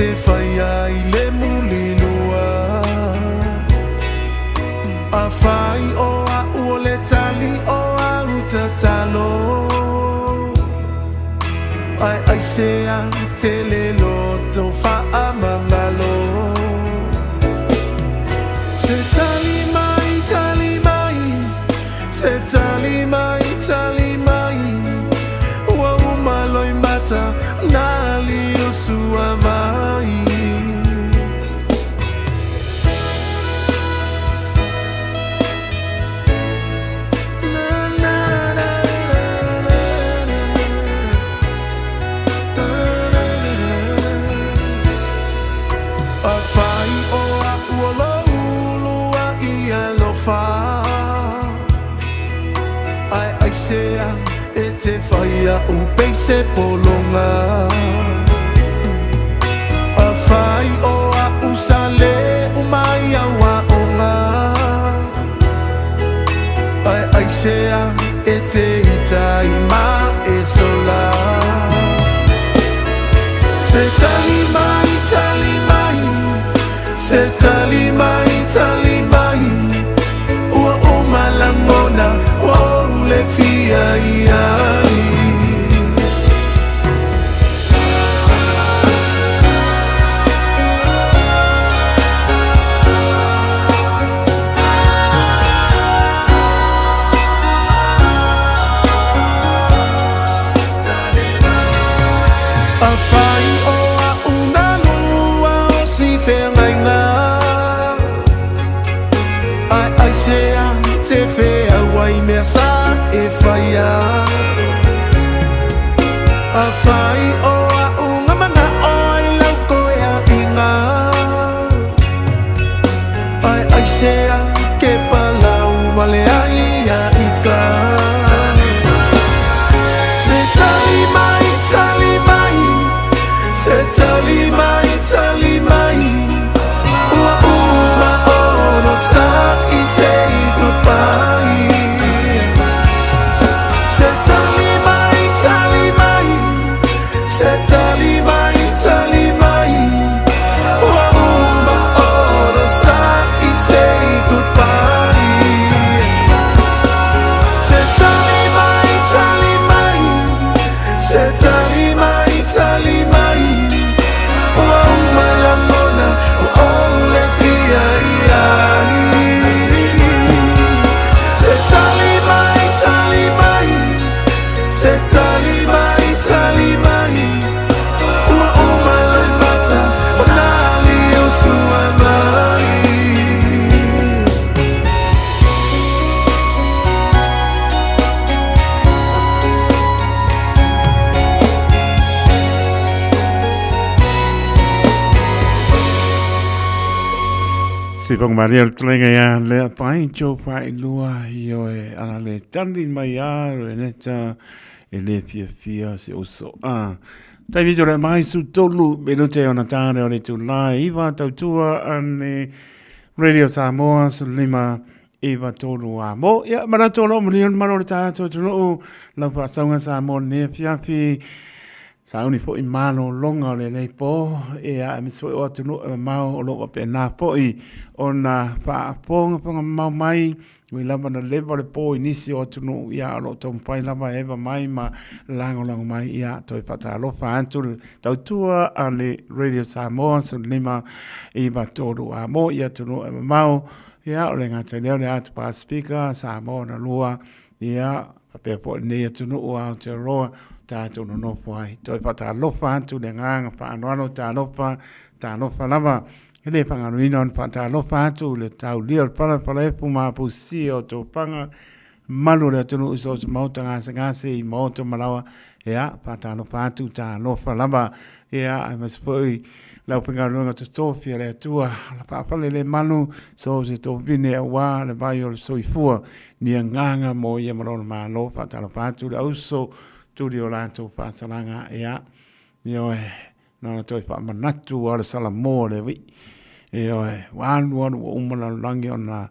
A: te whaia i le mulilua. A whai o a ua le tali o a utatalo. Ai ai se a te le loto whaamangalo. Se tali mai, tali mai, se tali mai, tali mai. Ua uma loi mata, nā li o sua mai. A whai o a ua lo ulua i alofa. Ai ai se a e te whai a u peise polonga. A whai o a u sa le umai au a onga. Ai ai se a e te ita i ma e sola. Se tali mai, tali mai, se tali mai, tali mai. Ua uma langona, ua ou le fia iai. A whai o a una lua o si whengainga. Ai ai se a te whea wai mea sa e whaia. A whai o a unga mana o ai lau koe a inga. Ai ai se a ke palau wale ai a ika. Se tali mai, tali mai, se tali mai, tali mai. Ua uma ono sa i say goodbye. Se tali mai, tali mai, se tali mai, tali mai. Ua uma ono sa i say goodbye. Se tali mai, tali mai, se tali mai, tali mai. Ua uma langona, ua ou le fia iai. Se tali mai, tali mai, se tali mai, tali mai. Ua uma loi mata, o nā li o sua mai.
L: Si pong maria o tlenga ia lea pai tō whai lua i oe ana le tani mai a roe neta e le fia fia se oso a. Tai vito le mai su tolu me lute ona tāre o le tūlai iwa tautua ane Radio Samoa su lima iwa tolu a mo. Ia marato lo muli on maro le tātou tunuu lau whaasauga Samoa ne fiafi. Sauni fo'i malōloga o lenei pō, ia, aemaise foi o atunuu e mamao o lo o faapena foi ona faafogafoga mamao mai, ui lava na leva le pō i nisi o atunuu, ia, o lo o taumafai lava e eva mai ma lagolago mai, ia, toe faatalofa atu le tautua a le Radio Samoa 15 9 3 a mo i atunuu e mamao, ia, o le gata i lea o le Atu Pasifika, Samoa na lua, ia, faapea foi lenei atunuu a Aotearoa, tatou nonofo ai. Toe faatalofa atu le agaga faanoalo, talofa, talofa lava. E le faagaloina ona faatalofa atu le taulia o le fala, falaefu ma apusia o tofaga, malu o le atunuu i so o se maota gasegase i maota malaoa. Ia, faatalofa atu, talofa lava. Ia, aemaise foi le aufaigaluega totofi a le Atua, la faafale le malu, so o se tofine auā le vai o le soifua, ni agaga mo ia ma lona Malo, faatalofa atu le auso tuli o latou faasalaga, ia, ioe, na ona toe faamanatu lava o le Salamo o le alii, ioe, ua alu alu ua uma lalolagi ona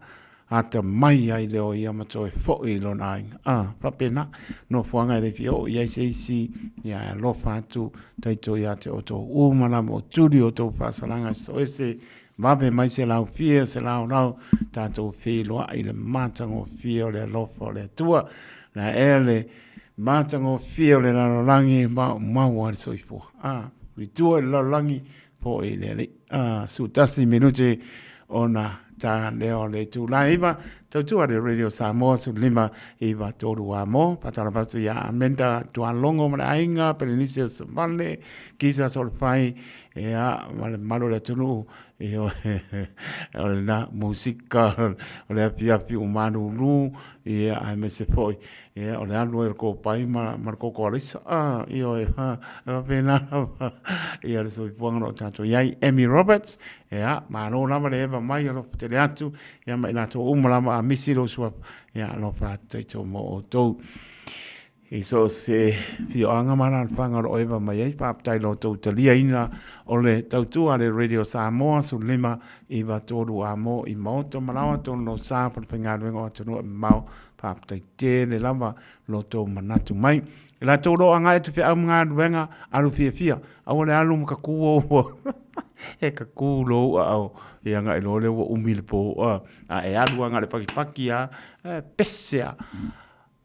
L: Atamai ai lea o ia ma toe foʻi i lona aiga. A, faapena, nofoaga e le fia oo i ai se isi, ia e alofa atu taito ia te outou uma lava o tuli o outou faasalaga e soese, vave mai se laufia, se laolao, tatou feiloai i le matagofie o le alofa o le Atua. La ea le matagofie o le lalolagi ma maua ai le soifua. A, litua i le lalolagi, foi le alii. A, 11 minute ona ta lea o le itula e 9, tautua le Radio Samoa 15 9 3 a mo, faatalofa atu ia Amenda Tualongo ma le aiga, Pelenise o Savale, Kisa Solofai, ia, ma le mamalu o le atunuu, ia, o lena musika o le afiafi ua malulu, ia, aemaise foi, Ia, o le alu ai o le kopai ma, ma le koko alaisa. Ah, ioe, ha, e faapena lava. Ia, le soifuaga o lo o tatou i ai. Amy Roberts, ia, malo lava le eva mai, alofa tele atu. Ia, ma i latou uma lava a misi lou suafa. Ia, alofa atu tatou mo outou. I so o se fioaga ma alaalafaga o lo o eva mai ai, faafetai lo outou taliaina o le tautua a le Radio Samoa 15 9 3 a mo i Maota ma Laoa tonu lo sa falefaigaluega o atunuu e mamao. Faafetai tele lava lo tou manatu mai. E latou o lo o agai atu feau ma galuega, alu fiafia, aua le alu ma kakū ou e kakū lou aao e agai loa lea ua umi le po a e alu agai le pakipaki a e pese a.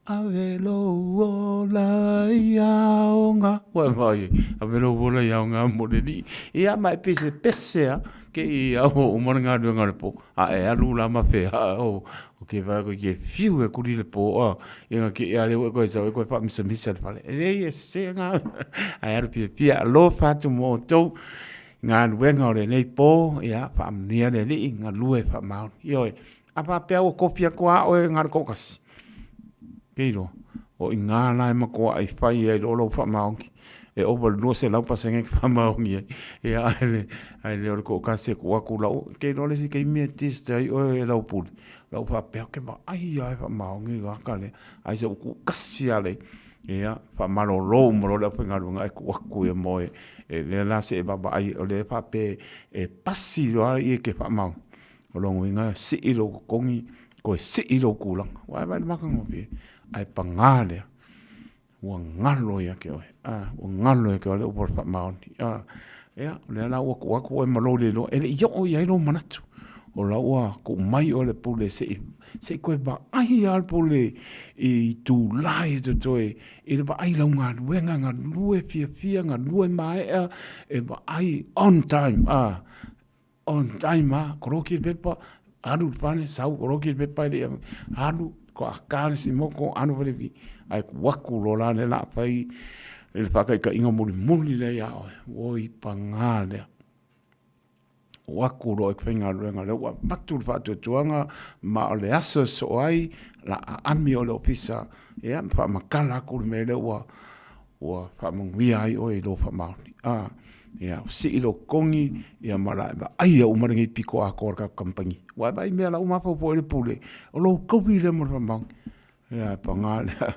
L: Ave lou ola i aoga. Ua e vaai, ave lou ola i aoga mo le alii. Ia ma e pese pese a ke i a ua uma le galuega o le po. A e alu la ma fea o o ke vae koe ke fiu e kuli le po a ia nga ke ia le ua koe sau e koe faamisamisa le fale. E leai e sese nga ae alu fiafia alofa atu mo outou galuega o lenei po ia faamanuia le Alii galue faamaoni. Ioe, a faapea ua kopi atu lava oe na o le toatasi, ke iloa, o i ina la e matuai fai ai loa lou faamaoni. E ova i le 200% e te faamaoni ai. Ia ae le o le toatasi e tuu atu lau, ke iloa le isi taimi e test ai oe e lau pule, lau faapea ou te vaai lava e faamaoni le tagata lea, ae se ua tuutasi lava le, ia faamalolo uma loa le aufaigaluega ae tuu atu ia moe e lea la se i vaavaai, o lea e faapea e pasi loa ia e te faamaoni. O lona uiga e sii lou totogi, toe sii lou tulaga. Ua e vaai i le matagofie, ae paga lea, ua galo ia te oe, a, ua galo ia te oe le upu o le faamaoni. A, ia, o lea la ua tuu atu oe ma lou le iloa, e le i oo i ai lou manatu. O la ua tuu mai oe le pule se i, se i toe vaai lava le pule i itula ia totoe i le vaai i lau galuega, galue fiafia, galue maea, e vaai on time, a. On time lava, koloki le pepa, alu i le fale, sau koloki le pepa e le i alu, toaka le simoto, alu fale vi, ae tuu atu loa la lea o le a fai i le faataitaiga mulimuli lea ia oe, oi paga lea. Tuu atu loa i le faigaluega lea ua avatu le faatuatuaga ma o le aso e sosoo ai, o le a aami oe i le ofisa, ia ma faamatala atu le mea lea ua ua faamanuia ai oe i lou faamaoni. A, ia, sii lou totogi, ia ma la e vaaia uma lenei pito atoa o le tatou kamupani. Ua e vaai i mea la ua mafaufau ai le pule, o lou togi lea mo le faamaoni. Ia, e paga lea,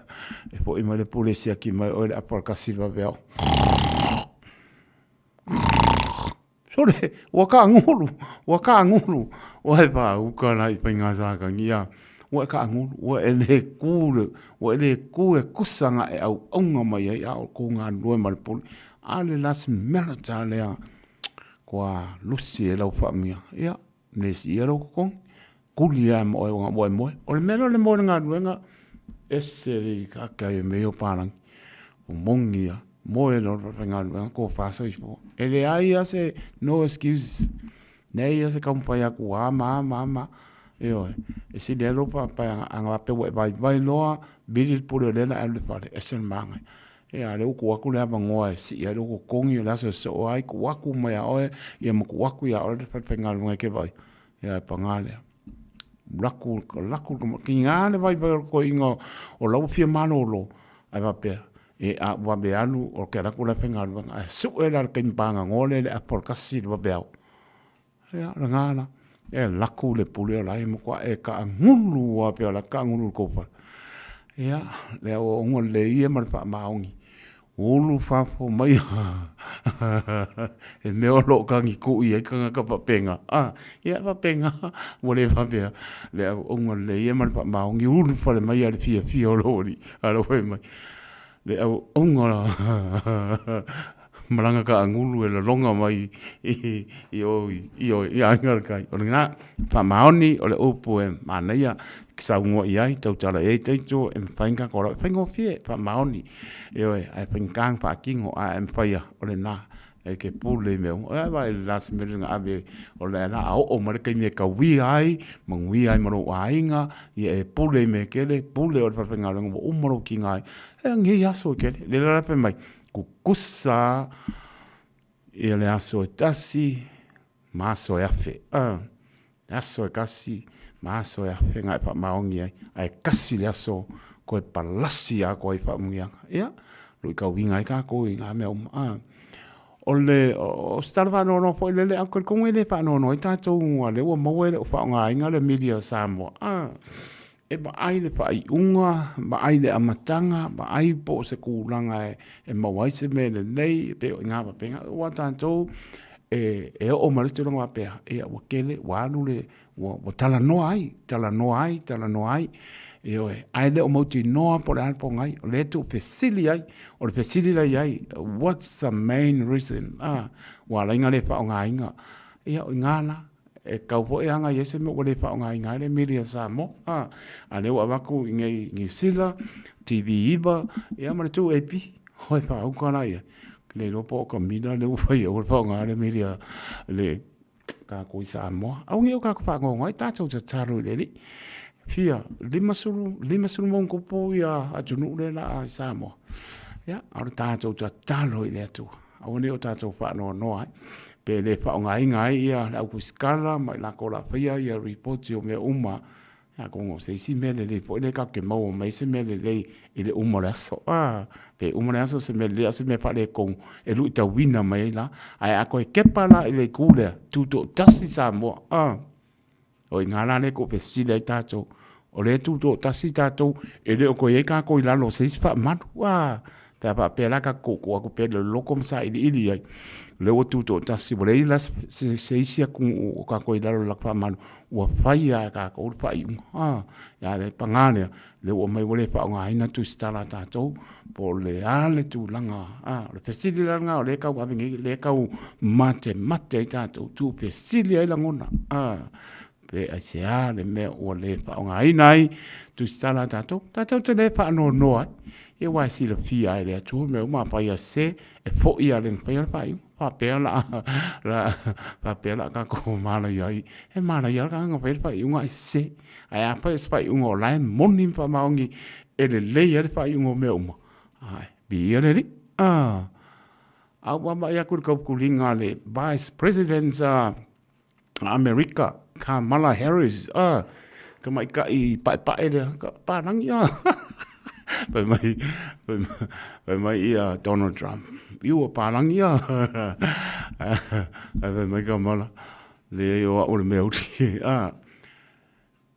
L: e foi mai le pule e siaki mai oe i le apo a le tasi vaveao. Sole, ua kaagulu, ua kaagulu. Ua e paauka la i faiga sakani a. Ua e kaagulu, ua e le ku le, ua e le ku e kusa nga e auaunga mai ai a o kou galulue ma le pule. A le last minute a lea, kua lusi e lau faamia. Ia, le si ia lou totogi, kuli lava ma oe ua e moe. O le mea lea o le moe i le galuega, ese le ake ai o mea ia o palagi. O moni ia, moe loa le falefaigaluega, tofa soifua. E leai lava se no excuses. Leai lava se taumafai atu a ma a ma a ma. Ioe, e sili ai lou faapea ana faapea ua e vaivai loa, vili le pule o lea o le a e alu i le fale, ese le manaia. Ia, lea ua tuu atu le avanoa e sii ai lou totogi o le aso e sosoo ai, tuu atu uma ia oe, ia ma tuu atu ia oe le falefaigaluega e te vaai. Ia, e paga lea. Laku, laku, tiga le vaivai o le toeaina o la ua fia malolo, ae faapea, e a ua vave alu, ou te alu atu la e faigaluega, ae sue la le taimi paganoa lea i le apo a le 1 i le vaveao. Ia, o lena la, e laku le pule o la e matua e taagulu lava pei o la e taagulu i le tou fale. Ia, le aoaoga lelei ia ma le faamaoni. Ulu fafo mai he mea o loo kagi kuʻi ai kangaka faapena a ia faapena ua le faapea le auauna lelei ia ma le faamaoni ulu fale mai a le fiafia o lou alii a lou fai mai le auauna malaga kaagulu e lologa mai i o i o i aiga o le kai. O lena, faamaoni o le upu e manaia saunoa i ai, tautala i ai taito e mafai ona tatou e faigofie, faamaoni. Ioe, ae faigata ona faatino, ae mafai lava, o lena, e te pule i mea uma. Ae vaai i le last minute na ave, o le a oo mai le taimi e tauia ai, manuia ai ma lou aiga, ia e pule i mea e tele, pule oe i le falefaigaluega ua uma lou tiga ai. E nei aso e tele, lea la fai mai, Kukusa ia le aso e tasi ma aso e afe. A, le aso e kasi ma aso e afe na e faamaoni ai, ae kasi le aso koe palasi a koe i faamuiaga. Ia, lui kauiga ai kākou i ngā mea uma. A, o le, o se tala faanoanoa foi lele, a talitonu e le faanoanoa ai tātou a lea ua maua e le o faaaogaina le mili a Samoa. A, E vaai le faaiuga, vaai le amataga, vaai po o se tulaga e maua ai se mea lelei, e pei o i ngā faapena. Aua tatou e, e oo mai le tulaga faapea, ia ua tele, ua alu le, ua, ua talanoa ai, talanoa ai, talanoa ai. Ioe, ae le o mautinoa po o le a le pogai, o lea e tuufesili ai, o le fesili la i ai, what's the main reason? Ah, ua ala ai ona le faaaogaina. Ia, o i ngā la, E kau foi a ngai ai se mea ua le faaaogaina ai le meli a Samoa, a, a lea ua avatu i nei Niu Sila, TV 9, ia ma le 2AP, hoi faauka la ia. Ke le iloa po o ka mila lea ua fai ai ua faaaoga le meli a le kākou i Samoa. Aua ne i o kākou faanoano ai tātou tatalo i le Alii. Fia, 50, 50 ma ona tupu ia atunuu lea la i Samoa. Ia, a o le tātou tatalo i le Atua. Aua ne i o tātou faanoanoa ai, pe le faaaogaina ai ia le aupuisikala ma i latou o le a faia ia ripoti o mea uma, atonu o se isi mea lelei foi lea tatou te maua mai ai se mea lelei i le uma o le aso. A, pe uma le aso se mea lelei a o se mea faaletonu e luitauina mai ai la. Ae a toe kepa la i le itu lea, tutoatasi Samoa, a. O i ina la lea e toafesili ai tatou, o lea e tutoatasi tatou, e le o toe i ai tatou i lalo o se isi faamalu. A, pe a faapea la tatou tuutuu atu pea i le loloto ma sailiili ai, o lea ua tutoatasi, ua leai la se isi atunuu o tatou i lalo o le latou faamalu, ua fai lava e tatou le faaiuga. A, a paga lea, o lea ua aumai ua le faaaogaina tusitala a tatou, po o le a le tulaga. A, o le fesili la lena o lea e tau ave nei, lea e tau matemate ai tatou, tuufesili ai lagona. A, pe aisea le mea ua le faaaogaina ai tusitala a tatou, tatou te le faanoanoa ai. Ia aua e silafia e le Atua mea uma, afai e sese, e foi lava i le na faia le faaiuga. Faapea la, la, faapea la tatou manaia ai, e manaia lava le tagata na faia le faaiuga ae sese. Ae afai o se faaiuga o la e moni ma faamaoni e lelei ai le faaiuga o mea uma, ae viia le Alii. Ah, a ua vaai atu i le tautuliga a le Vice President a Amerika, Kamala Harris, ah, tamaitai paepae lea, ka palagi ah. Fai mai, fai mai, fai mai ia Donald Trump, i ua palagi ah. Ae fai mai Kamala, leai o au le mea uli. Ah,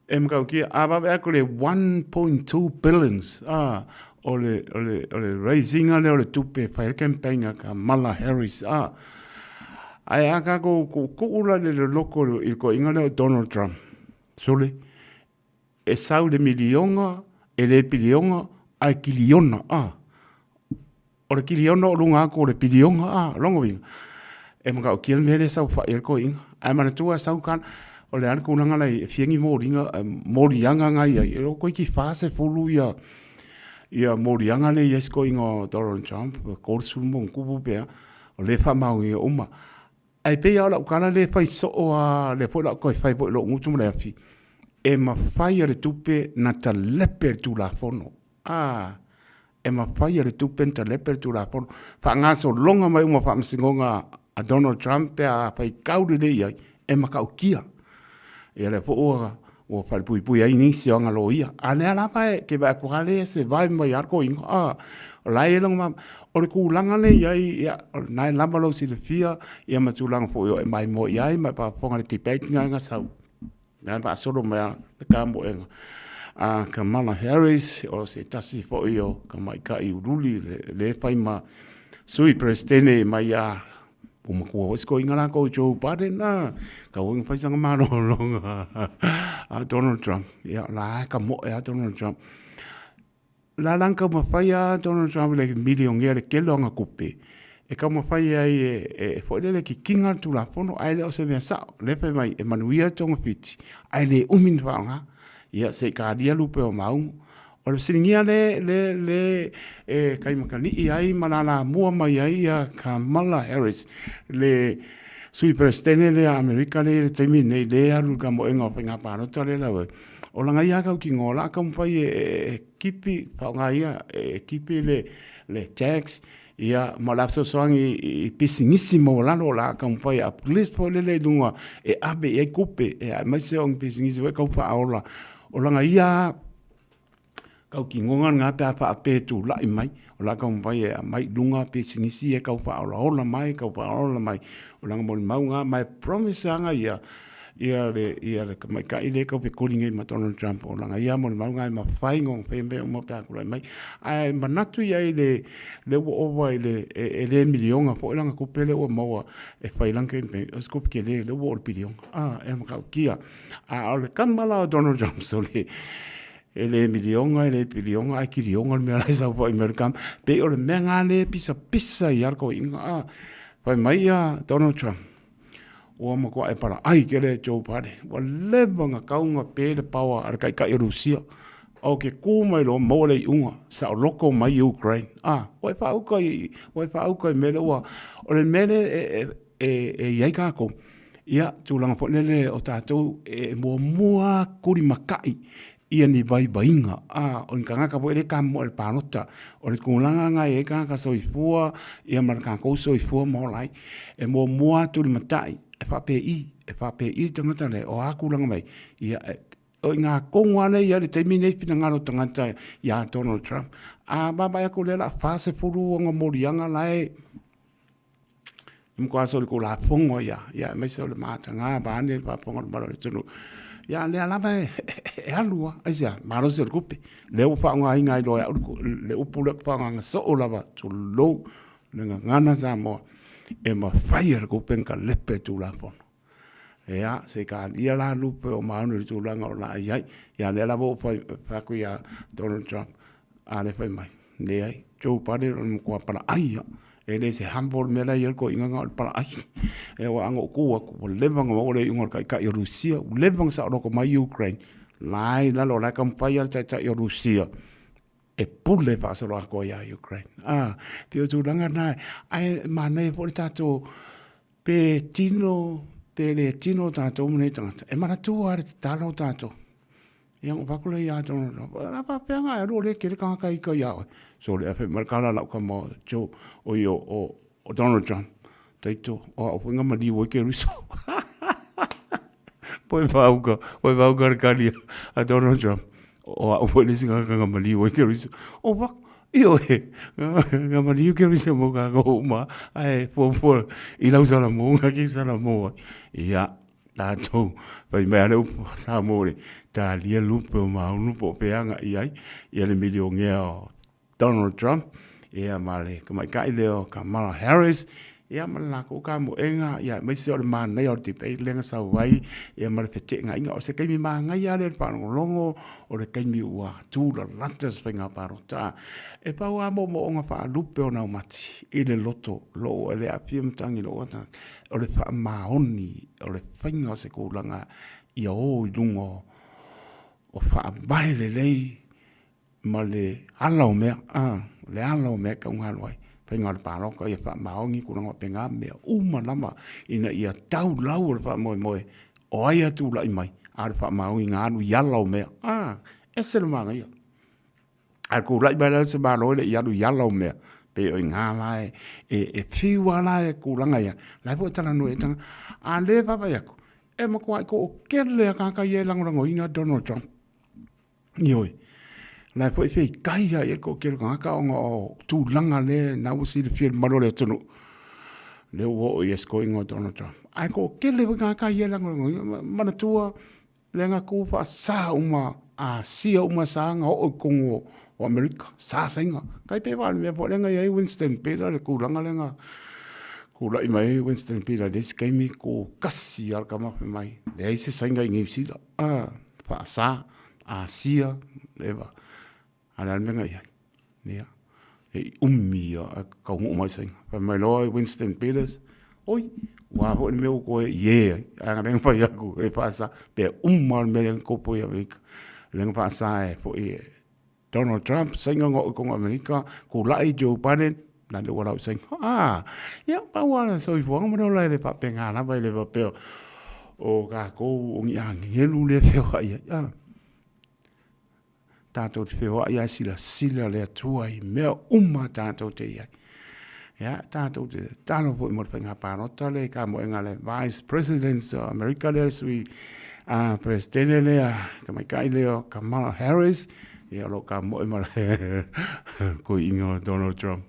L: e matautia, a vave atu le 1.2 billions, ah, o le, o le, o le raising lea o le tupe e fai ai le campaign a Kamala Harris, ah. Ae a tatou tuutuu la i le loloto i le toeaina lea o Donald Trump, sole, e sau i le miliona, e le piliona, ae kiliona, ah. O le kiliona o luga atu o le piliona, a, lona uiga, e matautia le mea lea e saofai ai le toeaina. Ae manatua e sau tala, o le a le tulaga la i ai, e fia ni moliga, moliaga na i ai, e iloa toeitiiti 40 ia ia moliaga lea e i ai si toeaina o Donald Trump, 30 ma ona tupu pe a, o lea e faamaonia uma. Ae pei lava o lau tala lea e fai soo lava, lea foi o le a ou toe fai foi i lou gutu ma le afi, e mafai e le tupe na talepe le Tulafono. A, e mafai e le tupe ona talepe le Tulafono. Faagasologa mai uma faamasinoga a Donald Trump pe a faitau lelei ai, e matautia. Ia lea foi ua ua falepuipui ai nisi o ana loia. A lea lava e ke vaai atu lava lea se vae mai lava le toeaina. A, o la e i ai lona mama. O le tulaga lea e i ai, ia, o lena e lava lou silafia, ia ma tulaga foi o e maimoa i ai ma e faafofoga i le debate lena na sau. Na faasolo mai lava le kamoega. a Kamala Harris, o se tasi foʻi o tamaitai ululi le fai ma Sui Peresetene mai a ua matua foi se toeaina latou Joe Biden a tau ai ona fai sana malologa a Donald Trump. Ia la e tamoe lava Donald Trump. O le a la na taumafai lava Donald Trump i le milionea i le tele o ana tupe e taumafai ai e foi lele e kikina le Tulafono ae le o se mea sao. O lea e fai mai e manuia le togafiti ae le umi ona faaaoga. Ia se i talia lupe o Maunu. O le fesiligia lea le, le e kaimakali'i ai ma lalamua mai ai ia Kamala Harris, le Sui Peresetene lea a Amerika lea i le taimi lenei, lea e alu i le kamoega o faiga palota lea lau O lana ia tautinoga, o le a taumafai e kipi, faaaoga ia, e kipi le, le tax, ia, ma o le a fesoasoani i pisinisi maualalo, o le a taumafai e uplift foi lele i luga e ave i ai tupe, aemaise o ni pisinisi foi tau faaola. O lana ia tautinoga lena pe a faapea e tulai mai, o le a taumafai e aumai i luga pisinisi ia e tau faaolaola mai, tau faaolaola mai. O lana molimau lena, ma e promise lava ia, ia le, ia le tamaitai lea e tau fekoli nei ma Donald Trump, o lana ia molimau lena e mafai ona faia mea uma pe a tulai mai. Ae manatu i ai le, lea ua ova i le, e le miliona foi lana tupe lea ua maua e fai lana campaign, o se tupe tele, lea ua oo i le piliona, e matautia. A o le tama la o Donald Trump, sole, e le miliona, e le piliona, ae kiliona le mea la e saofai mai le tama. Pei o le mea lena lea e pisapisa ai lava le toeaina. A, fai mai ia Donald Trump, ua matuai palaai tele e Joe Biden. Ua leva ona tau ona pe le power a le taitai o Rusia. O ke kū mai loa maua le iuga, saoloto mai Ukraine. A, ua e faauka i, ua e faauka i mea lea ua, o le mea lea e, e, e i ai kākou. Ia, tulaga foi lele o tatou e muamua tulimatai ia ni vaivaiga, a, o ni tagata foi lea e kamoe i le palota. O le tulaga lena e i ai tagata soifua ia ma le tatou soifua ma ola ai. E muamua tulimatai e faapei, e faapei le tagata lea, o a tulaga mai, ia, o i ina tonu lava lea e i ai i le taimi lenei finagalo o tagata ia Donald Trump. A vaavaai atu lea o le a 40 ona moliaga la e E matua solitulafono ia, ia aemaise o le mataga vaeane le faafofoga a le mamalu o le atunuu. Ia a o lea lava e alu lava, aisea? Malosi o le tupe. Lea ua faaaogaina ai loa e au le upu lea ou te faaaogaina soo lava, tulou le gagana Samoa, e mafai e le tupe ona talepe le Tulafono. Ia, se i talia la lupe o Maunu i le tulaga o le a i ai. Ia, o lea lava ua fai atu ia Donald Trump, a lea fai mai, leai, Joe Biden o le matua palaai ia. E le se humble le mea la e i ai le toeaina lena o le palaai. Aua ana ou tu atu, ua leva ona maua le iuga o le taitai o Rusia, ua leva ona saoloto mai Ukraine, la e i lalo o la e taumafai lava le taitai o Rusia e pule faasoloatoa ia Ukraine. A, pei o tulaga na, ae manaia foi le tatou Pe tino, pe le tino tatou ma nei tagata, e manatua lava le tatalo tatou. Ia ona ou fai atu lea ia Donald Trump, o le a faapea ona e alu o lea e tele tagata ita ia oe. Sole afe mai le tala a lau tama o Joe, oi o Donald Trump, taito, o au foi na maliu ai Keriso. Poe whauka, poe whauka le kari a Donald Trump. O au foi le isi tagata na maliu ai Keriso. O wak, ioe, na maliu Keriso mo kākou uma, ae fuafua i lau Salamou, na ki Salamou ai. Ia, tātou, fai mai a le upu a Samoa le talia lupe o Maunu po o fea agai i ai, ia le milionea o Donald Trump, ia ma le tamaitai lea o Kamala Harris, ia ma le latou kamoega, ia aemaise o le manaia o le debate lea na sau ai, ia ma le feteenaiga. O se taimi manaia lava lea i le faalogologo, o le taimi ua tulalata se faiga palota. E pau lava moomooga faalupe o naumati i le loto, lou e le aafia matagi i lou ata, o le faamaoni, o le faiga o se tulaga ia o i luga o faavae lelei ma le ala o mea, a, le ala o mea e tau galo ai. Faiga o le palota ia faamaoni tulaga faapena, mea uma lava ina ia tau lau o le faamoemoe o ai a tulai mai, a o le faamaoni na alu i ala o mea. A, ese le manaia. A tulai mai la se Malo e le i alu i ala o mea, pei o i ina la e fiu lava la e tulaga ia, la e foi e talanoa i ai tagata. A o lea e vaavaai atu, e matuai toatele lava tagata ia e lagolagoina Donald Trump. Ioe. O la e foi feitai lava i ai le toatele o tagata ona o tulaga lea na ua silafia e le mamalu o le atunuu, lea ua oo i ai se toeaina o Donald Trump. Ae toatele foi tagata ia e lagolagoina. Manatua le na tu faasa uma Asia uma sa ga oo i totonu o Amerika, sa Saina. Tai pei foi o le mea foi lea na i ai Winston Peters le tulaga lea na tulai mai ai Winston Peters i le isi taimi, tu tasi lava le tama fai mai, leai se Saina i Niu Sila, faasa, Asia, eva. A o le a le mea na i ai? Ia, e i umi ia ae taunuu mai Saina. Fai mai loa Winston Peters, oi, ua a foi le mea ua toe ie ai, ae na lea na fai atu e faasa, pe uma lava le mea lea na tupu i Amerika. Lea na faasa ai foi e Donald Trump, Saina na oo i totonu o Amerika, tulai Joe Biden, na le ua lau i Saina. Ah, ia, pau lava le soifuaga ma le ola e le faapena lava, e le faapea o tatou o ni agelu lea e feoai ai. Ah. Tatou te feoai ae silasila le Atua i mea uma tatou te i ai. Ia, tatou te tatalo foi mo le faiga palota le kamoega le Vice President o Amerika lea, le sui Presidente lea, tamaitai lea o Kamala Harris, ia o lo o kamoe ma le koiina o Donald Trump.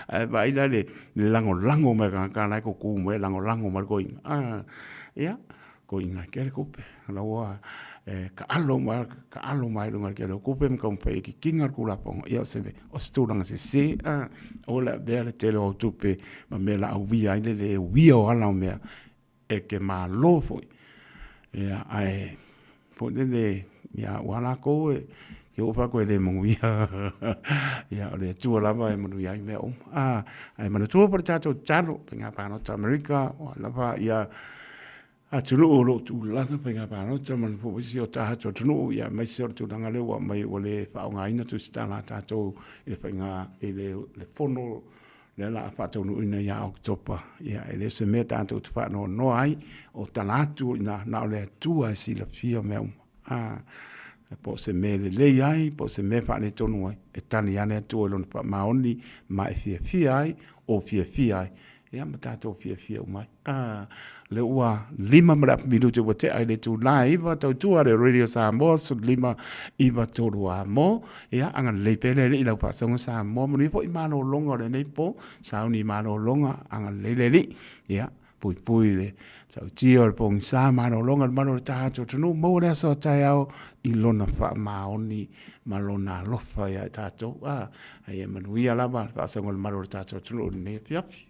L: Ae vaai la le lagolago mai o tagata la e tutu mai e lagolago mai le koiina. Ia, koiina e tele tupe, la ua e taalo mai, taalo mai luga i le tele o tupe ma taumafai e kikina le Tulafono, ia o se, o se tulaga sese, a, aua le avea le tele o au tupe ma mea laauia ai le le uia o ala o mea e te malo foi. Ia, ae foi lele, ia, aua latou e, te oo fai atu e le manuia, ia, o le Atua lava e manuia ai mea uma. A, ae manatua foi le tatou tatalo, faiga palota a Amerika, o a lava, ia, atunuu o lo o tulaga faiga palota ma foi si o tatou atunuu, ia aemaise o le tulaga lea ua aumai ua le faaaogaina tusitala a tatou i le faiga i le fono lea la a faataunuuina ia Oketopa. Ia e le o se mea tatou te faanoanoa ai o tala atu ina na o le Atua e silafia mea uma. A po o se mea lelei ai, po o se mea faaletonu ai, e tali lava le Atua i lona faamaoni ma e fiafia ai, o fiafia ai, ia ma tatou fiafia uma ai. A, lea ua 5 ma le afa minute ua tea i le itula e 9, tautua le Radio Samoa, 15 9 3 a mo. Ia, agalelei pea le Alii i lau faasoga Samoa, manuia foi malologa o lenei po, sauni malologa, agalelei le Alii. Ia, puipui le sautia o le pogisa malologa le malu o le tatou atunuu, maua le aso a taeao i lona faamaoni ma lona alofa ia i tatou. A, ia manuia lava le faasoga o le malu o le tatou atunuu i lenei afiafi.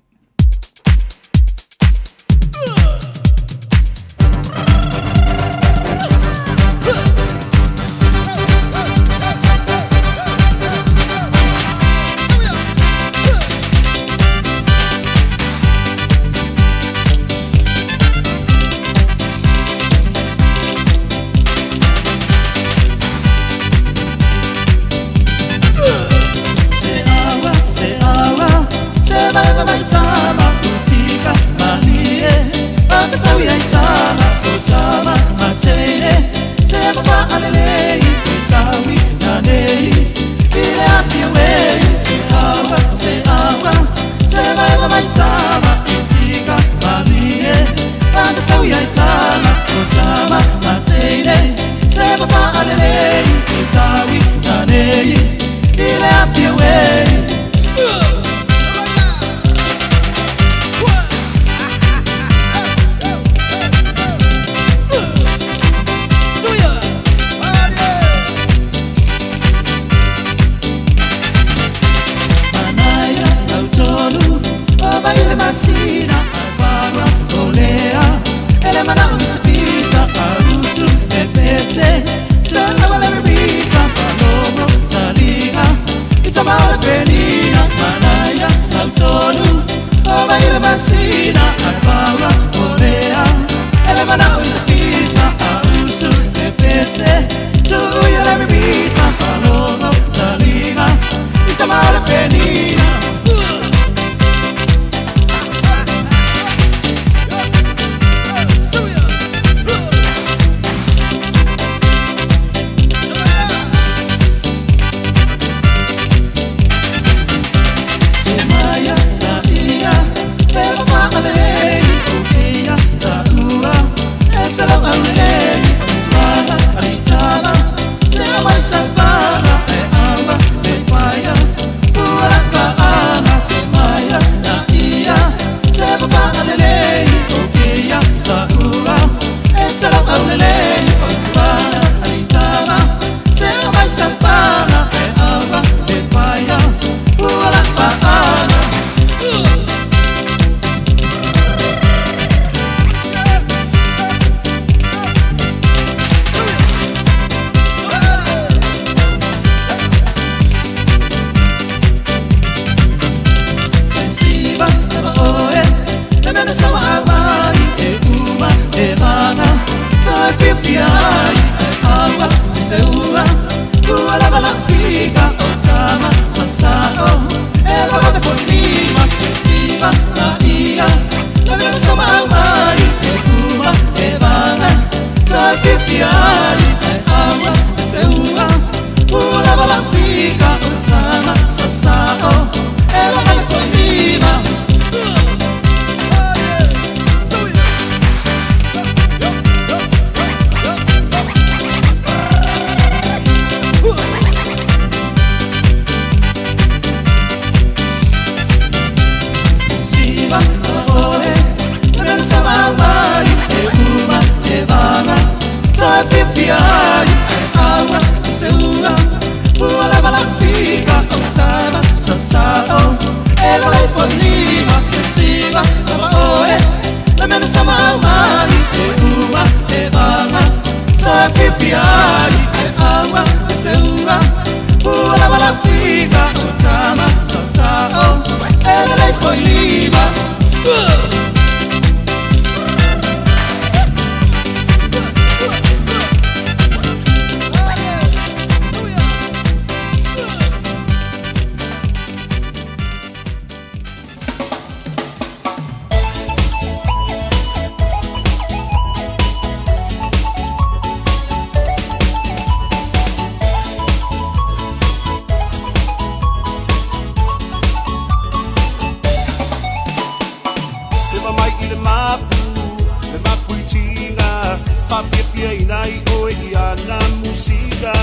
B: ina i oe i ana musika.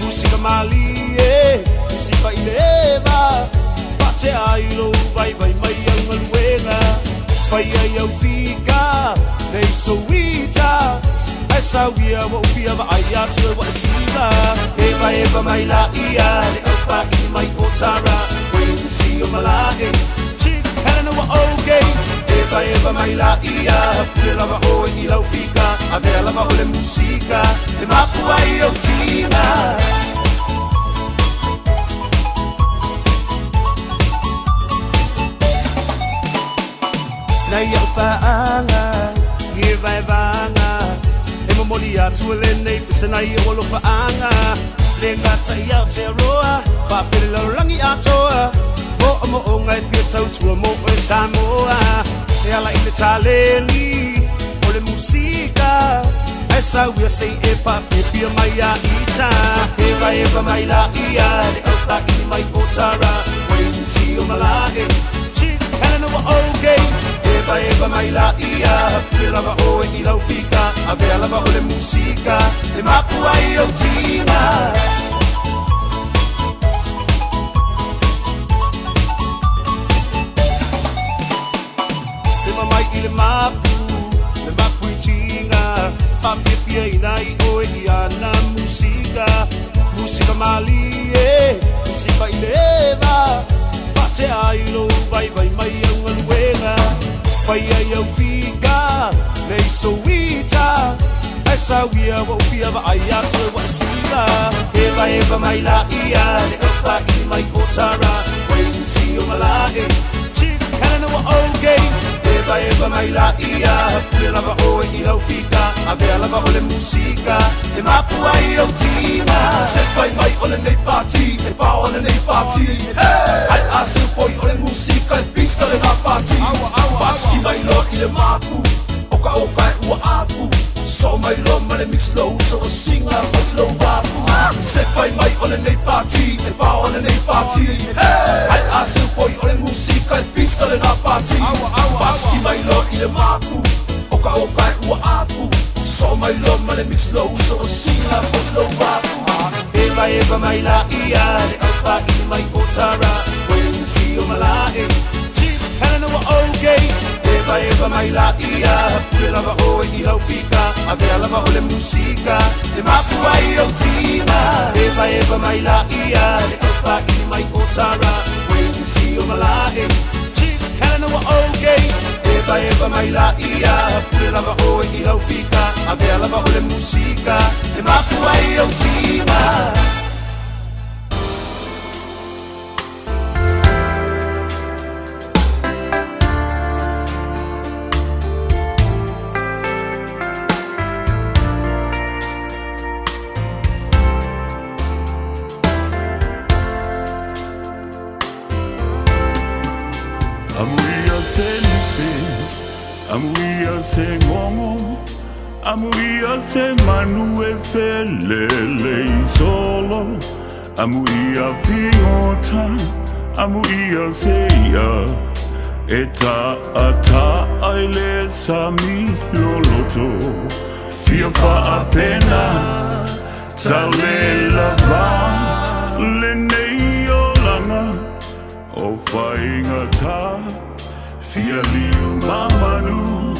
B: Musika malie, musika i leva. Whatea ai lo vai vai mai au ngaluega. Whai ai au pika, nei souita. Ai sauia wa upia wa ai atu wa siva. Eva eva mai la ia, le au whakini mai o tara. Wei si o malae, Chief Helena wa okay. Eva eva mai la ia, pule lava oe i lau fika. Avea lava o le musika, e mapu ai au tina. Nei au whaanga, ngi vai vanga. E momoli atu le nei pese nei o lo whaanga. Le ngata i Aotearoa, whapere laurangi atoa. Mo o mo o ngai fia tautua mo oe Samoa. E ala i le taleni, o le musika. Ai sauia sei e whawhipia mai a ita. Eva eva mai la ia, le au whakini mai o tara. Wei si o malae, Chief Helena wa okay. Eva eva mai la ia, pule lava oe i lau fika. Avea lava o le musika, e mapu ai au tina. Te mamai i le mapu, le mapu i tinga. Whawhiwhia ina i oe i ana musika. Musika malie, musika i leva. Whatea ai lo vai vai mai au ngaluega. Whai ai au pika, nei souita. Ai sauia wa upia wa ai atu wa siva. Eva eva mai la ia, le au whakini mai o tara. Wei si o malae, Chief Helena wa okay. Eva eva mai la ia, pule lava oe i lau fika. Avea lava o le musika, e mapu ai au tina.
F: Se fai mai o le nei party, e pao o le nei party. Ai a se foi o le musika, e pisa le na party. Paski mai lo i le mapu, oka oka e ua afu. So mai lo ma le mix lo, so o singa fai lo wafu. Se fai mai o le nei party, e pao o le nei party. Ai a se foi o le musika, e pisa le na party. Paski mai lo i le mapu, oka oka e ua afu. So mai lo ma le mix lo, so o singa fai lo wafu.
B: Eva eva mai la ia, le au whakini mai o tara. Wei si o malae, Chief Helena wa okay. Eva eva mai la ia, pule lava oe i lau fika. Avea lava o le musika, e mapu ai au tina. Eva eva mai la ia, le au whakini mai o tara. Wei si o malae, Chief Helena wa okay. Eva eva mai la ia, pule lava oe i lau fika. Avea lava o le musika, e mapu ai au tina.
J: Amuia se lupe, amuia se ngongo, amuia se manu e felele i solo, amuia fingota, amuia se ia, e ta a ta ai le sami loloto, fia whaapena, ta le lava, le nei o langa, o whainga tā, fia liu mamanu,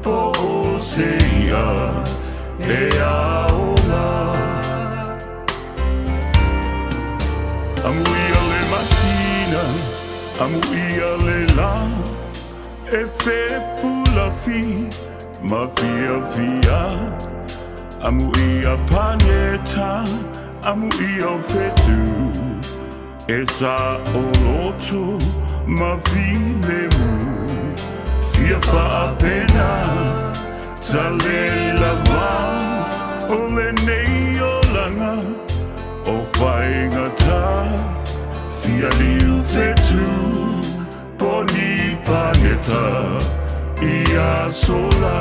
J: po o se ia, e aola. Amuia le masina, amuia le la, e whepula fi, ma fia fia. Amuia paneta, amuia whetu, e sa oloto, ma fi le mu. Fia whaapena, ta le lava, o le nei o langa, o whainga tā, fia liu whetu, poni paneta, ia sola.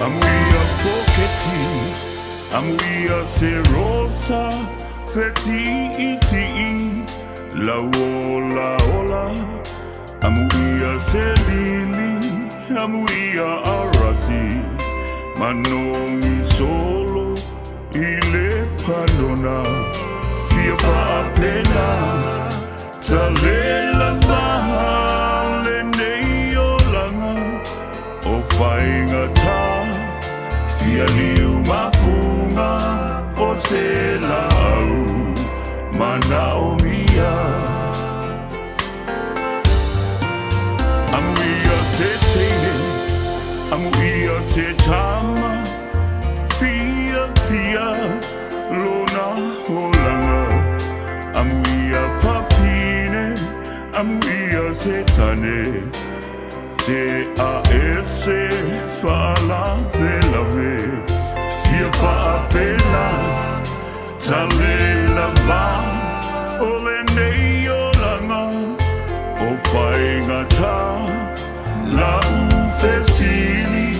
J: Amuia poketi, amuia se rosa, wheti i tii, la ola ola. Amuia se lili, Amuia arasi Manogi solo i le panona Fia faapena Talela maha lenei olaga O faigata Fia liu mafuga O se laau Manaomia Amuia se teine Amuia se tama Fia fia lona olaga Amuia fafine Amuia se tane Te a ese faalavelave Fia faapena Talelava O lenei olaga O faigata Lau fesili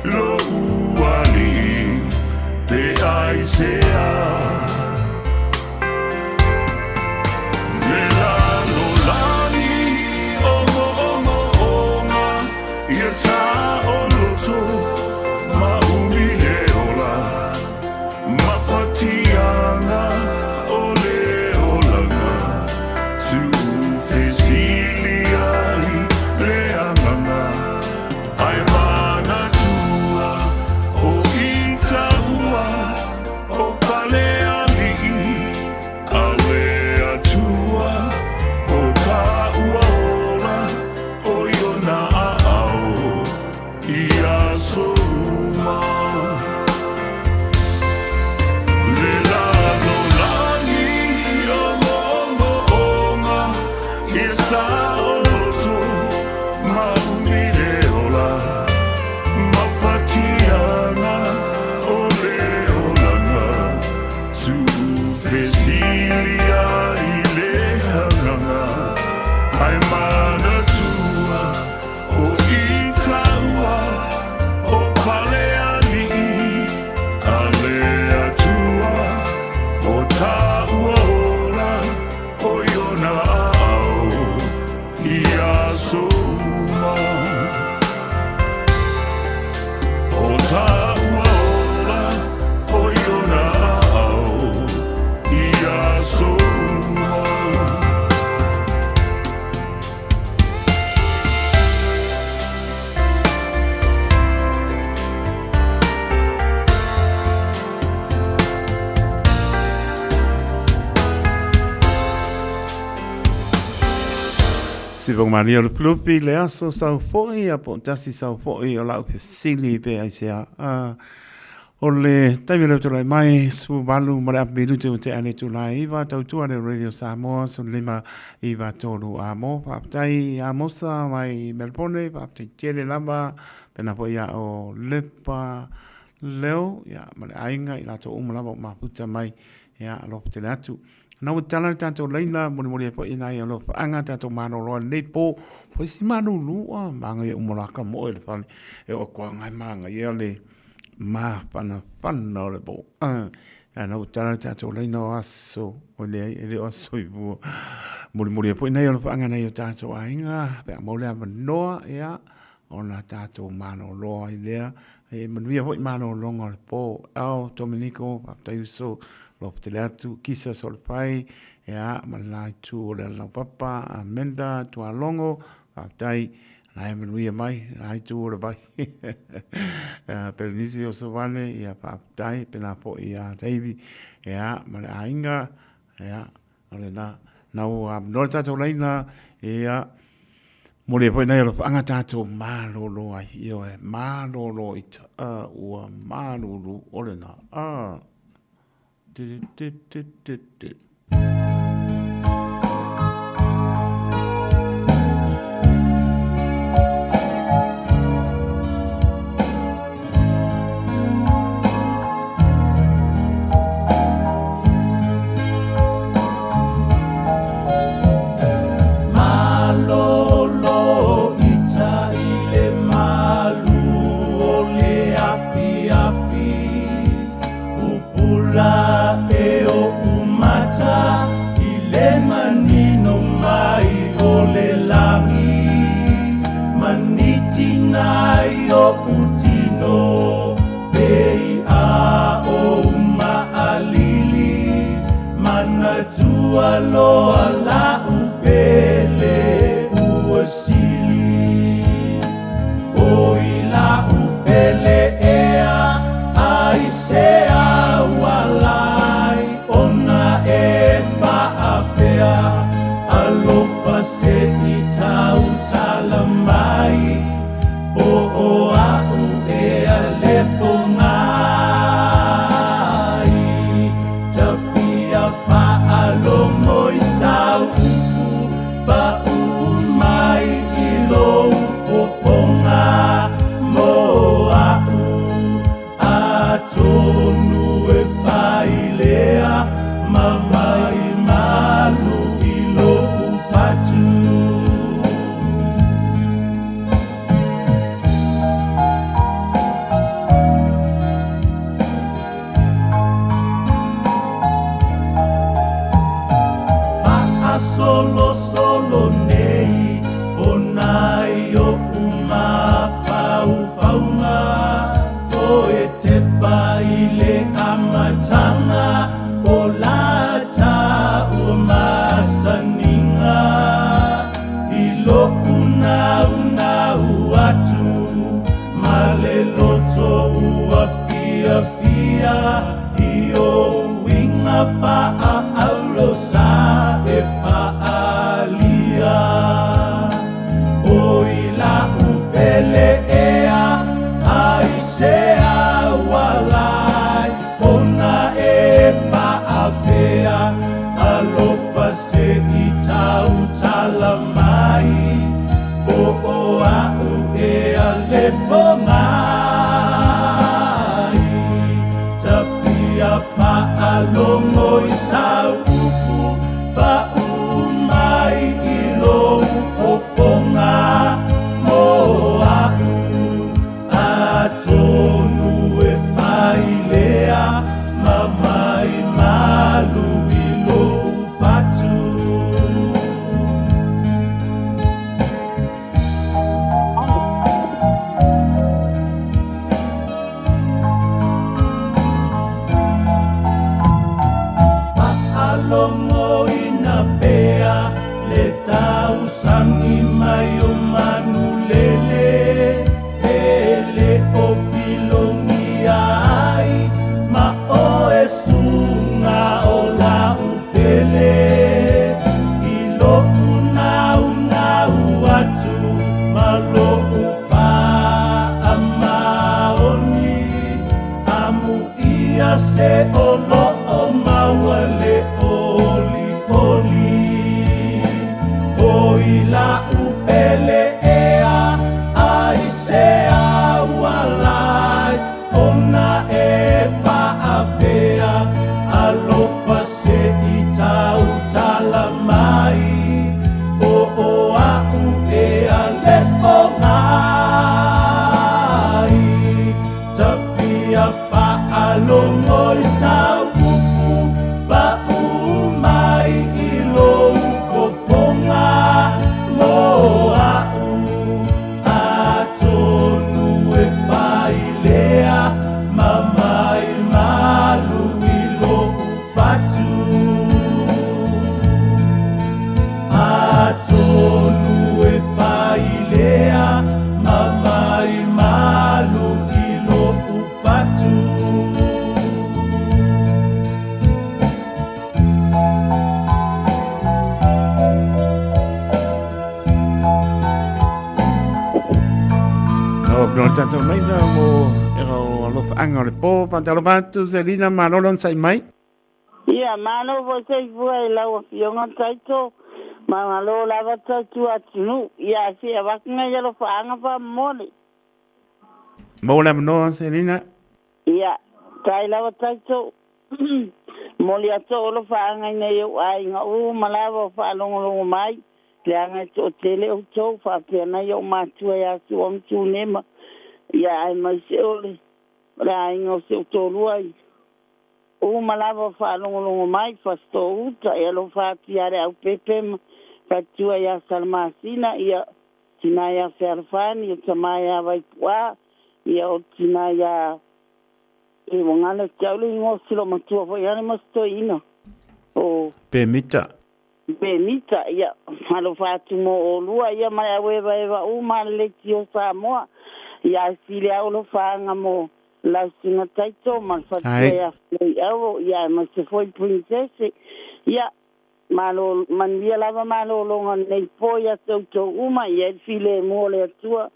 J: Lou alii Pe aisea Le lalolagi o moomooga Ia saoloto ma umi le ola Mafatiaga o le olaga Tuufesili ai le agaga Ae manatua o i taua o Palealii A le Atua o taua ola o i ona aao i aso uma. Le lalolagi o moomooga Ia saoloto ma umi le ola Mafatiaga o le olaga Tuufesili ai le agaga Ae manatua o i taua o Palealii A le Atua o taua ola o i ona aao i aso uma. O taua ola o i ona aao i aso uma.
L: Siva malia o le Plupi le aso sau foi a po tasi sau foi o lau fesili pe aisea. O le taimi lea tulai mai 18 ma le api minute ua tea le itula e 9 tautua le Radio Samoa 15 9 3 a mo faafetai ia Mosa mai Melbourne faafetai tele lava pena foi ia o Lepa Leo ia ma le aiga i latou uma lava o mafuta mai ia alofa tele atu. Na ua tala le tatou laina molimoli ai foi nai alofaaga tatou malolo ai lenei po. Foi si malulu a manaia uma loa ka moe le fale e oo atu lava e manaia le mafanafana o le po. A na ua tala le tatou laina o aso, oi leai e le o aso i fua. Molimoli ai foi nai alofaaga nai o tatou aiga pe a maua le avanoa ia ona tatou malolo ai lea. E manuia foi malologa o le po. Ao Dominiko, faafetai uso, alofa tele atu, Kisa Solefai, ia, ma le la itu o le Alalaupapa, Amenda Tualogo, faafetai, la e manuia mai, la itu o le vai. Perenisi Osovale, ia, faafetai, pena foi ia Davy, ia, ma le aiga, ia, O lena, na ua avanoa le tatou laina, ia, mo le foi nei alofaaga tatou malolo ai, ioe, malolo i ta, ua malulu o lena, a, te, te, te, te, te.
M: Malolo ita i le malu o le afiafi, Pupula e oʻu mata. matua loa la'u pele ua sili O i la'u pele ea ai se aualai ona e fa'apea alofa se'i tautala mai po o a'u ea lepo gai tafia fa'alogo i sau upu pa'u mai i lou fofoga mo a'u atonu e failea ma mai malu i lo'u fatu. Fa'asolosolo nei ona i o'u mafaufauga toe tepa i le amataga o lataua masaniga i lo'u naunau atu ma le loto ua fiafia i ouiga fa'aaulo sa e fa'alia o i la'u pele ea ai se aualai ona e fa'apea alofa se'i tautala mai po o a'u ea lepo gai tafia fa'alogo i sau upu pa'u mai i lou fofoga mo a'u atonu e failea ma mai malu i lou fatu. Fa'alogoina pea le tausagi mai o manulele e lē o filogia ai ma oe suga o la'u pele i lo'u naunau atu ma lo'u fa'amaoni amuia se o lo'o maua le olioli o i la'u pele ea ai se aualai ona e fa'apea alofa se'i tautala mai po o a'u ea lepo gai tafia fa'alogo i sau upu pa'u mai i lou fofoga mo a'u atonu e failea ma mai malu i lo'u fatu atonu e failea ma mai malu i lo'u fatu.
L: O no tātou mai na mo e o alofa anga o le pō, pantalo atu Selina malolo sai mai.
N: Ia, malo foi soifua i lau afioga Taito, magalo lava tautua atunuu. Ia, se avatu nai alofaaga faamomoli.
L: Mo le manoa Selina.
N: Ia, tai lava Taito. Moli atu o alofaaga ina i ou aiga uma lava o faalogologo mai. Leaga e to'atele outou faapea nai o'u matua ia Sua ma Tunema. Ia, ae mai se o le le aiga o se'u tolua i uma lava o faalogologo mai fasito uta e alofa atu ia le aupepe ma fatua ia Salamasina ia tina ia Fealofani o tamā ia Vaipuā ia o tina ia e uagale te au le igoa silo matua fo'i ale ma se toeaina O
L: Pemita.
N: Pemita, ia, alofa atu mo olua, ia ma le auevaeva uma a le Leitio Samoa, ia ae sili lava alofaaga mo lau susuga Taito ma le faletua ia Fuleiauro, ia aemaise foi Princess, ia, malo, manuia lava malologa o lenei po ia te outou uma, ia i ai le filemu o le Atua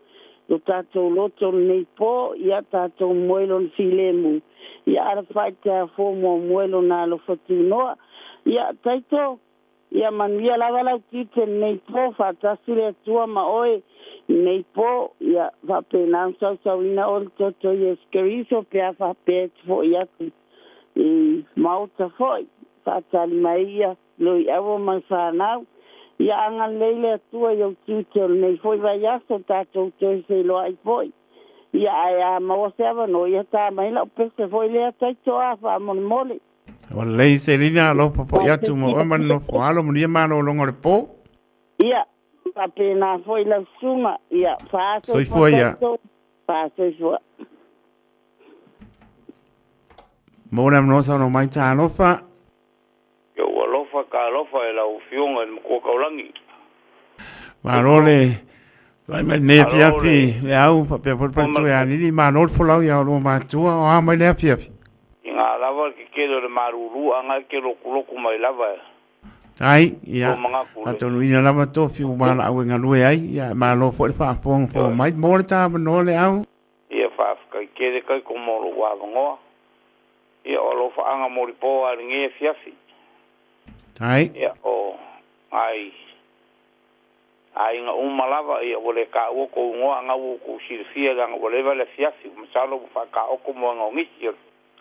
N: i o tatou loto lenei po, ia tatou moe i Lona filemu, ia alafai te afua muamua i Lona alofa tunoa. Ia, Taito, ia manuia lava lau tiute lenei po, faatasi le Atua ma oe lenei po, ia faapena ona sausauina oe i le toto o Iesu Keriso pe a faapea e te foi atu i maota foi. Faatali mai ia Loiaua ma le fanau. Ia agalelei le Atua i ou tiute o lenei foi vaiaso, tatou toe feiloai foi. Ia ae a maua se avanoa, ia ta mai lau pese foi lea Taito a, faamolemole.
L: Ua lelei Selina, alofa foi atu mo oe ma le nofo alo, manuia malologa o le po.
N: Ia, faapena foi lau susuga. Ia,
L: faasoifua Soifua ia.
N: Taito, faasoifua.
L: Maua le avanoa saunoa mai Talofa.
O: Ia ou alofa talofa i lau Afioga i le Matua Taulagi.
L: Malo le tulai mai lenei afiafi le au faapea foi le faletua ia Lili. Malo le folau ia oulua matua o a mai le afiafi.
O: I ga lava le tetele o le malulu a ga e te lotulotu mai lava e.
L: Ai, ia, atonu ina lava tofi ua valaau e galue ai, ia, malo foi le faafogafoga mai. Mo le ta avanoa le au.
O: Ia faafetai tele taito mo lou avanoa. Ia o alofaaga mo le po a lenei afiafi.
L: Ai.
O: Ia o nai aiga uma lava, ia ua le taua tou igoa a na ua outou silafia leaga ua leva le afiafi, ua masalo ua faataoto moega o nisi o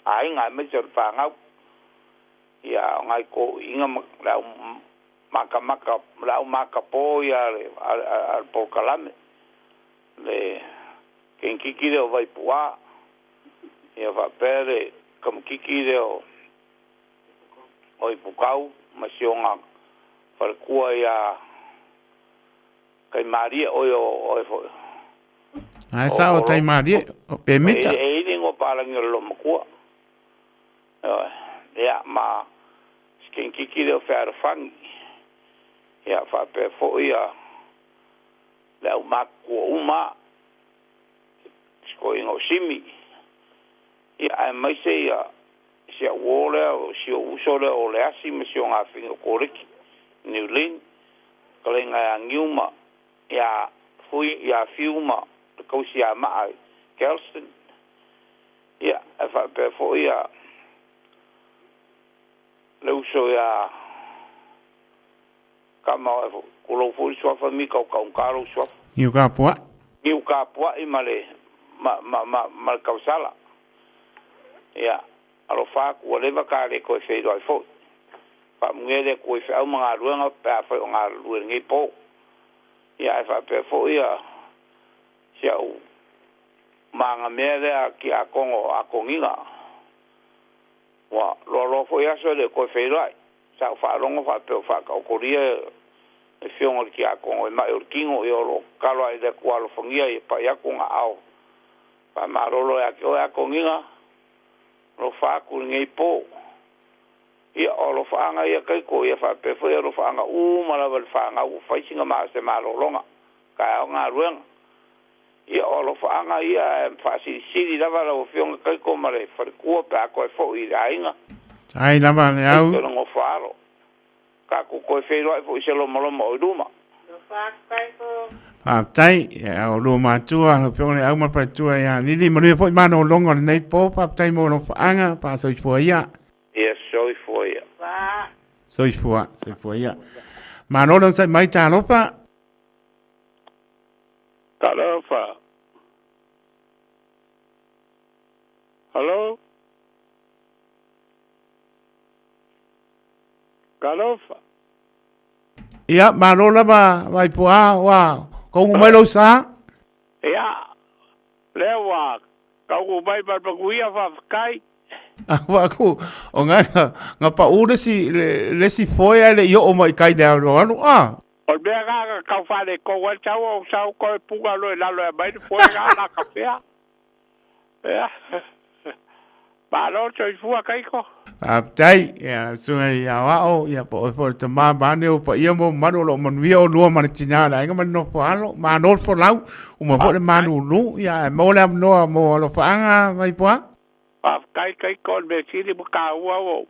O: aiga aemaise o le fanau. Ia a o nai toeaiina ma le au makamaka, le au makapo ia a le, a le polokalame, le kenikiki lea o Vaipuā, ia faapea le kamakiki lea o o Ipukau ma si ona faletua ia Taimalie, oi o oe foi.
L: Ae sao o Taimalie, o Pemita.
O: E i ai le igoa palagi o le loomatua. Ioe. Ia ma si kenikiki lea o Fealofani. Ia faapea foi ia le au matutua uma, si toeaina o Simi. Ia aemaise ia si au uo lea, si ou uso lea o Leasi ma si ona afine o Koleki, New Lynn, fetalaiga ia Niu ma ia Fui, ia Fiu ma le tausi ia Maa i Galston. Ia, ae faapea foi ia le uso ia Kama o e tulou foi le suafa Mika o Taugata lou suafa.
L: Niu Kapua'i.
O: Niu Kapua'i ma le ma ma ma ma le tausala. Ia, alofa atu ua leva ta le toe feiloai foi. Faamunia le Atua i feau ma galuega pe afai o galulue i lenei po. Ia, ae faapea foi ia si au magamea lea tiakono o Akoniga. Ua loaloa foi aso e le o toe feiloai. Sa ou faalogo faapea o faataotolia le afioga o le tiakono e mai o le tino, ia o lo o tatalo ae i le Atua alofagia ia pai atu ona aao faamalolo ia te oe Akoniga, alofa atu i lenei po. Ia o alofaaga ia taito, ia faapea foi alofaaga uma lava i le fanau ua fai sina ma se malologa, taeao galuega. Ia o alofaaga ia e faasilisili lava lau afioga Taito ma le faletua pe a toe foi i le aiga.
L: Ai lava le au.
O: Taito le nofo alo. Tatou toe feiloai foi i se lomaloma o i luma.
L: Faafetai ia oulua matua, lau afioga le au ma le faletua ia Lili. Manuia foi malologa o lenei po. Faafetai mo alofaaga. Faasoifua ia.
O: Ia soifua ia.
L: Soifua, soifua ia. Malo le onosai mai, talofa.
Q: Talofa. Hello. Talofa.
L: Ia, malo lava Vaipuā, ua kaugu mai lou sa.
Q: Ia, lea ua kaugu mai ma le manuia, faafetai.
L: Ua aku, o nga, nga pau le si, le, le si foe ae le i oo mai i kai le aloalo, a.
Q: O le mea lena na tau faaletonu ai le sau, o sau toe puna loa i lalo e aumai le foe lena la ka fea. Ia. Malo soifua Kaiko.
L: Faafetai, ia lau susuga i Aoao, ia po o oe foi o le tama vaeane ou paia ma ou mamalu o lo o manuia oulua ma le tina o le aiga ma le nofo alo. Malo le folau, uma foi le malulu, ia ae maua le avanoa mo alofaaga Vaipoa.
Q: Faafetai Kaiko, o le mea sili ma taua ua ou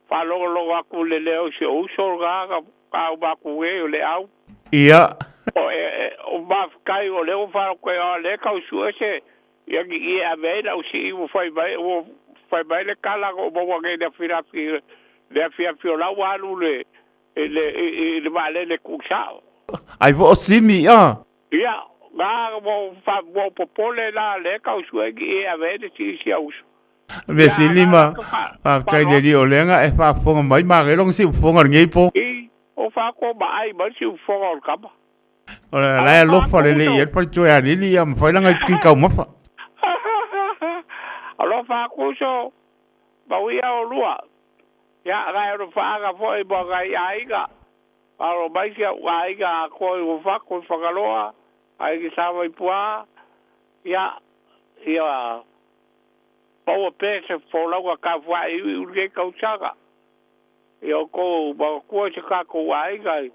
Q: faalogologo atu i le leo o si ou uso lena na tauma atu nei o Leau.
L: Ia.
Q: O e, e, o faafetai o lea ua faalogo atu o lea e tau sue se Ia ni i ave ai lau sii ua fai mai, ua fai mai le tala na ou maua nei i le afiafi, le afiafi o la ua alu le, i le, i le vaalele tuusao.
L: Ai po o Simi, ia.
Q: Ia, na ua ou fa, ua ou popole la lea tau sue ni i ave ai le sii si au uso.
L: Mea sili ma faafetai i le Alii o lea na e faafofoga mai ma lona siufofoga i lenei po.
Q: I, o faakoa ma ai mai le siufofoga o le tama.
L: O le la e alofa lelei i ai le faletua ia Lili ia ma fai lana ipiki taumafa.
Q: Alofa atu uso, mauia olua. Ia, nai alofaaga foi ma nai aiga. Alo mai si au aiga atoa i Uafato i Fagaloa, Aiga Sa Vaipua, ia, ia maua pea se folauga tafuaʻi i lenei tausaga. Ia outou manatua si o tatou aiga i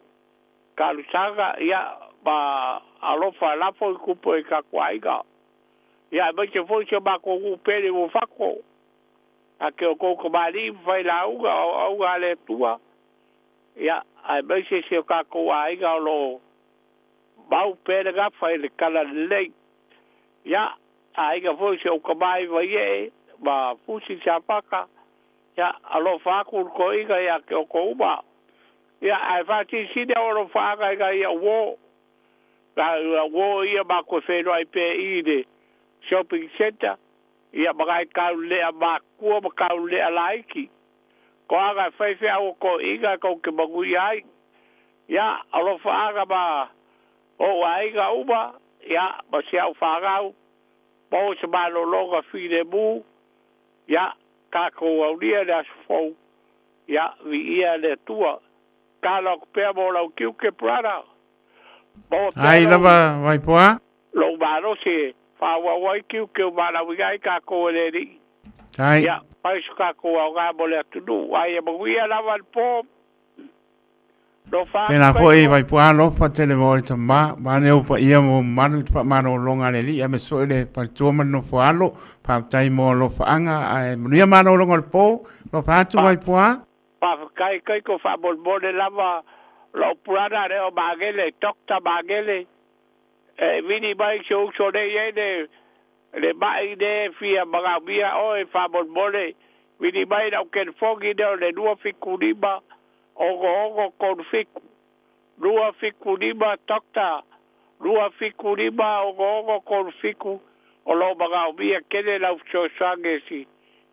Q: Talosaga, ia, ma alofa lafo i tupu e tatou aiga. Ia, aemaise foi si o matou nuu pele i Uafato, a ke outou tamalii ma failauga o auauga a le Atua, ia, aemaise si o tatou aiga o lo o mau pea le gafa i le talalelei. Ia, aiga foi si ou tama i Vaiee ma Fusi Safata, Ia, alofa atu le toeaina ia te outou uma. Ia, ae faasilisili au alofaaga i nai au uo. Nai au uo ia matou e feiloai pea i i le shopping centre, ia ma nai taulelea matutua ma taulelea laiti. Toaga e fai feau a toeaina tou te manuia ai. Ia, alofaaga ma ou aiga uma, ia, ma si au fanau, maua se malologa filemu, Ia, tatou aulia le aso fou, ia, viia le Atua. Talo atu pea mo lau tiute, brother. Maua pea
L: Ai
Q: lou,
L: lava, Vaipoa.
Q: lou malosi e faaauau ai tiute o valaauina ai tatou e le Alii.
L: Tai.
Q: Ia, fai so tatou aoga mo le atunuu. A ia manuia lava le po.
L: Tēnā foi Vaipuā alofa tele mo oe tama, vaeane ou paia ma ou mamalu i te faamalologa a le Alii aemaise foi le faletua ma le nofo alo. Faafetai mo alofaaga ae manuia malologa o le po. Alofa atu Vaipuā.
Q: Faafetai Kaiko faamolemole lava lou brother lea o Magele, Doctor Magele, e vili mai si ou uso nei ai le le mai le fia manaomia oe faamolemole vili mai lau telefoni lea o le 275 66 37 275 Doctor 275 66 37 o lo o manaomia tele lau fesoasoani si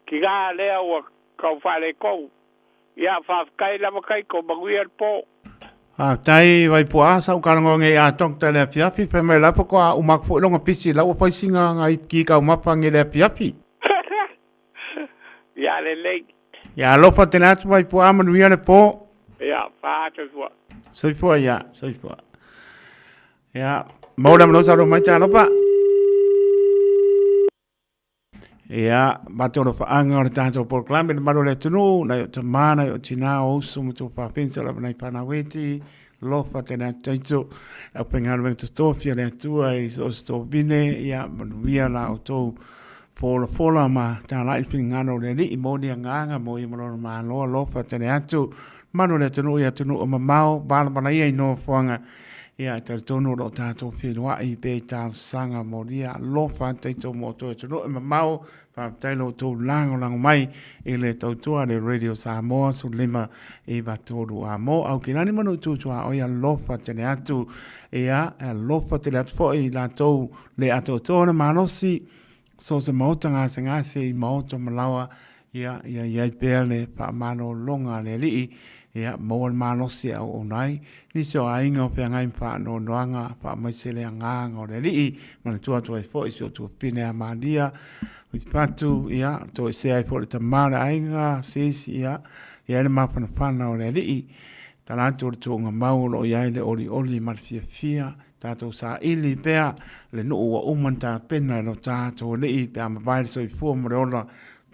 Q: tina lea ua tau faaletonu. Ia, faafetai lava Taito, manuia le po.
L: Faafetai Vaipuaa sa ou talanoa nei ia Doctor i le afiafi fai mai la faatoa uma atu foi lona pisi la ua fai sina nai ki taumafa nei le afiafi.
Q: Ia lelei.
L: Ia alofa tele atu Vaipuaa manuia le po.
Q: Ia, fa soifua.
L: Soifua ia, soifua. Ia, maua le avanoa saunoa mai Talofa. Ia, ma te alofaaga o le tatou polokalame le mamalu o le atunuu, nai o tama, nai o tina, o uso ma tou fafine, o lava nai fanau eti, lofa tele atu taito, le aufaigaluega totofi a le Atua i so o se tovine, ia manuia la outou folafola ma talai le finagalo o le Alii mo ni agaga mo ia ma lona Malo, alofa tele atu mamalu o le atunuu i atunuu e mamao, valavala ia i nofoaga, ia e talitonu o lo o tatou feiloai pea i talosaga molia alofa taito mo outou i atunuu e mamao, faafetai lo outou lagolago mai i le tautua a le Radio Samoa 15 9 3 a mo Aukilani ma Nuu Tuaoi alofa tele atu, ia e alofa tele atu foi i latou le atoatoa le malosi so se maota gasegase i maota malaoa, ia, ia i ai pea le faamalologa a le Alii, ia, maua le malosi e auauna ai nisi o aiga o feagai ma faanoanoaga, faamaise le agaga o le Alii, manatua atu ai foi si o tuafafine a Malia, Uipatu, ia, toesea ai foi le tama o le aiga, sis, ia, i ai le mafanafana o le Alii, tala atu o le tuuga mau o lo o i ai le olioli ma le fiafia, Tatou saili pea le nuu ua uma ona tapena e lo tatou Alii pe a mavae le soifua ma le ola.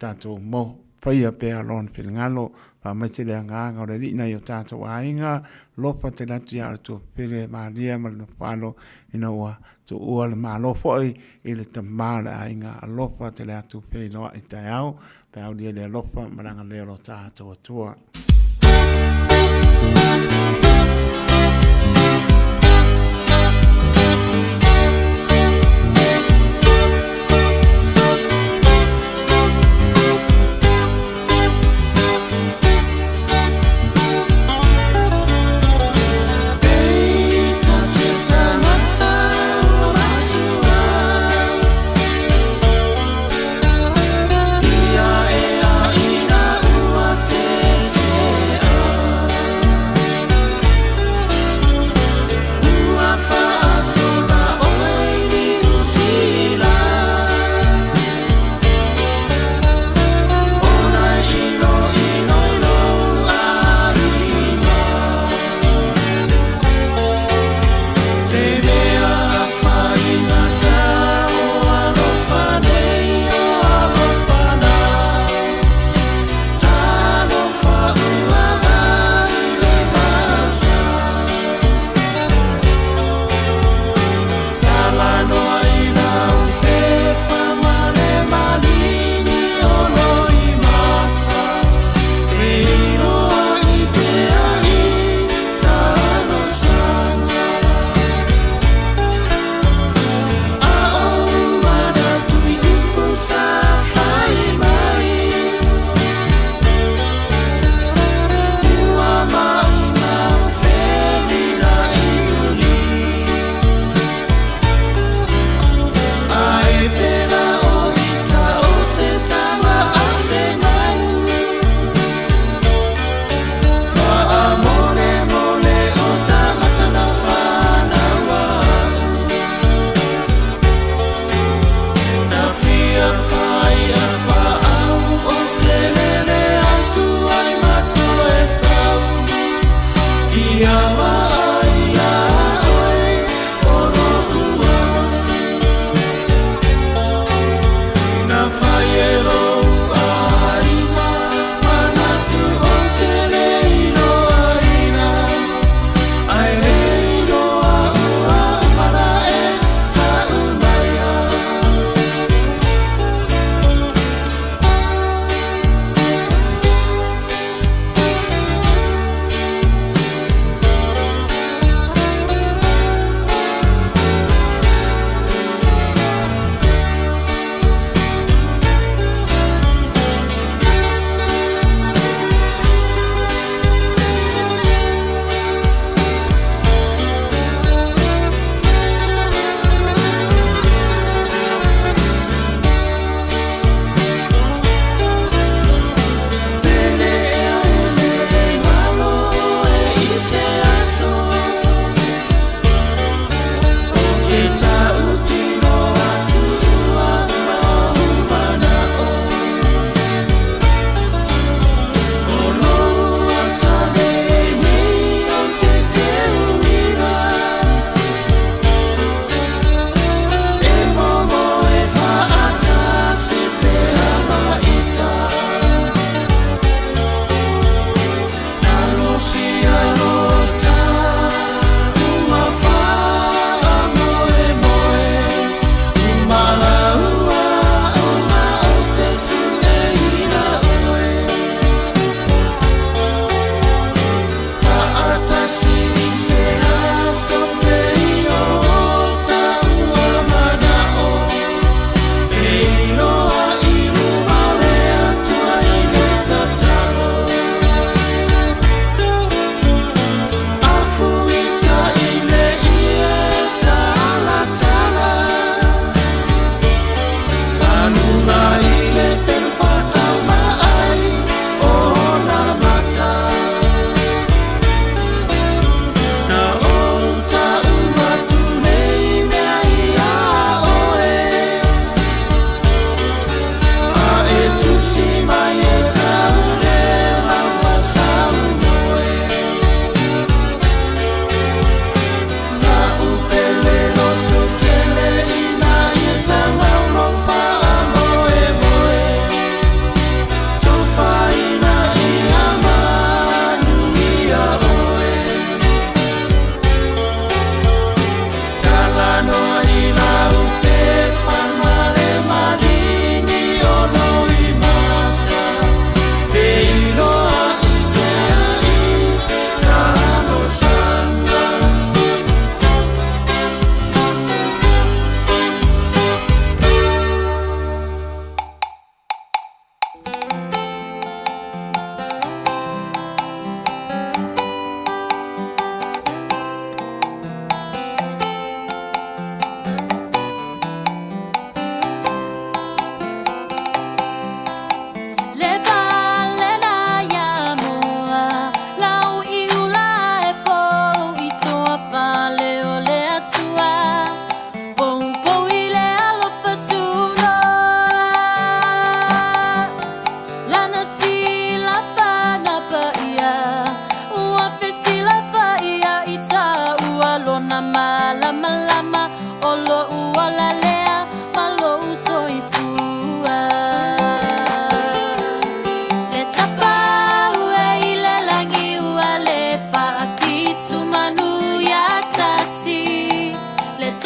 L: tatou mo faia pea Lona finagalo. Faamaise le agaga o le Alii i nai o tatou aiga, alofa tele atu ia outou pele Maria ma le Nofo-alo ina ua tuua le Malo foi i le tama o le aiga. Alofa tele atu feiloai taeao pe aulia le alofa ma le agalelei o lo tatou Atua.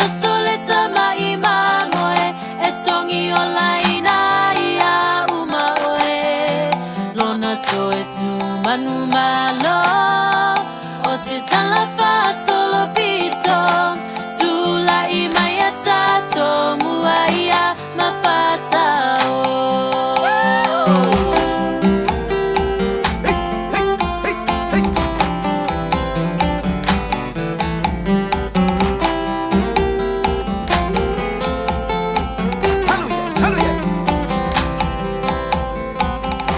C: toto le tama'i mamoe e togi olaina ia uma oe. Lona toe tumanumalo o se tala faasolopito tula'i mai a tatou mua ia ma faasao.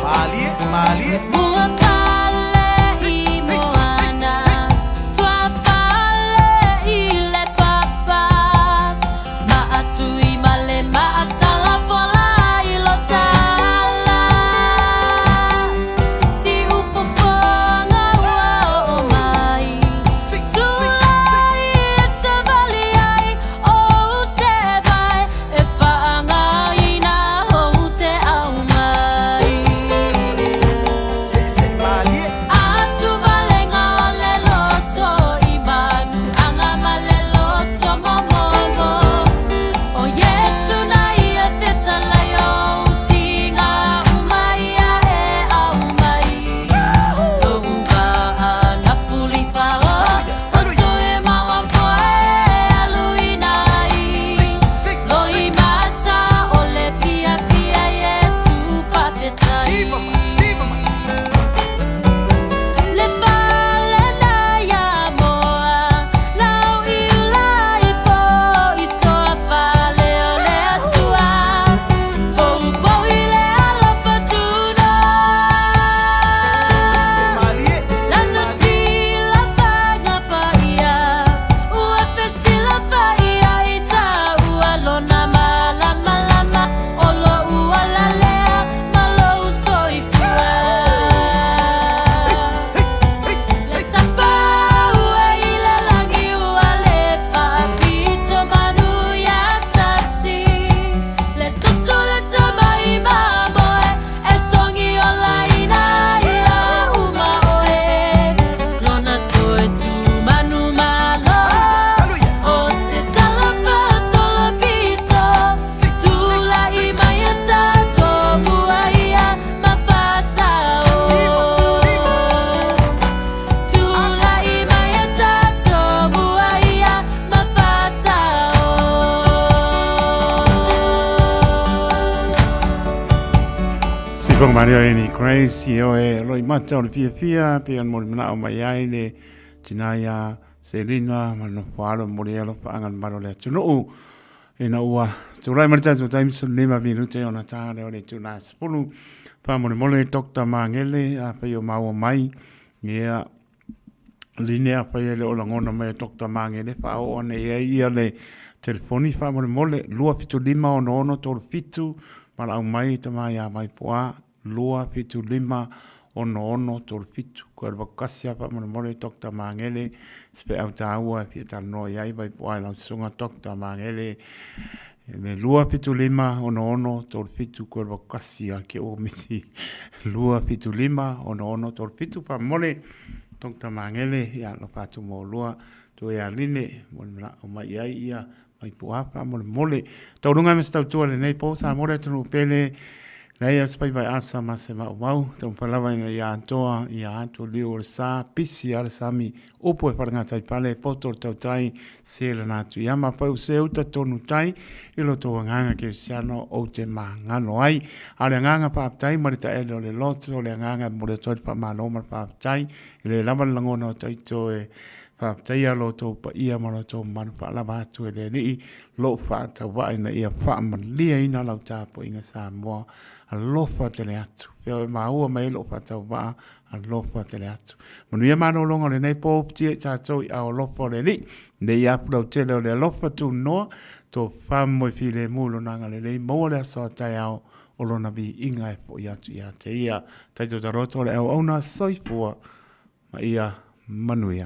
P: Malie, malie.
C: Mua fale i Moana, tua fale i le papa, maatui ma le maatala fola i lo tala. Si ufofoga ua oo mai, tulai e savali ai ou sevae e faagaina ou te aumai. Atu valega o le loto i manu aga ma le loto momomo. O Iesu na ia fetalai ou tiga uma ia e aumai. Lou vaa na fulifao o toe maua foe aluina ai. Loimata o le fiafia Iesu faafetai. Le fale na ia moa, lau i ula i po i toa fale o le Atua. Poupou i le alofa tunoa. Lana silafaga paia, ua fesilafaia i taua lona malamalama o lou alalea ma lou soifua. Le tapau e i le lagi ua le faapito manu ia tasi. Le toto le tama'i mamoe e togi olaina ia uma oe. Lona toe tumanumalo o se tala faasolopito. Tula'i mai e tatou mua ia ma faasao. Tula'i mai e tatou mua ia ma faasao.
L: Sifonga Maria Annie Grace, i oe loi mata o le fiafia, pe an moli manao mai ai le tina ia Selina ma le nofo alo moli alo whaanga le malo le atunuu. Ina ua tulai mai le tatou taimi 15 minute ona tā lea o le itula 10. Faamolemole Dr. Magele, afai o maua mai, ia, line afai e le o lagona mai e Dr. Magele, faaoo ane i ai ia le telefoni faamolemole 275 66 37 valaau mai tama ia Vaipoa 275 66 37. Koe alu kasi a faamolemole Dr. Magele, se feau tāua e fia talanoa i ai Vaipoa i lau susuga Dr. Magele le 275 66 37 koe alu kasi a ke o misi 275 66 37 faamolemole Dr. Magele ia alofa atu mo lua toe ia line mo le manao mai i ai ia Vaipoa faamolemole. Taualuga ma se tautua i lenei po Samoa le atunuu pele leai a se faiva e asa ma se maumau taumafai lava ina ia atoa ia atu liu o le sa pisi a le sami upu e falegatai pale poto le tautai se lana atu ia mafai u se uta tonu tai i lo tou agaga kerisiano ou te magalo ai a o le agaga faafetai ma le taele o le loto o le agaga e momoli atu ai le faamalo ma le faafetai e le lava le lagona o taito e Faafetaia lo outou paia ma lo outou mamalu faalava atu e le Alii lou faatauvaa ina ia faamaliaina lau tapuaiga Samoa. Alofa tele atu. Fea o e maua mai ai lou faatauvaa, alofa tele atu. Manuia malologa o lenei po uputia i tatou i ao alofa o le Alii. Nei apu lautele o le alofa tunoa, tofa moe filemu i lona agalelei, maua le aso a taeao o lona viiga e foi atu ia te ia. Taito taroto o le auauna, soifua ma ia manuia.